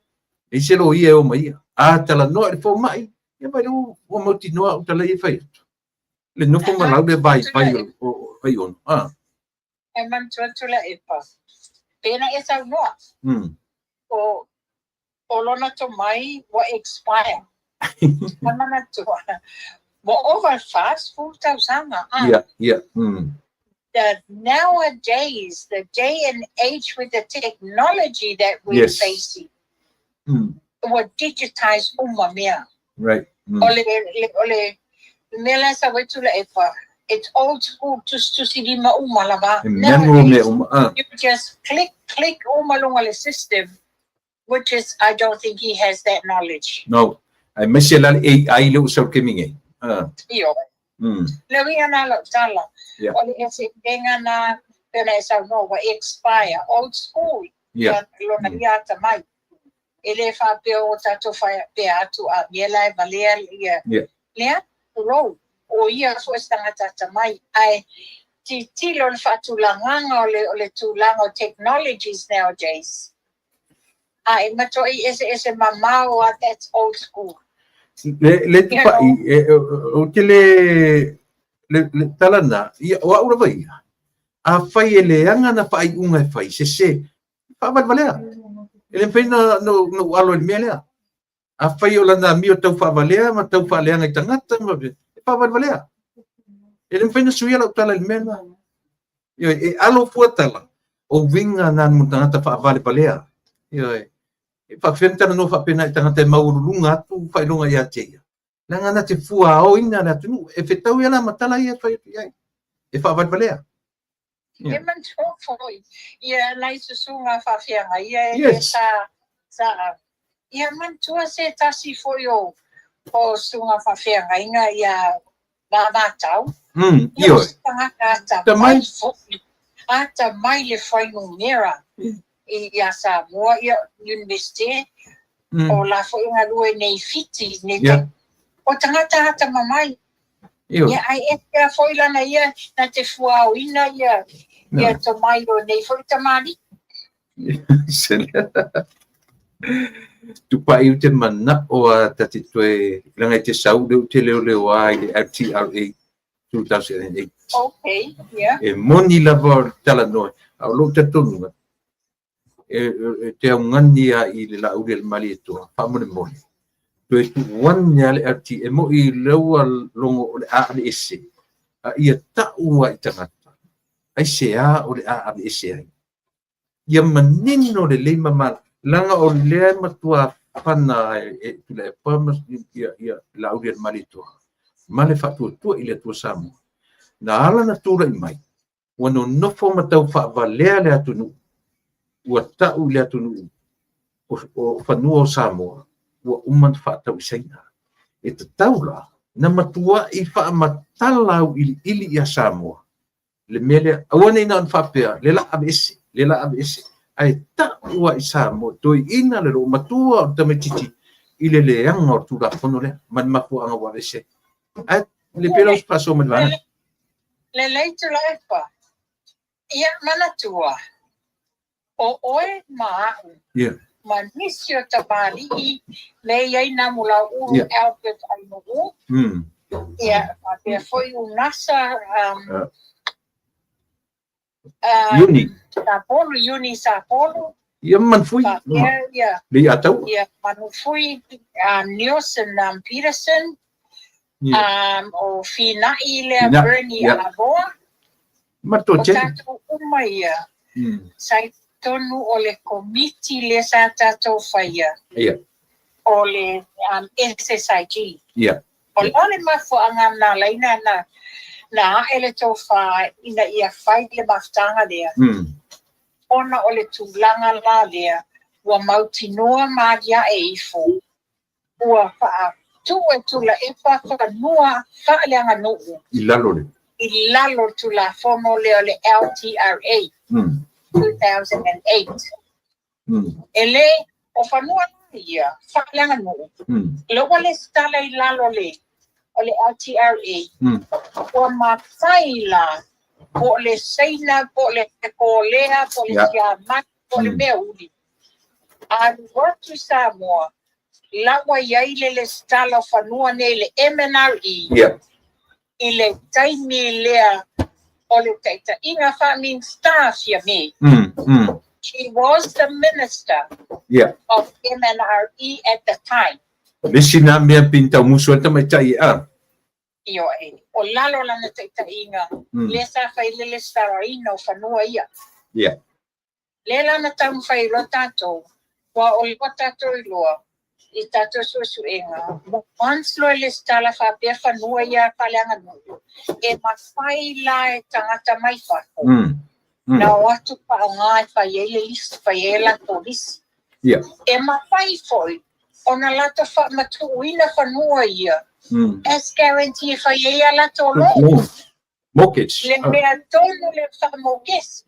leai se loia e oo ma ia. A talanoa i le fomai, ia vaai ua mautinoa au tala ia e fai atu. Le nofo ma lau le vaivai o Aiono. E manatua Tuilaepa, pena e saunoa. O lona tomai ua expire. E manatua, ua ova i le 40 tausaga. Ia, ia. Nowadays, the day and age with the technology that we're facing, ua digitize uma mea. O le mea la e sau ai Tuilaepa, it's old school, tusitusi lima uma lava. E manual mea uma. You just click, click uma luga le system, which is, I don't think he has that knowledge. No. Aemaise la le AI lea ua sau i le taimi nei. Ioe. Le uiga na lau tala, o le eseesega na pei ona e saunoa ua expire, old school, lona ia atamai. E le faapea o tatou faapea atu a mea la e valea ia. Lea, tulou, o ia foi se tagata atamai, ae tilotilo le faatulagaga o le tulaga o technologies nowadays. A e matuai eseese mamao a, that's old school. Le tupai, ou te le tala na, ia, o au lava ia, afai e leaga na faaiuga e fai, sese, faavalevalea. E le mafai na ou alo i le mea lea. Afai o lana amio tau faavalea ma tau faaleaga i tagata, e faavalevalea. E le mafai na suia lau tala i le mea lena. Ioe, e alo fua tala, o uiga na mo tagata faavalevalea. Ioe, e faapefea ona talanoa faapena i tagata e maualuluga atu faailoga ia te ia. Leaga na te fuaoina le atunuu, e fetau ia la ma tala ia e fai atu i ai. E faavalevalea. E manatua foi ia nai susuga faafeagai ia e sa ia manatua se tasi foi o susuga faafeagaiga ia Mamatau. Ia o se tagata atamai foi, atamai le fuainumera ia Samoa, ia Universite, o la foi e galue nei i Fiti, nei taimi. O tagata atamamai. Ia ae ese lava foi lana ia na te fuaoina ia ia tomai o nei foi tamalii. Tupai ou te manao a ta te toe leaga e te sau lea ou te leoleoa i le LTRA 2008. Okay, yeah. E moni lava o le talanoa, a o lou talitonuga, e te augani lava i le Laauli a le Malietoa, faamolemole, toe tuu ane lava le LT, e moi lea ua logo o le a aveese, a ia tau lava i tagata, aisea o le a aveese ai. Ia manino lelei ma leaga o lea e matua fana e Tuilaepa ma ia Laauli a le Malietoa ma le faatuatua i le Atua Samoa. Na ala na tulai mai, ua nonofo ma tau faavalea le atunuu, ua tau i le atunuu o fanua o Samoa, ua uma ona faatau i Saina. E tatau la na matuai faamatala auiliili ia Samoa le mea lea, aua ne i na ona faapea, le la aveese, le la aveese, ae tau lava i Samoa, toeaina le loomatua o le tamaitiiti i le leaga o le Tulafono lea ma le mafuaaga ua aveese ai. Ae le pei la o se faasoa mai le vaega. Lelei Tuilaepa. Ia manatua, o oe ma a'u ma nisi o tamalii le i ai Namulau'ulu Albert Ainuu, ia faapea foi Unasa Iuni. Sapolu, Iuni Sapolu. Ia Manufui. Faapea ia. Le Iataua. Ia Manufui, Nielsen Peterson, o Fina'i lea Bernie Avoa. Ma le O tatou uma ia, sa i totonu o le Komiti lea sa tatou faia. O le SSIG. Ia. O le a le mafuaaga na ala ai na ae le tofa ina ia fai le mafutaga lea? Ona o le tulaga la lea ua mautinoa ma aliae ifo ua faatuu e Tuilaepa fanua faaleaganuu i lalo le i lalo o le Tulafono lea o le LTRA 2008. E le o fanua la ia faaleaganuu, lea ua lesitala i lalo o le LTRA, ua mafai la po o le Saina, po o le Kolea, po o le Siamani, po o le mea uli, alu atu i Samoa, la ua i ai le lesitala o fanua nei le MNRE i le taimi lea o le taitaiga faa-Minisita Fiame. She was the minister of MNRE at the time. Le isi na mea pei tau musu ai le tamaitai e a. Ioe, o lalo lana taitaiga, lea sa fai le lesitalaina o fanua ia. Lea la na taumafai ai loa tatou, aua o lea ua tatou iloa i tatou suesuega, once loa e lesitala faapea fanua ia faaleaganuu, e mafai la e tagata mai fafo na o atu faaaoga e fai ai le lisi, fai ai latou lisi. E mafai foi ona latou faamatuuina fanua ia as guarantee e fai ai a latou loan. Mortgage. Le mea tonu le faamokesi.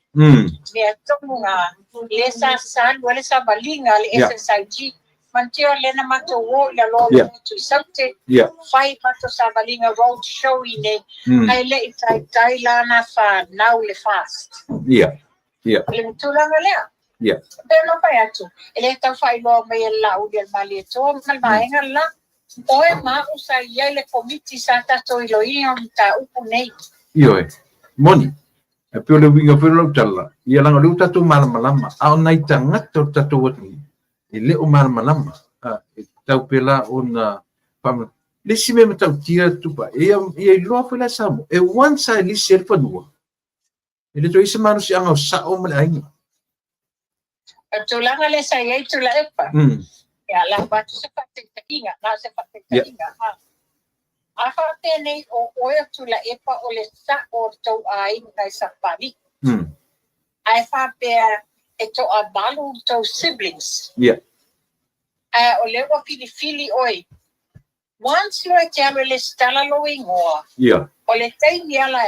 Mea tonu na le sa salu ai le savaliga a le SSIG. Manatua lea na matou o i lalo o le motu i Saute, fai matou savaliga road show i nei, ae le i taitai la na fanau le FAST. O le tulaga lea. Pei ona fai atu, e le tau faailoa mai e le Laauli a le Malietoa ma le vaega le la. Oe ma a'u sa i ai le Komiti sa tatou iloiina o mataupu nei. Ioe, moni. E pei o le uiga foi o lau tala, ia leaga o lea ua tatou malamalama, a o nai tagata o le tatou atunuu, e le o malamalama. E tatau pea la ona faamalamalama. Le isi mea matautia Tupai, ia iloa foi la e Samoa, e once lava e lisi ai le fanua, e le toe i ai se malosiaga o sao ma le aiga. O le tulaga lea sa i ai Tuilaepa, ia la avatu se faataitaiga, na o se faataitaiga. A faapea nei o oe o Tuilaepa o le sao o le tou aiga i Sapapalii, ae faapea e toavalu tou siblings, ae o lea ua filifili oe, once loa e te alu e lesitala lou igoa, o le taimi ala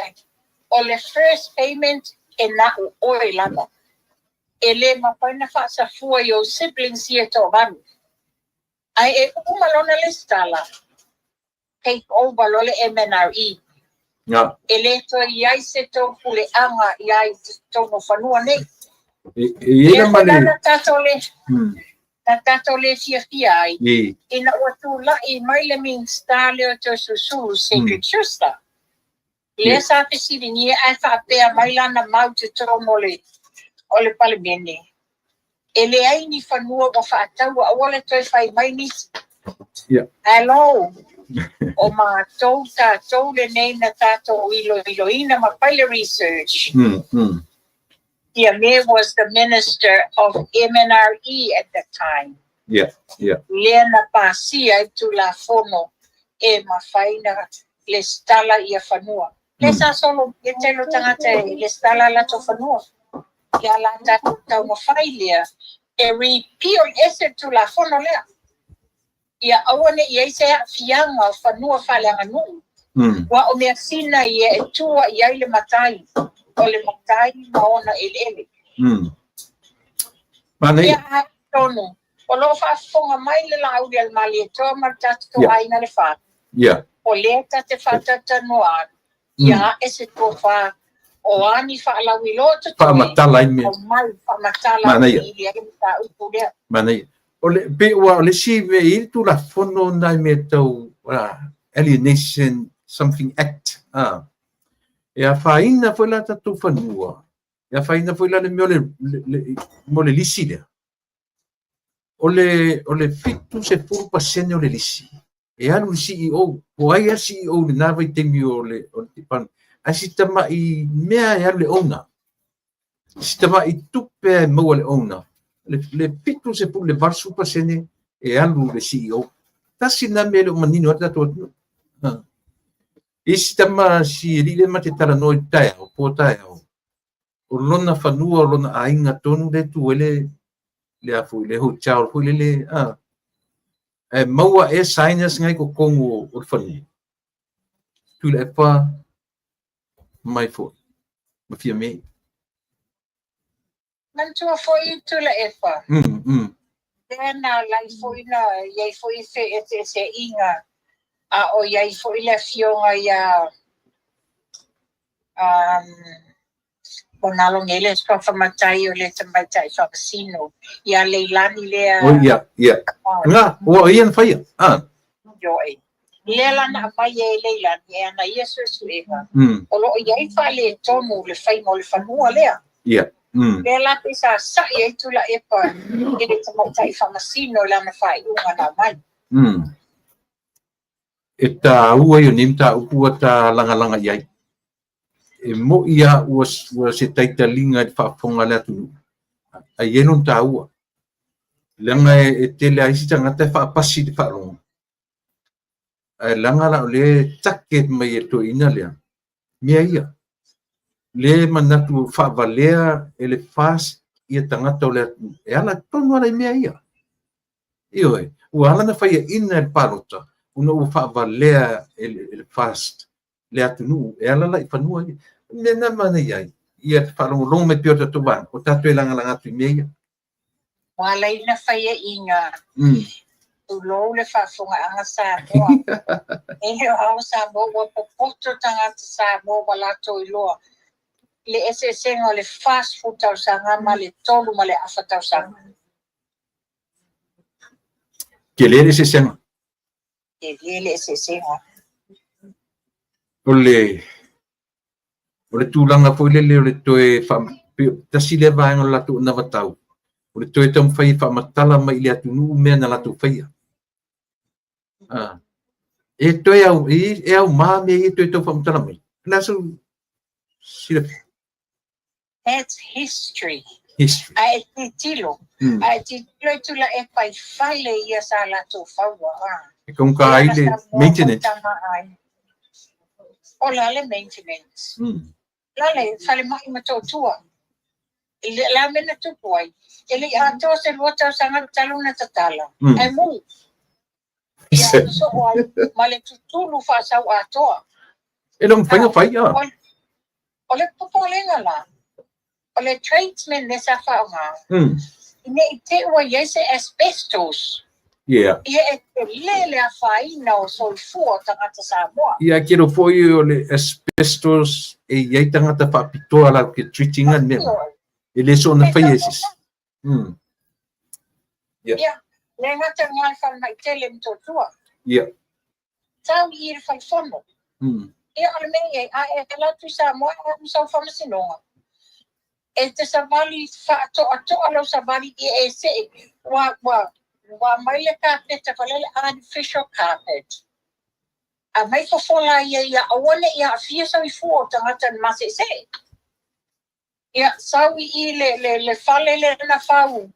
o le first payment e na o oe lava. E le mafai na faasafua i ou siblings ia e toavalu. Ae e uma lona lesitala, take over loa le MNRE. E le toe i ai se tou puleaga i ai i totonu o fanua nei. E i ai la ma le Na tatou le na tatou le fiafia ai ina ua tulai mai le Minisita lea o Toeolesulusulu, Cedric Schuster. Lea sa fesiligia ae faapea mai lana mau i totonu o le Palemene, e leai ni fanua ua faataua, aua le toe fai mai nisi. Hello, o matou tatou lenei na tatou iloiloina ma fai le research. Fiame was the minister of MNRE at that time. Lea na pasia ai Tulafono e mafai na lesitala ia fanua. Lea sa solo e tele o tagata e lesitala latou fanua. Ia la tatou taumafai lea e repeal ese le Tulafono lea. Ia aua ne i ai se aafiaga o fanua faaleaganuu. Ua o mea sina ia e tua i ai le matai, o le matai ma ona eleele. Manaia. Ia tonu, o lo o faafofoga mai le Laauli a le Malietoa ma le tatou aiga le fa. O lea ta te faatautanoa atu, ia ae se tofa o a ni faalauiloa totoe, Faamatala ai mea. o mai faamatala Manaia. i ai mataupu lea. Manaia. O le, pe ua o le isi mea i le Tulafono nai mea tau Alienation Something Act. E afaina foi la tatou fanua, e afaina foi la le mea o le lisi lea. O le 70% o le lisi e alu le CEO, po ai a CEO i lena vaitaimi o le department. Ae si tamai mea e alu le owner. Si tamai tupe e maua le owner. Le 70 le 80% e alu i le CEO. Tasi lena mea e le o manino ai le tatou atunuu. Isi tama si alii lea ma te talanoa i taeao, po taeao, o lona fanua, o lona aiga tonu lea e tu ai le a foi, le hotel foi lele, ae maua ea signers na i totonu o le fanua. Tuilaepa mai foi, ma Fiame. Manatua foi Tuilaepa. Lea na alai foi na i ai foi feeseeseaiga a o i ai foi le afioga ia ua galo nei le suafa matai o le tamaitai faamasino ia Leilani lea. Oh, ia, ia. Nga, ua o ia na faia. Ah. Ioe. Lea la na aumai ai e Leilani e ana ia suesuega, o lo o i ai faaletonu le faiga o le fanua lea. Ia. Lea la pei sa sa'i ai Tuilaepa i le tamaitai faamasino i lana faaiuga na aumai. E taua ia o nei mataupu ua ta lagalaga i ai. E mo'i lava ua se taitaliga i le faafofoga a le atunuu, ae i ai lona taua. Leaga e tele lava isi tagata e faapasi i le faalogo, ae leaga la o lea e take mai e le toeaina lea mea ia. Lea e manatu faavalea e le FAST ia tagata o le atunuu e ala tonu lava i mea ia. Ioe, ua ala ona faiaina e le palota ona ua faavalea e le FAST le atunuu e ala la i fanua ia. O le mea lena e manaia ai, ia faalogologo mai pea o tatou vaega, o tatou e lagalaga atu i mea ia. Ua ala ai ona faiaina, tulou le faafofogaaga Samoa, e le o ao Samoa, ua popoto tagata Samoa ua latou iloa le eseesega o le 40 tausaga ma le 3.5 tausaga. Tele le eseesega. Tele le eseesega. O le tulaga foi lele o le toe tasi lea vaega o le latou anavatau, o le toe taumafai e faamatala mai i le atunuu mea na latou faia. E toe au, e aumā mea ia e toe tau faamatala mai. O le a sou silafia? That's history. History. A e tilotilo, a e tilotilo i Tuilaepa i fale ia sa latou faua. E taugata ai le maintenance. O le a le maintenance? O le a le falemai Motootua? Le a mea na tupu ai? E le i atoa se 2 tausaga talu ona tatala, ae mu. Ia sosoo ai ma le tutulu faasau atoa. E le o mafai ona fai. O le popolega la, o le tradesman lea sa faaaoga, ne i te i ua i ai se asbestos. Ia e tele le afaina o soifua o tagata Samoa. Ia, e tele foi o le asbestos e i ai tagata faapitoa latou te treat ina le mea. E le soona faia e se isi. Ia, le gata i le falemai tele Motootua. Ia. Tau i le falefono. Ia, o le mea i ai, a e alu atu i Samoa e alu sau faamasinoga, e te savali faatoatoa lau savali ia e see, ua aumai le kapeta foi lea le artificial carpet. Aumai fofola ia ia aua ne i aafia soifua o tagata na maseesee. Ia, sau i i le fale lea na fau,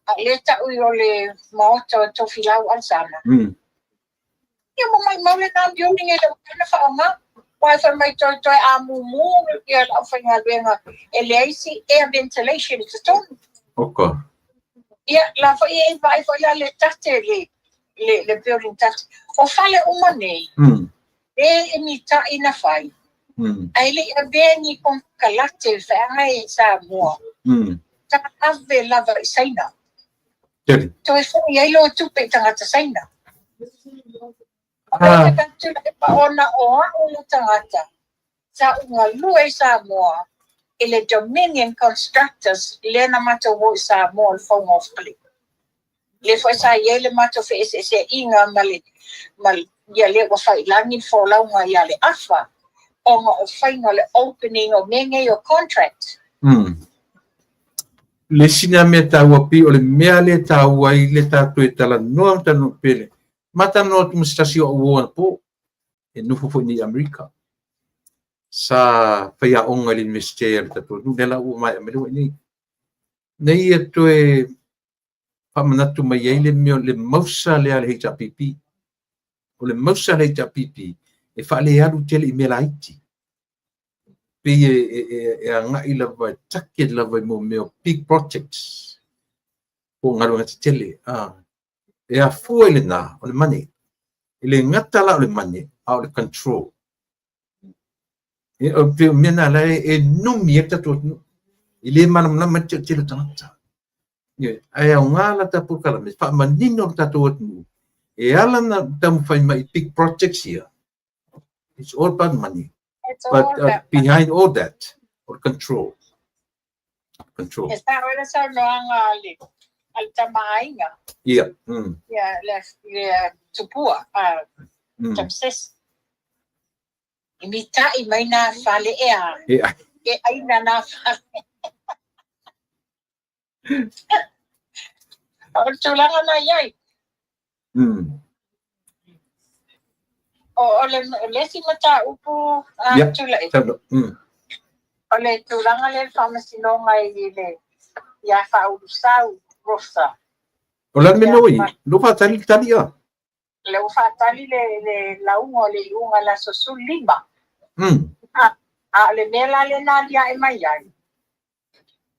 a lea tau i o le maota o Tofilau Alesana. Ia, ua maumau lena building e le o mafai ona faaaoga. Aua e fai mai toe amumu ia le aufaigaluega e leai se air ventilation i totonu. Oka. Ia, la foi e vaai foi la le tate le building tate. O fale uma nei, e mita'i na fai. Ae le i avea ni konekarate feaga e Samoa. Ta ave lava i Saina. Toe foi ai loa tupe i tagata Saina. O le Tuilaepa ona o a'u le tagata sa ou galue i Samoa i le Dominion Constructors lea na matou o i Samoa o le fauga o fale. Lea foi sa i ai le matou feeseeseaiga ma le ia lea ua fai i lagi le folauga ia le afa ona o faiga o le opening o mea nei o contract. Le isi lea mea taua pei o le mea lea e taua ai le tatou e talanoa ma talanoa pele. Ma talanoa atu ma se tasi o au uo anapo e nofo foi nei i Amerika. Sa faiaoga i le Universite a le tatou atunuu, lea la ua maea mai le ua i nei. Nei ia toe Faamanatu mai ai le mea o le mausa lea a le HRPP. O le mausa a le HRPP e faalealu tele i mea laiti. Pei e agai lava, e target lava i mea o big projects po o galuega tetele. E afua i lena o le money. E le gata la o le money, a o le control. E o pei o mea na la e numi ai le tatou atunuu. E le malamalama ai le toatele o tagata. Ae aoga la ta polokalame e faamanino le tatou atunuu. E ala ona taumafai mai i big projects ia, it's all about money. It's all But about behind all that, o le control. Control. E sao ai le saunoaga a le Tama a Aiga. Ia. Ia, le Tupua, a Ramsese. I mita'i mai nā fale ea. Ia. E ʻaina nā fale. O le tulaga na i ai. O le isi mataupu a Tuilaepa. O le tulaga lea i le faamasinoga i le ia Faaulusau Rosa. O le a le mea ua i ai? Lea ua faatali le tali a? Lea ua faatali le lauga o le iuga i le aso 15. A o le mea la lea na aliae mai ai,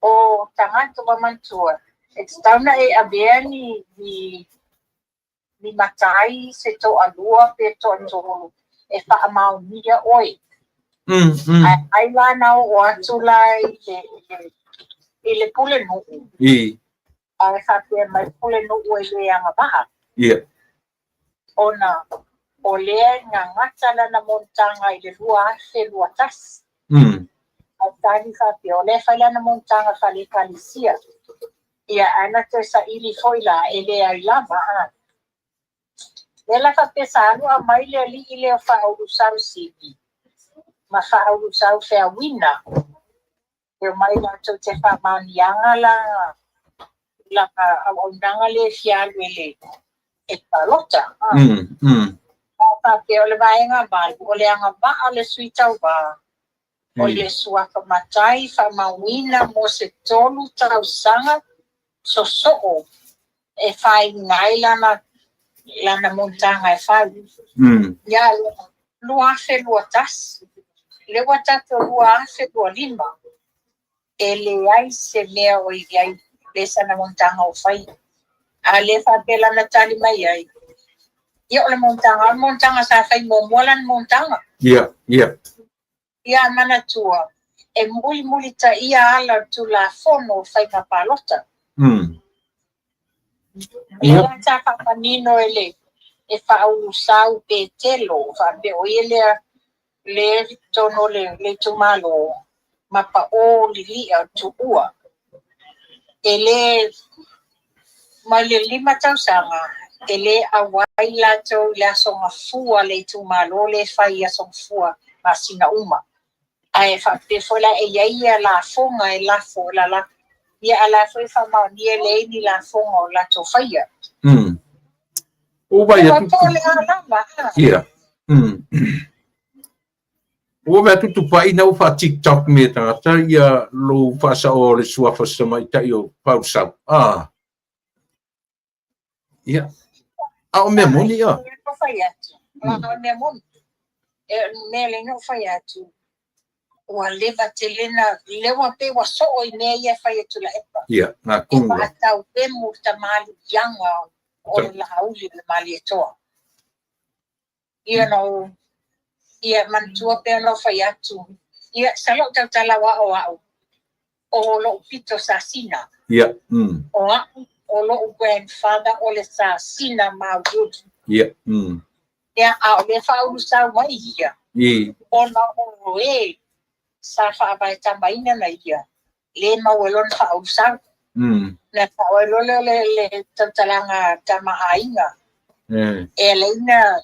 o tagata ua manatua, e tatau ona e avea ni matai se toalua pe toatolu e faamaonia oe. Ae ai la na oo atu la i le pulenuu. Ae faapea mai le pulenuu e le agavaa. Ona o lea e gagata lana monotaga i le 2021. Ae tali faapea, o lea e fai lana monotaga faale-ekalesia. Ia, ae na toe saili foi la, e leai lava. Lea la faapea sa alu aumai le alii lea o Faaulusau Sini ma Faaulusau Feauina. E omai latou te faamaoniaga la lana auaunaga lea e fia alu e le palota. Faapea o le vaega 8, o le agavaa o le sui tauva, o le suafa matai faamauina mo se 3 tausaga sosoo e faiga ai lana monotaga e fai. Ia, 2021, lea ua tatou 2025, e leai se mea o i ai le sana monotaga o fai. A lea faapea lana tali mai ai, ia o le monotaga sa fai muamua lana monotaga. Ia, ia. Ia manatua, e mulimulitaia ala o le Tulafono o Faiga Palota. Ia la sa faamanino e le e Faaulusau Petelo, faapea o ia lea le totonu o le itumalo, ma pao lilia o Tuua. E le mai le 5 tausaga, e le auai latou i le aso gafua le itumalo le fai aso gafua masina uma. Ae faapea foi la e i ai ia lafoga e lafo e lala. Ia a la foi faamaonia e leai ni lafoga o latou faia. Ua vaai Ua atu. po le alama. Ia. Ua vaai atu Tupai na ua faa-TikTok me tagata ia lou faasaoa o le suafa o se tamaitai o Faaulusau. Ia. A o mea moni ia. O fai atu. O mea moni. E mea le no fai atu. Ua leva tele na lewa pe ua soo i mea ia fai atu Tuilaepa. Ia, ngā konga. E whaatau e mu tamali ianga o le lauli le Malietoa. Ia no, ia manatua pe no fai atu. Ia, sa lou tautala wa o au. O lou pito Sasina. Ia. O au, o lou grandfather o le Sasina Maudud. Ia. Ia, a o le Faaulusau mai ia. Ona o e sa faavaetamaina na ia. Le mau e lona Faaulusau. Na whaoi lole le tautalaga tama aiga. E leina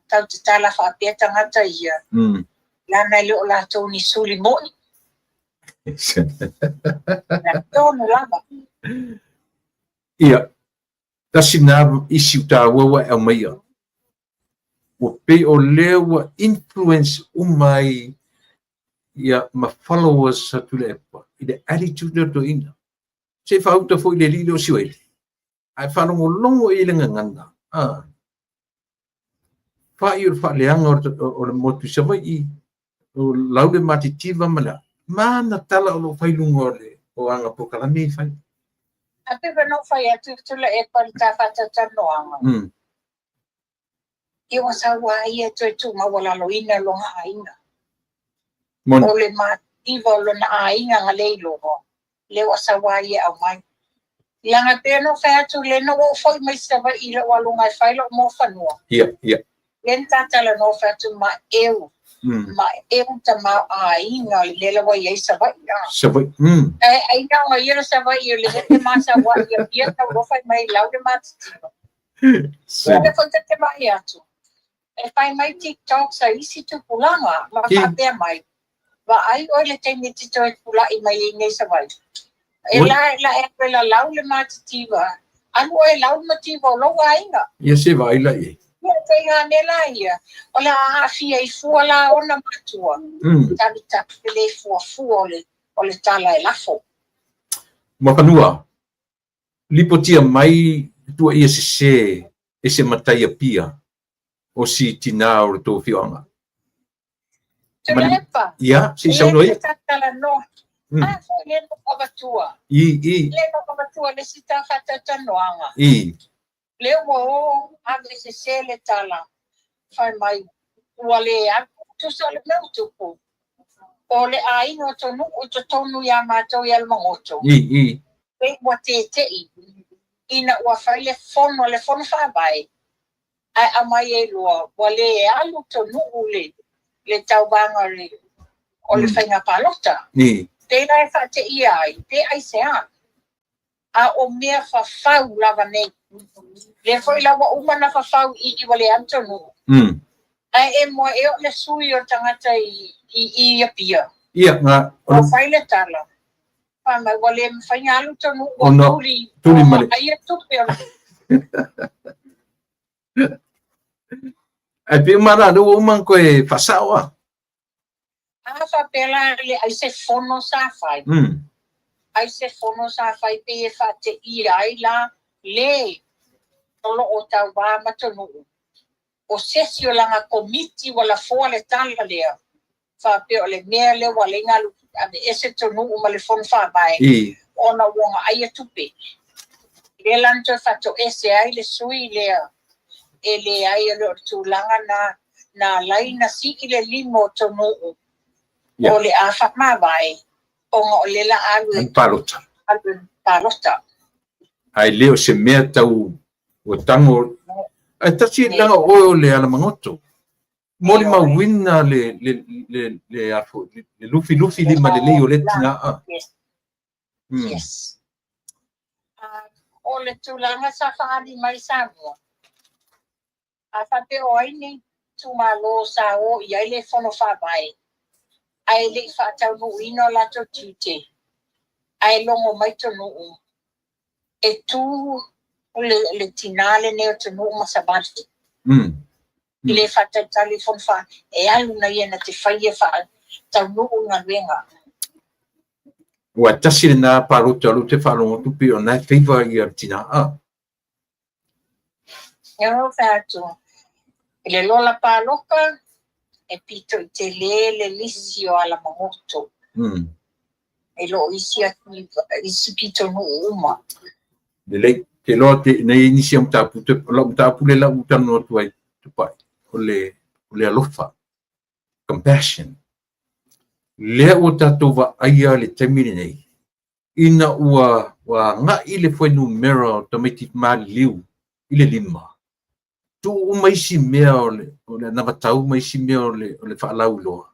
tau te tala whaapea tangata ia. Lana i le o latou ni suli moi. Na tonu lava. Ia, tasi na isi u tāua ua e au mai ia. Ua pei o lea ua influence uma ai ia ma followers a Tuilaepa i le attitude o toeaina. Se i faauta foi le alii lea o Sioeli. Ae faalogologo i le gagana, fa'i o le faaleaga o le motu i Savaii, o lau le matitiva ma le a, ma ana tala o lo o fai i luga o aga polokalame e fai. A pe wena fai atu Tuilaepa le ta faatautanoaga. Ia ua sau a ia toe tuumaualaloina lona aiga. Moni. O le mativa o lona aiga na le iloa, lea ua sau a ia e aumai. Leaga pei ona ou fai atu, lea na ua ou foi mai Savaii i lou aluga e fai lou moafanua. Ia, ia. Lea na ta talanoa fai atu maeu, maeu tamaoaiga o le mea la ua i ai Savaii. Savaii. Ae ai na ona ia le Savaii o le te masauai ia pia taulofa mai lau le matitiva. Ia foi te vaai atu. E fai mai TikTok sa isi tupulaga ma faapea mai. Vaai oi le taimi te toe pulai mai ai nei Savaii. E la la e la lau le matitiva. Alu oe lau le mativa o lou aiga. Ia se vaai la i ai. Ia te ia ne la ia. O le aafia i fua la ona matua. Talu talu le fua fua o le tala e lafo. Muafanua, lipotia mai tua ia sese e se matai Apia o si tina o le tou afioaga. Tuilaepa. Ia, se i saunoa ia. Le talanoa. A foi le no avatua. I, i. Le no avatua le si ta faatautanoaga. I. Le ua o ave sese le tala. Fai mai, ua le alu. Tusa o le mea ua tupu. O le aiga o tonu o totonu ia matou i Alamagoto. I, i. Pe ua tetei. Ina ua fai le fono faavae. Ae aumai ai loa, ua le alu tonu le tauvaga o le faiga palota. Pe la e faateia ai, pe ai se a. A o mea fafau lava nei. Le foi la ua uma na fafau i ua le alu tonu. Ae e moa e o le sui o tagata i Apia. Ia, nga. Ua fai le tala. Fai mai, ua le mafai ona alu tonu, ua tuli. Tuli ma le. Ai e tupe o le. Ae pe uma la, lea ua uma ona toe faasao a. A faapea la le ai se fono sa fai. Ai se fono sa fai pe e faateia ai la le o lo o tauvā ma tonuu. O sesi o langa komiti ua lafoa le tala lea. Faapea o le mea lea ua le galu ave ese tonuu ma le fono faavae. Ona ua ona ai e tupe. Le la na toe faatoese ai le sui lea. E le ai o le tulaga na laina sii le lima o tonuu. O le a faamavae ona o le la alu e palota. Alu e palota. Ai le o se mea tau ua tango. Ai tasi langa oe o le Alamagoto. Moli mauina le le lufi lufi lima lelei o le tina a. Yes. Yes. O le tulaga sa faali mai Samoa. A faapea o ai ni itumalo sa o i ai le fono faavae. Ae le i faataunuuina o latou tiute. Ae logo mai tonuu. E tu le tina lenei o tonuu ma savali. I le faatalitali fono fa e alu na ia na te fai e faataunuu galuega. Ua tasi lena palota o te faalogo atu pei o na e favour ia le tina a. Ia o fai atu, i le lola paloka, e pito i te le le lisi o Alamagoto. E lo isi atu isi pito nuu uma. Lelei, te loa te nei nisi o matapu, te lau matapu le lau talanoa atu ai Tupai, o le alofa, compassion. Lea ua tatou vaaia le taimi lenei, ina ua agai le fuainumera o tamaiti maliliu i le 5. Tuu uma isi mea o le anavatau ma isi mea o le faalauiloa,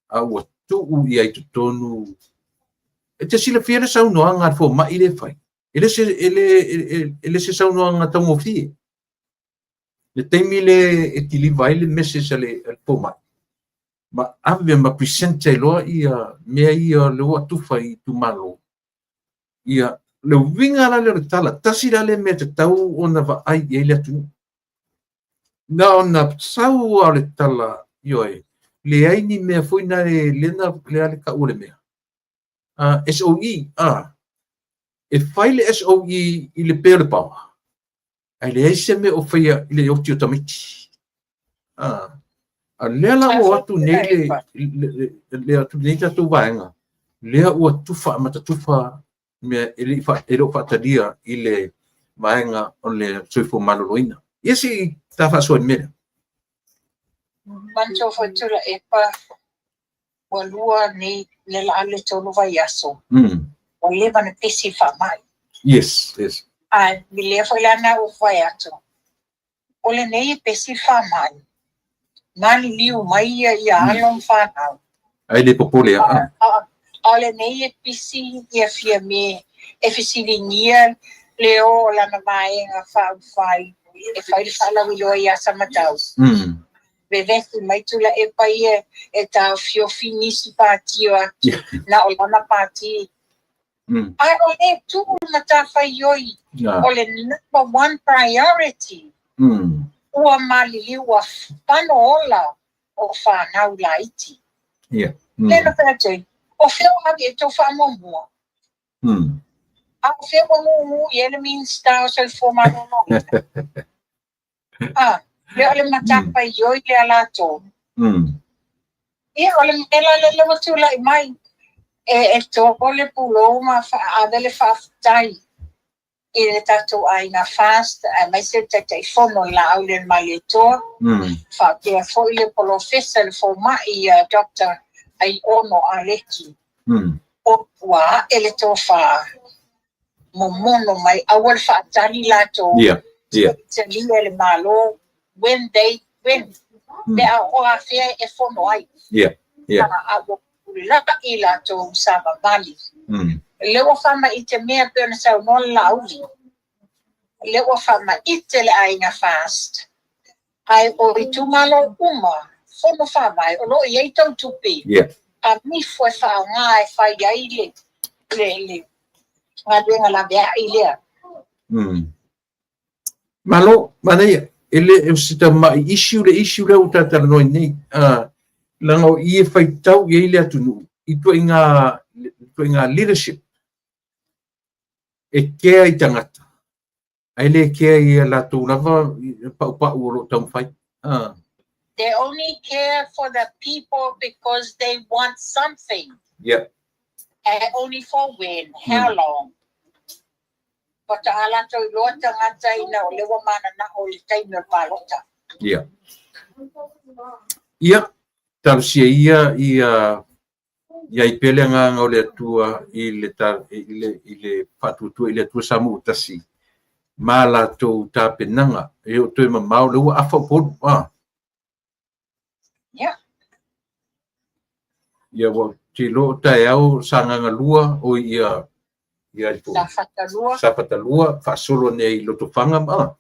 a ua tuu i ai totonu. E te silafia le saunoaga a le fomai le fai. E le se saunoaga taugofie. Le taimi le e deliver ai le message a le fomai. Ma ave ma present ai loa ia mea ia le ua tufa i itumalo. Ia, le uiga la lea o le tala, tasi la le mea tatau ona vaai i ai le atunuu. Na ona sau a o le tala, ioe, leai ni mea foi na le lena le tau o le mea. SOE, e fai le SOE i le pea o le paoa. Ae leai se mea o faia i le oti o tamaiti. A lea la ua atu nei le atu nei tatou vaega, lea ua tufa amata tufa mea e le o faatalia i le vaega o le soifua maloloina. Ia se i ta faasoa i le mea lea. Manatua foi Tuilaepa ua lua nei le la le tolu vaiaso. Ua leva ona pisi faamai. Yes. A lea foi la na ou fai atu, o lenei e pesi faamai, maliliu mai ia ia alo ma fanau. Ai le popole a. A o lenei e pisi ia Fiame e fesiligia le o o lana vaega faaupufai e fai le faalauiloa ia Samatau. Vevesi mai Tuilaepa ia e taofiofi nisi pati o atu na o lana pati. Ae o le tuu le matafaioi o le number one priority. Ua maliliu ua fano ola o fanau laiti. Le na fai atu ai, o fea o ave e tou faamuamua? A o fea ua gugu i ai le Minisita o Soifua Maloloina? Lea o le matafaioi lea latou. Ia, o le mea la lea ua tulai mai, e to le pulou ma ave le faafetai i le tatou aiga FAST, aemaise le Taitaifono le Laaulialemalietoa, faapea foi le polofesa le fomai ia Dr. Aiono Aleki. O ua ae le tofa, momono mai, aua le faatali latou. Talia le Malo when they win. Le a o afea e fono ai. A ua pulai latou savavali. Le ua faamaite mea pe ona saunoa le Laauli. Le ua faamaite le aiga FAST. Ae o itumalo uma, fono faavae, o lo o i ai tou tupe. A mifo e faaaoga e fai ai le galuega laveai lea. Malo, manaia, e le o se tamai issue le issue lea ua tatalanoa nei. Leaga o i e faitau i ai le atunuu i ituaiga leadership e kea i tagata, ae le kea i a latou lava paupau o lo o taumafai. They only care for the people because they want something. And only for when, how long. Faatoa latou iloa tagata ina o lea ua mananao i le taimi o le palota. Yeah. Ia, talosia ia ia ia i pea le agaga o le Atua i le faatuatua i le Atua Samoa tasi ma latou tapenaga e o toe mamao le ua afa Upolu. Ia ua te iloa o taeao Sagaga 2 o ia ia i Safata 2. Safata 2 faasolo ane ai i Lotofaga ma.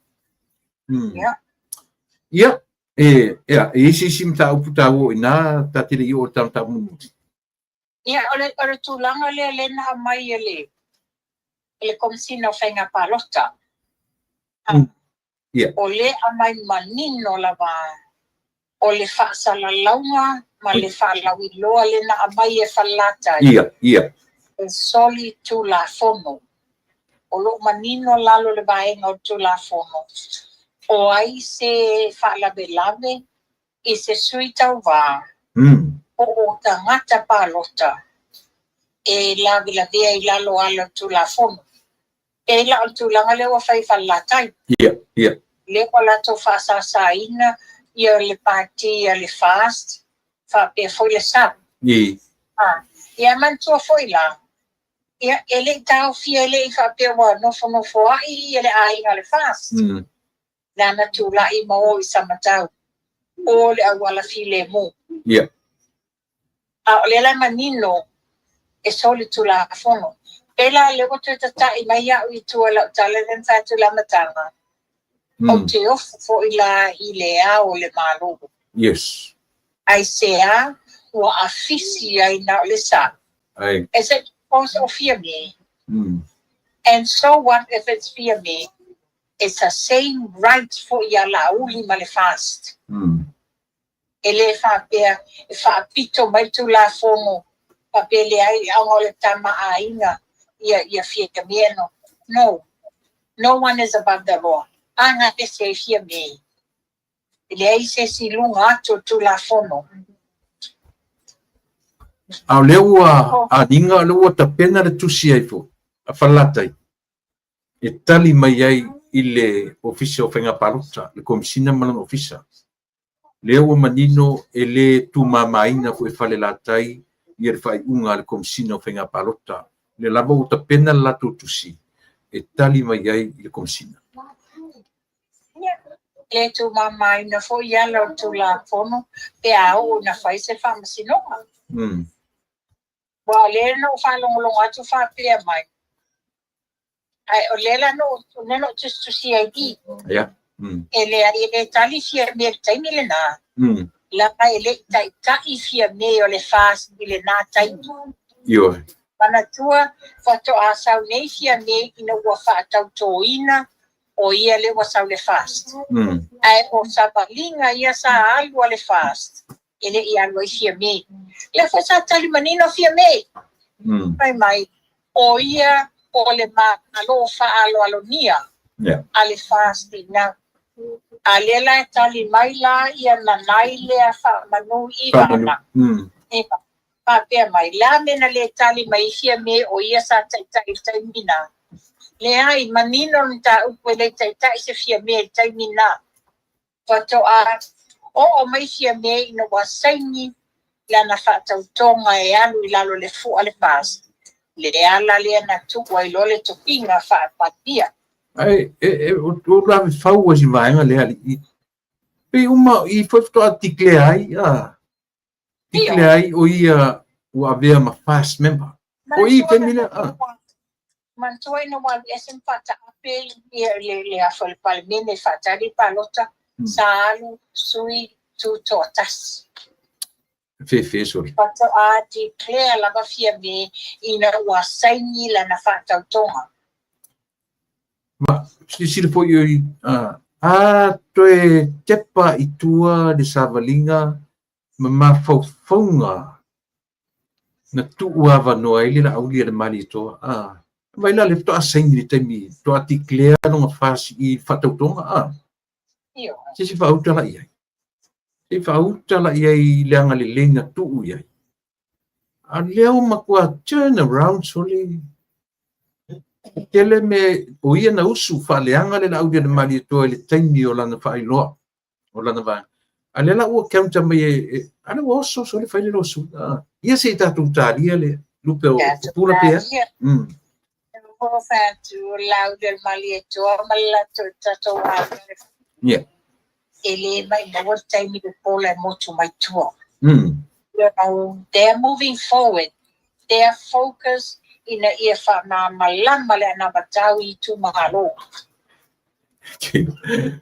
Ia, e ia, e isi isi mataupu taua o ina ta te le i oo i le mataupu mulimuli. Ia, o le tulaga lea lea na aumai e le Komesina o Faiga Palota. O le aumai manino lava o le faasalalauga ma le faalauiloa le na aumai e Falelatai. Ia, ia. E soli tulafono. O lo o manino lalo le vaega o tulafono. O ai se faalavelave i se sui tauvā po o tagata palota e lavelavea i lalo ala o tulafono. E la o le tulaga lea ua fai Falelatai. Ia, ia. Lea ua latou faasasaina ia le pati a le FAST faapea foi le SAP. Ia manatua foi la, ia e le i taofia e le i faapea ua nofonofo ai ia le aiga o le FAST. Lana tulai ma o i Samatau o le auala filemu. A o le la manino e soli tulafono. Pe la le ua toe tatai mai au i tua lau tala le na fai atu le amataga. Ou te ofo foi la i le ao o le Malo. Ai se a ua afisi ai na o le sa. Ai. Is it because of Fiame? And so what if it's Fiame? It's the same right for ia Laauli ma le FAST. E le faapea e faapito mai tulafono faapea le ai aga o le tama aiga ia Fiame no. No. No one is above the law. Aga ese ai Fiame. E leai se isi i luga atu o le Tulafono. A o lea ua aniga, o lea ua tapena le tusi ai foi a Falelatai e tali mai ai i le Ofisa o Faiga Palota, le Komesina ma lona Ofisa. Lea ua manino e le tumamaina foi e Falelatai ia le faaiuga a le Komesina o Faiga Palota. O lea lava ua tapena le latou tusi e tali mai ai i le Komesina. E le tumamaina foi ala o le Tulafono pe a oo ina fai se faamasinoga. Aua o lea na ou faalogologo atu faapea mai, ae o lea la na ou tusitusia ai i i, e leai e le tali Fiame i le taimi lena, leaga e le i taitai Fiame o le FAST i lena taimi. Ioe. Manatua, faatoa sau nei Fiame ina ua faatautoina o ia lea ua sau i le FAST. Ae o savaliga ia sa alu a le FAST, e le i alu ai Fiame. Lea foi sa tali manino Fiame. Fai mai, o ia o le Malo faaaloalogia a le FAST ina. A lea la e tali mai la ia nanai lea faamanu i vana. Faapea mai, la mea na le tali mai ai Fiame o ia sa taitai i le taimi na. Leai, manino le mataupu e le taitai se Fiame i le taimi na. Faatoa oo mai Fiame ina ua saini lana faatautoga e alu i lalo le fua le FAST. Le ala lea na tuu ai loa le tofiga faapalemia. Ae, e, o lave fau ai si vaega lea alii. Pei uma i foi faatoa declare ai, a. Declare ai o ia ua avea ma FAST member. O i taimi lea, a. Manatua ina ua alu ese ma faataape ia le afa o le Palemene e faatali palota, sa alu sui tutoatasi. Fefe soli. Faatoa declare lava Fiame ina ua saini lana faatautoga. Ma silasila foi i a toe tepa i tua le savaliga ma mafaufauga na tuu avanoa ai le Laauli a le Malietoa. A vai la le faatoa saini i le taimi faatoa declare lona FAST i faatautoga. A se se faauta la i ai. Se faauta la i ai le agalelei na tuu i ai. A lea ua matua turn around sole. Tele me o ia na usu faaleaga le Laauli a le Malietoa i le taimi o lana faailoa o lana vaega. A lea la ua counter mai e a lea ua oso sole fai le losu. Ia se i tatou talia le lupe o pupula pea. O fai atu Laauli a le Malietoa ma le latou tatou aiga. E le mai maua le taimi le pola e motu mai tua. You know, they're moving forward. Their focus ina ia faamalamalama le anavatau i itumalo.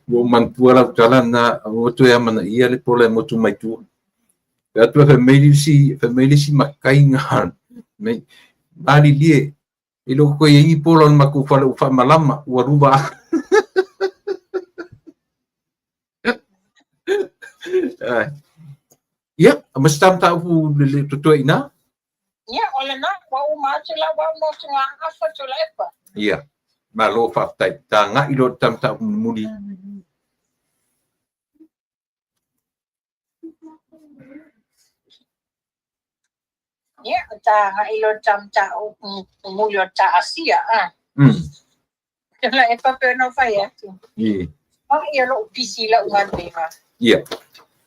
Ua manatua lau tala na ua toe amanaia le pola e motu mai tua. Pe atu e fai mai le isi makaiga mai malilie e le o toe i ai ni pola o le matou fale ua faamalama ua luva. Ia, ma se mataupu le totoe i ina? Ia, o lena, ua uma atu lau au motugaafa Tuilaepa. Ia, malo faafetai. Tagai loa le mataupu mulimuli. Ia, tagai loa le mataupu mulimuli o ta Asia. Tuilaepa pe ona fai atu. Mai o lou pisi lau galuega.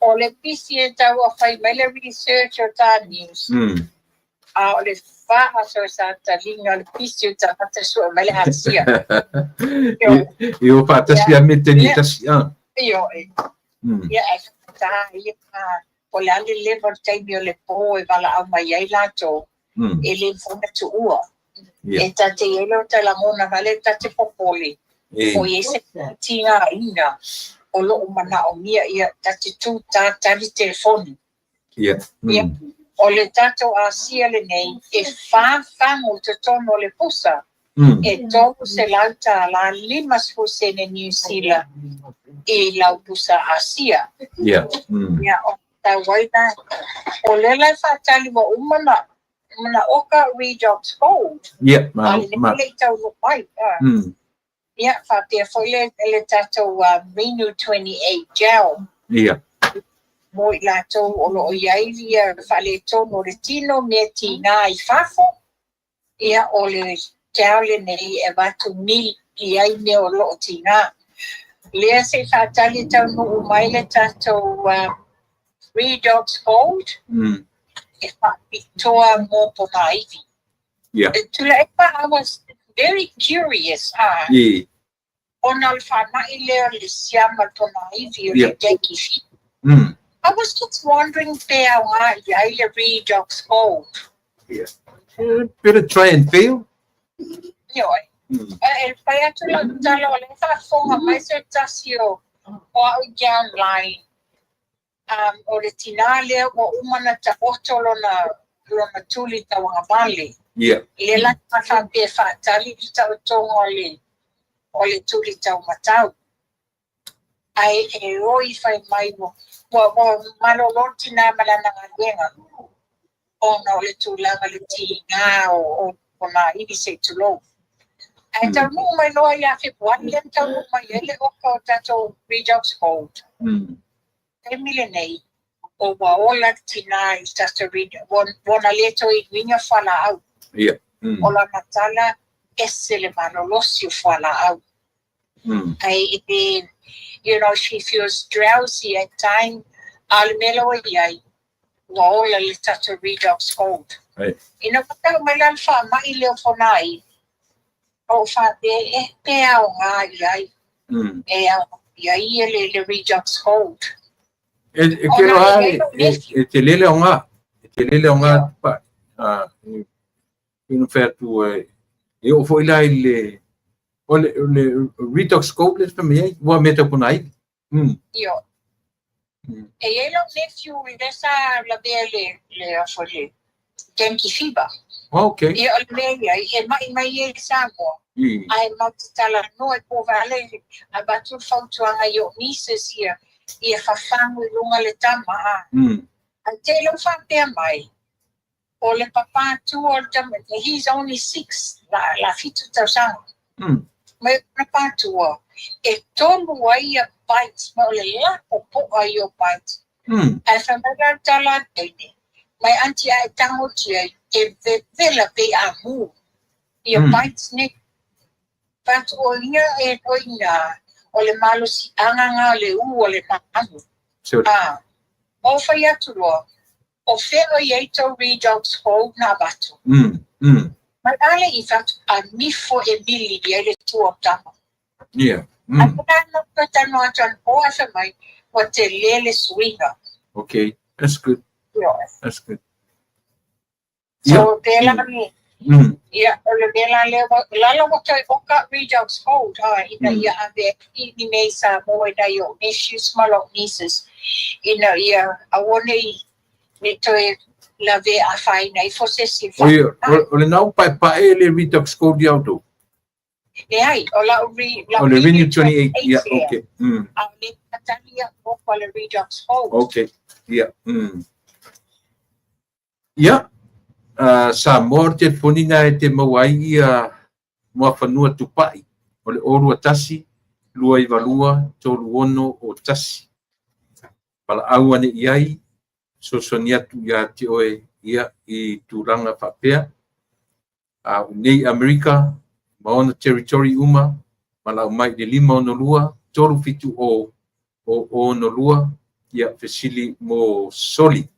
O le pisi e tau a fai mai le research o ta news. A o le faasoasataliga o le pisi o tagata sue mai le Asia. E o faatasi a me taimi e tasi. Ioe. Ia, e ta ia o le a le leva o le taimi o le po e valaau mai ai latou e le mafai ona tuua. E tate i ai le o talagona ma le tate popole. O i ai se tigaina o loo manaomia ia tate tu tātali telefoni. Ia, o le tatou Asia lenei e 4 fagu i totonu o le pusa. E $300.50 Niu Sila i lau pusa Asia. Ia, o tau ai na. O lea la e faatali ua uma na oka Redox Gold. A le le i taunuu mai. Ia, faapea foi le tatou Menu 28 gel. Ia. Mo i latou o lo o i ai ia faaletonu o le tino, mea tiga i fafo, ia o le gel lenei e avatu mili ai mea o lo o tiga. Lea se i faatali taunuu mai le tatou Redox Gold e faapitoa mo ponaivi. Ia. Tuilaepa, I was very curious, ona o le faamai lea o le siama o le ponaivi o le dengue fever. I was just wondering pe aoga i ai le Redox Gold. Yeah. Better try and fail. Ioe. E fai atu lau tala o le faafofoga mai se tasi o au downline. O le tinā lea ua uma na taoto lona tuli tauagavale. Yeah. Le la faapea faatali le taotoga o le tuli taumatau. Ae e oi fai mai ua malolo le tinā ma lana galuega ona o le tulaga le tiga o ponaivi se i tulou. Ae taunuu mai loa ia Fepuari lea na taunuu mai ai le oka o tatou Redox Gold. Taimi lenei, o ua ola le tinā i tatou Redox, ua na le toe inuina fualaau. Yeah. O lana tala ese le malolosi o fualaau. Ae you know, she feels drowsy at time, a o le mea la ua i ai, ua ola le tatou Redox Gold. Ina ua tau mai la le faamai lea o ponaivi, o faapea e pe aoga i ai. E aoga i ai ia le Redox Gold. E ke roha e te lele o ngā. E te lele o ngā pa. Ina whai atu e o foi la i le o le Redox Gold le whamea ai, ua mea tau pona ai. Io. E i ai lau nephew le sa lavea le afo le dengue fever. Okay. Ia o le mea ia, e mai mai e Samoa. Ae mau te talanoa i po vale, a batu le fautuaga i o nieces ia, ia fafagu i luga le tama a. Ae te i lau faapea mai, o le papā tua o le tama, he's only 6, la 7 tausaga. Mai o le papā tua, e tolu ai ia bites, ma o le lako po'a i o bites. Ae fai mai la le tala a teine, mai aunty ae tango tia e vevela pe a mu. Ia bites nei. But o ia e o ina, o le malosi anganga o le u o le manu. O fai atu loa, o whea i ei tau Redox Gold nā batu. Mai ale i whatu a mifo e mili i ele tua o tama. Yeah. A puna no koe tano atu an po a mai, wa te lele suiga. Okay, that's good. Yeah. That's good. So, te la ni, ia, o le mea la lea, lala wa toi oka Redox Gold, ha, ina ia ave i ni mei sa mo ina i o nephews ma lo nieces, ina ia aone i ni toi lave a whaina i fo se si wha. O le nau pai pae le Redox Gold iau tō? Le ai, o la o le Renew 28, yeah, okay. A o le patali a moko le Redox Gold. Okay, yeah. Yeah. Samoa o te telefoni e te maua ai ia muafanua tupai o le 021 292 36 01. Palaau ane i ai, sosoni atu ia te oe ia i tūranga whapea. Nei Amerika, maona territory uma, malau mai le 562, 37 o o 62, ia fesili mo soli.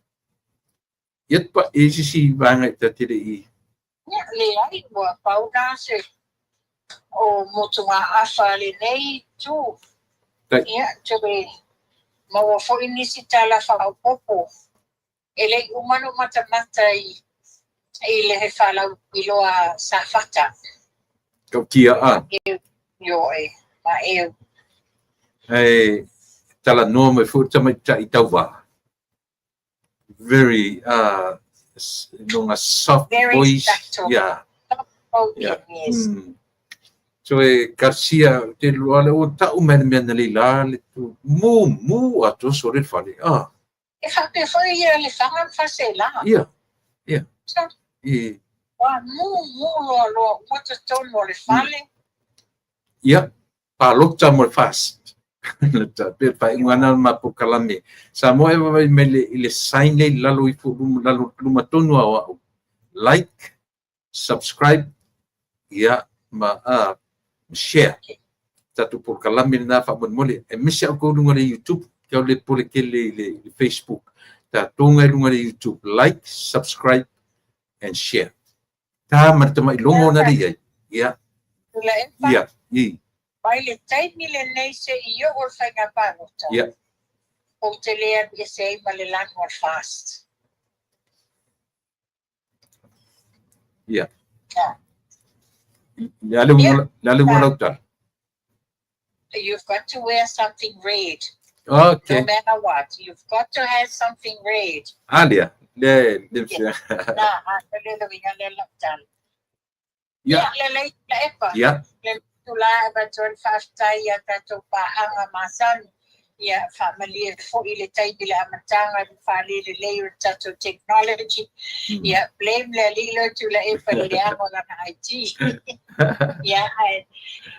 Ia pa e sisi vanga i tatele i. Ia, le ai, ua pauna se o motunga afa le nei tū. Ia, tue maua foi nisi tala whaopopo. E lei umano matamata i le he whalau i loa safata. Kau tia a. Io e, ma e. Hei, tala noa mai futa mai tai tauva. Very, no, a soft very voice. Subtle. Yeah. Oh, yeah. Yes. So e Garcia, te lua le o tau mea mea na leila, le tu, mu ato so le whare. Ah. E whape foi ia le whanga mwhase la. Yeah, yeah. So, e. Wa mu loa loa, ua te tonu o le whale. Ia, palota mo le FAST. Pe faaiuga na ma polokalame. Samoa e vaavaai mai i le sign lea i lalo ifo lalo luma tonu o au. Like, subscribe, ia, ma share. Tatou polokalame lena faamolemole. Aemaise au kou luga le YouTube, kau le pole tele i le Facebook. Tatou ngai luga le YouTube, like, subscribe and share. Ta ma le tamailogo na le i ai. Ia. Ia. I. Mai le taimi lenei seia oo le faiga palota. Ia. Ou te le alu ese ai ma le lanu o le FAST. Ia. Le a le uiga lau tala? You've got to wear something red. Okay. No matter what, you've got to have something red. A lea, le le Yeah. Na, a le le uiga le lau tala. Ia. Ia, lelei Tuilaepa. Ia. Le tula e avatu ai le faafetai i a tatou paaga masani. Ia, faamalie foi le taimi i le amataga i le faalelelei o le tatou technology. Ia, blame le alii lea o Tuilaepa i le leaga o lana IT. Ia, ae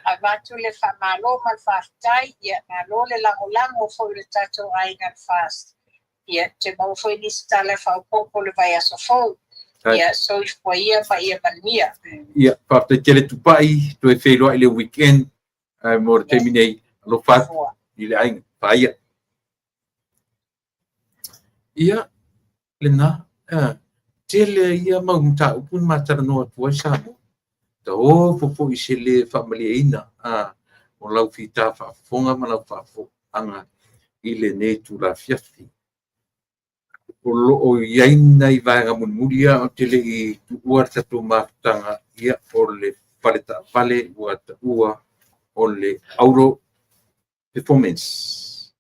avatu le faamalo ma le faafetai. Ia, malo le lagolago foi i le tatou aiga le FAST. Ia, toe maua foi nisi tala e faaopoopo le vaiaso fou. Ia, soifua ia ma ia manuia. Ia, faafetai tele Tupai, toe feiloai i le weekend, ae mo le taimi nei, alofa atu i le aiga. Faia. Ia, lena, tele ia mau mataupu na matalanoa atu ai Samoa. Taofo foi se le faamalieina o lau fita faafofoga ma lau faafofoga i lenei itula afiafi. O lo o i ai nai vaega mulimuli ia ou te le i tuua le tatou mafutaga, ia o le fale taavale ua taua o le Auto Performance.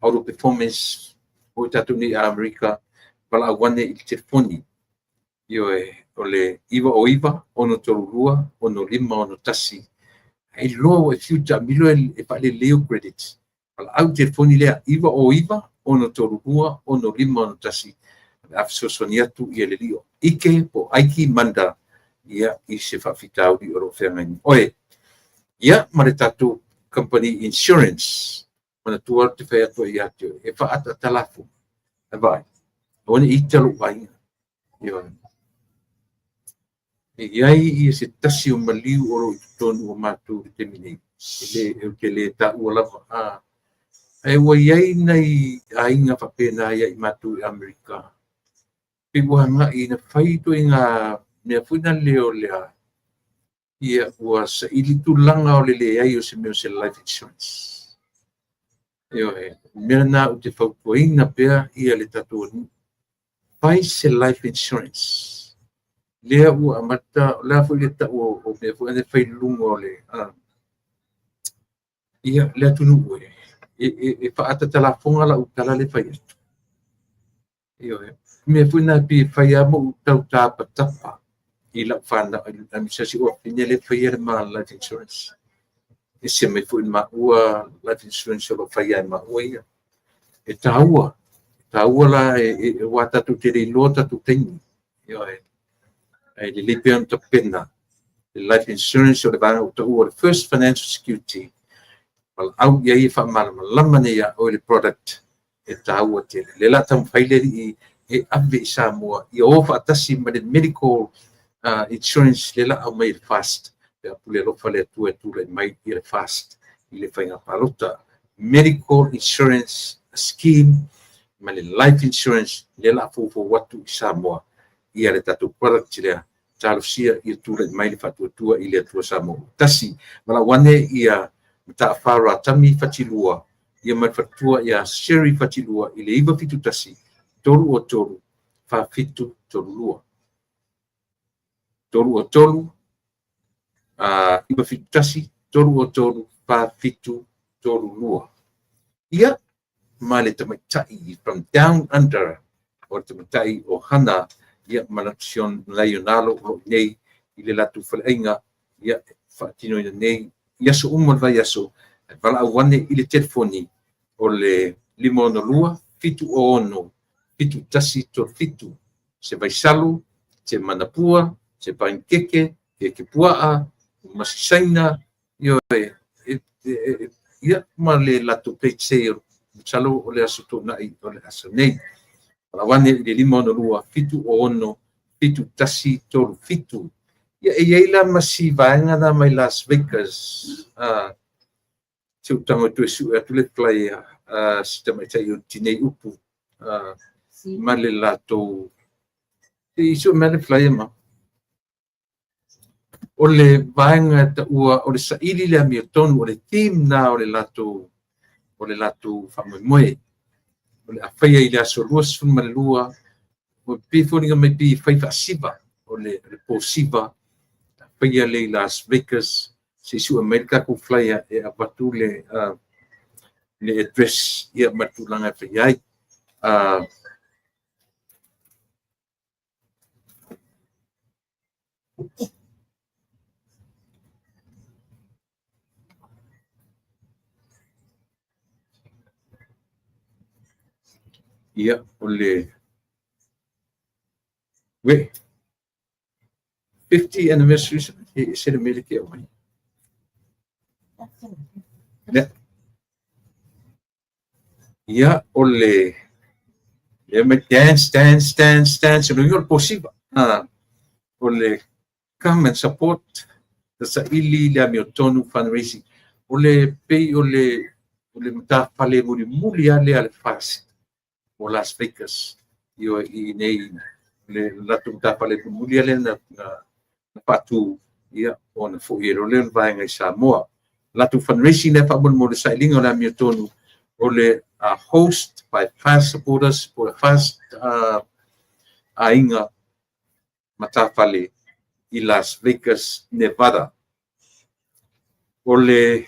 Auto Performance o i tatou nei Amerika, valaau ane i le telefoni. Ioe, o le 909 632 6561. Ai loa ua e fiu taamilo e faalelei ou credit. Valaau i le telefoni lea 909 632 6561. O le a fesoasoani atu ia le alii o Ike po o Aiki Manda ia i se faafitauli o lo o feagai ma oe. Ia ma le tatou company insurance. Manatua ou te fai atu ai ia te oe, e faaataata lafoga. Ae vaai, aua ne i ita lou aiga. Ioe. E i ai ia se tasi o maliu o lo o i totonu o matou i le taimi nei. E le, ou te le taua lava. Ae ua i ai nai aiga faapena ia i matou i Amerika. Pei ua agai ina fai ituaiga mea foi na lea o le a. Ia, ua saili tulaga o le leai o se mea o se life insurance. Ioe, o le mea lena ou te fautuaina pea ia le tatou atunuu. Fai se life insurance. Lea ua amata, o le a foi le tau o mea foi e fai i luga o le, ia, le atunuu e faaataata lafoga lau tala lea e fai atu. Ioe. Mea foi na pei e fai lava ma ou tau tapatapa i lau fanau, aemaise si ou afafine lea e faia le ma life insurance. Ese mai foi maua life insurance o lo o faia e maua ia. E taua, taua la aua tatou te le iloa tatou taimi. Ioe. Ae lelei pea ona tapena le life insurance o le vaega ua taua o le first financial security. Valaau i ai e faamalamalama nei ia oe le product e taua tele. Lea la taumafai le alii e ave i Samoa ia o faatasi ma le medical insurance lea la aumai e le FAST. Pe a pule alofa le Atua e tulai mai i le FAST i le faiga palota. Medical insurance scheme ma le life insurance lea la foufou atu i Samoa ia le tatou product lea. Talosia ia tulai mai le faatuatua i le Atua Samoa ua tasi. Valaau ane ia Mataafa Ratami Fatilua ia ma le faletua ia Sherry Fatilua i le 971 303 4732. 303 971 303 4732. Ia ma le tamaitai from down under o le tamaitai o Hana ia ma le Sion Leonardo o lo o nei i le latou faleaiga ia faatinoina nei i aso uma o le vaiaso e valaau ane i le telefoni o le 562 706 7137 se vaisalo, se manapua, se panikeke, keke puaa, masi saina, ioe, Ia, ma le latou page sei, masalo o le aso Toonai o le aso nei. Valaau ane i le 562 76 7137. Ia, e i ai la ma si vaega na mai Las Vegas, se ou tago e toe sue atu le flyer a si tamaitai o Tinei Upu ma le latou. Se i sue mai le flyer ma. O le vaega e taua o le saili le amiotonu, o le theme na o le latou faamoemoe. O le a faia i le aso 22, o pei foliga mai pei e fai faasiva, o le po siva, faia le i Las Vegas. Se i sue mai le tatou flyer e avatu le address, ia, ma le tulaga e faia ai. Ia, o le we 50 anniversary e se le mele ke mai. Ia, o le le mai dance, dance, dance, dance, o le uiga o le posiva. O le come and support the saili le amiotonu fundraising. O le pei o le matafale mulimuli lava lea a le FAST o Las Vegas. Io i nei le latou matafale mulimuli lea na faatu, ia, ona foi e le vaega i Samoa. Latou fundraising lea faamolemole, sailiga o le amiotonu, o le host by FAST supporters po o FAST aiga matafale i Las Vegas, Nevada. O le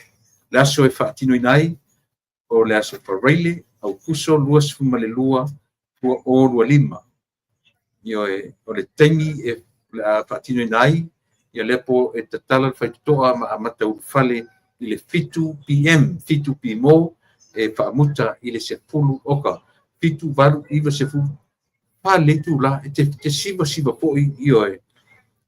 aso e faatinoina ai, o le aso Faraile, Aokuso 22, 2025. Ioe, o le taimi e le a faatinoina ai, ia lea po e tatala le faitotoa ma amata ulufale i le 7 PM, 7 pimo, e faamuta i le 10 oka, 7, 8, 9, 10, pa le itulā, e te siva siva foi, ioe,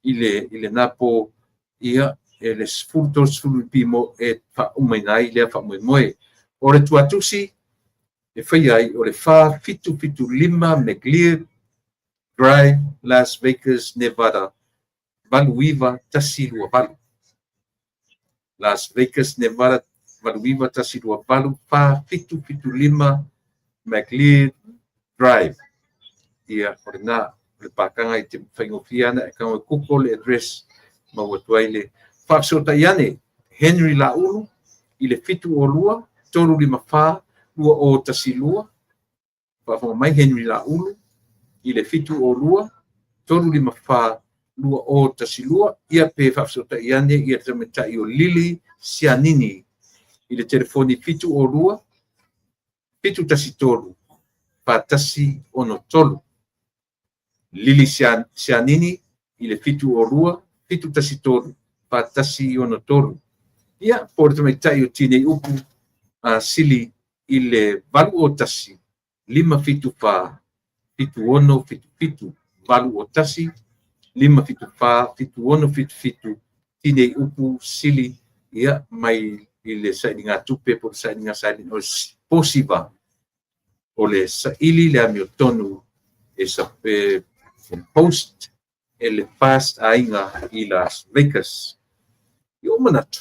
i le napo, ia, e le 10, 30 pimo e faaumaina ai lea faamoemoe. O le tuatusi e faia ai o le 4775 McLeod Drive, Las Vegas, Nevada, 89128. Las Vegas, Nevada, 89128, 4775 McLeod Drive. Ia, o lena, o le pakaga i te faigofie ana e tago e Google le address ma ua atu ai le faafesootai ane Henry Laulu i le 702 354 2012. Faafofoga mai Henry Laulu i le 702 354 2012. Ia, pe faafesootai ane ia le tamaitai o Lili Sianini i le telefoni 702 713 4163. Lili Sianini i le 702 713 4163. Ia, po o le tamaitai o Tinei Upu a Sili i le 801 574 7677, 801 574 7677, Tinei Upu Sili, ia, mai i le sailiga tupe po o le sailiga saili o posiva o le saili le amiotonu e sa e post e le FAST aiga i Las Vegas. I o manatu,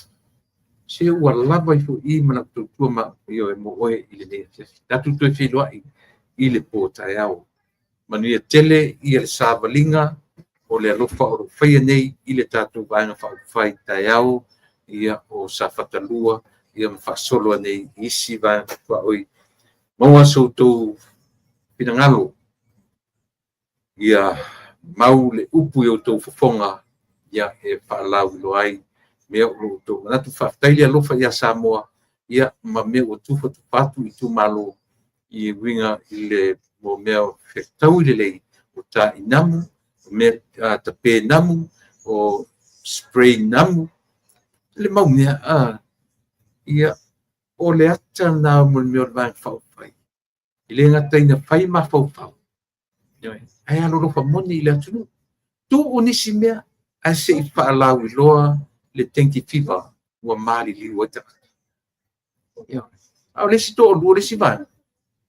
se ua lava ifo i ma lau tautua ma io e mo oe i lenei afiafi. Tatou toe feiloai i le po taeao. Manuia tele ia le savaliga o le alofa o lo faia nei i le tatou Vaega Faaupufai taeao, ia, o Safata 2, ia, ma faasolo nei i isi vaega tuaoi. Maua so outou finagalo, ia mau le upu i outou fofoga, ia, e faalauiloa ai mea o lo outou manatu. Faafetai le alofa ia Samoa, ia, ma mea ua tufatufa atu i itumalo i uiga i le mo mea fetaui lelei o tainamu, o mea tape namu, o spray namu, le mau mea ia, o le ata na mo le mea o le Vaega Faaupufai. E le gata ina fai mafaufau, ae alolofa moni i le atunuu. Tuu nisi mea, ae se i faalauiloa le dengue fever ua maliliu ai tagata. A o le isi toalua, o le isi vaega,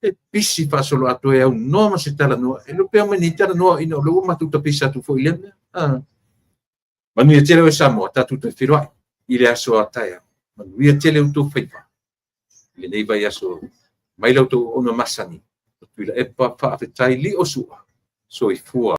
e pisi faasoloatoa e aunoa ma se talanoa. E le o pea mai nei talanoa ina o lea ua matou tapisa atu foi i lea mea. Manuia tele oe Samoa, tatou toe feiloai i le aso a taeao. Manuia tele outou faiva i lenei vaiaso mai la outou auauna masani, o Tuilaepa Faafetai Lio Sua. Soifua.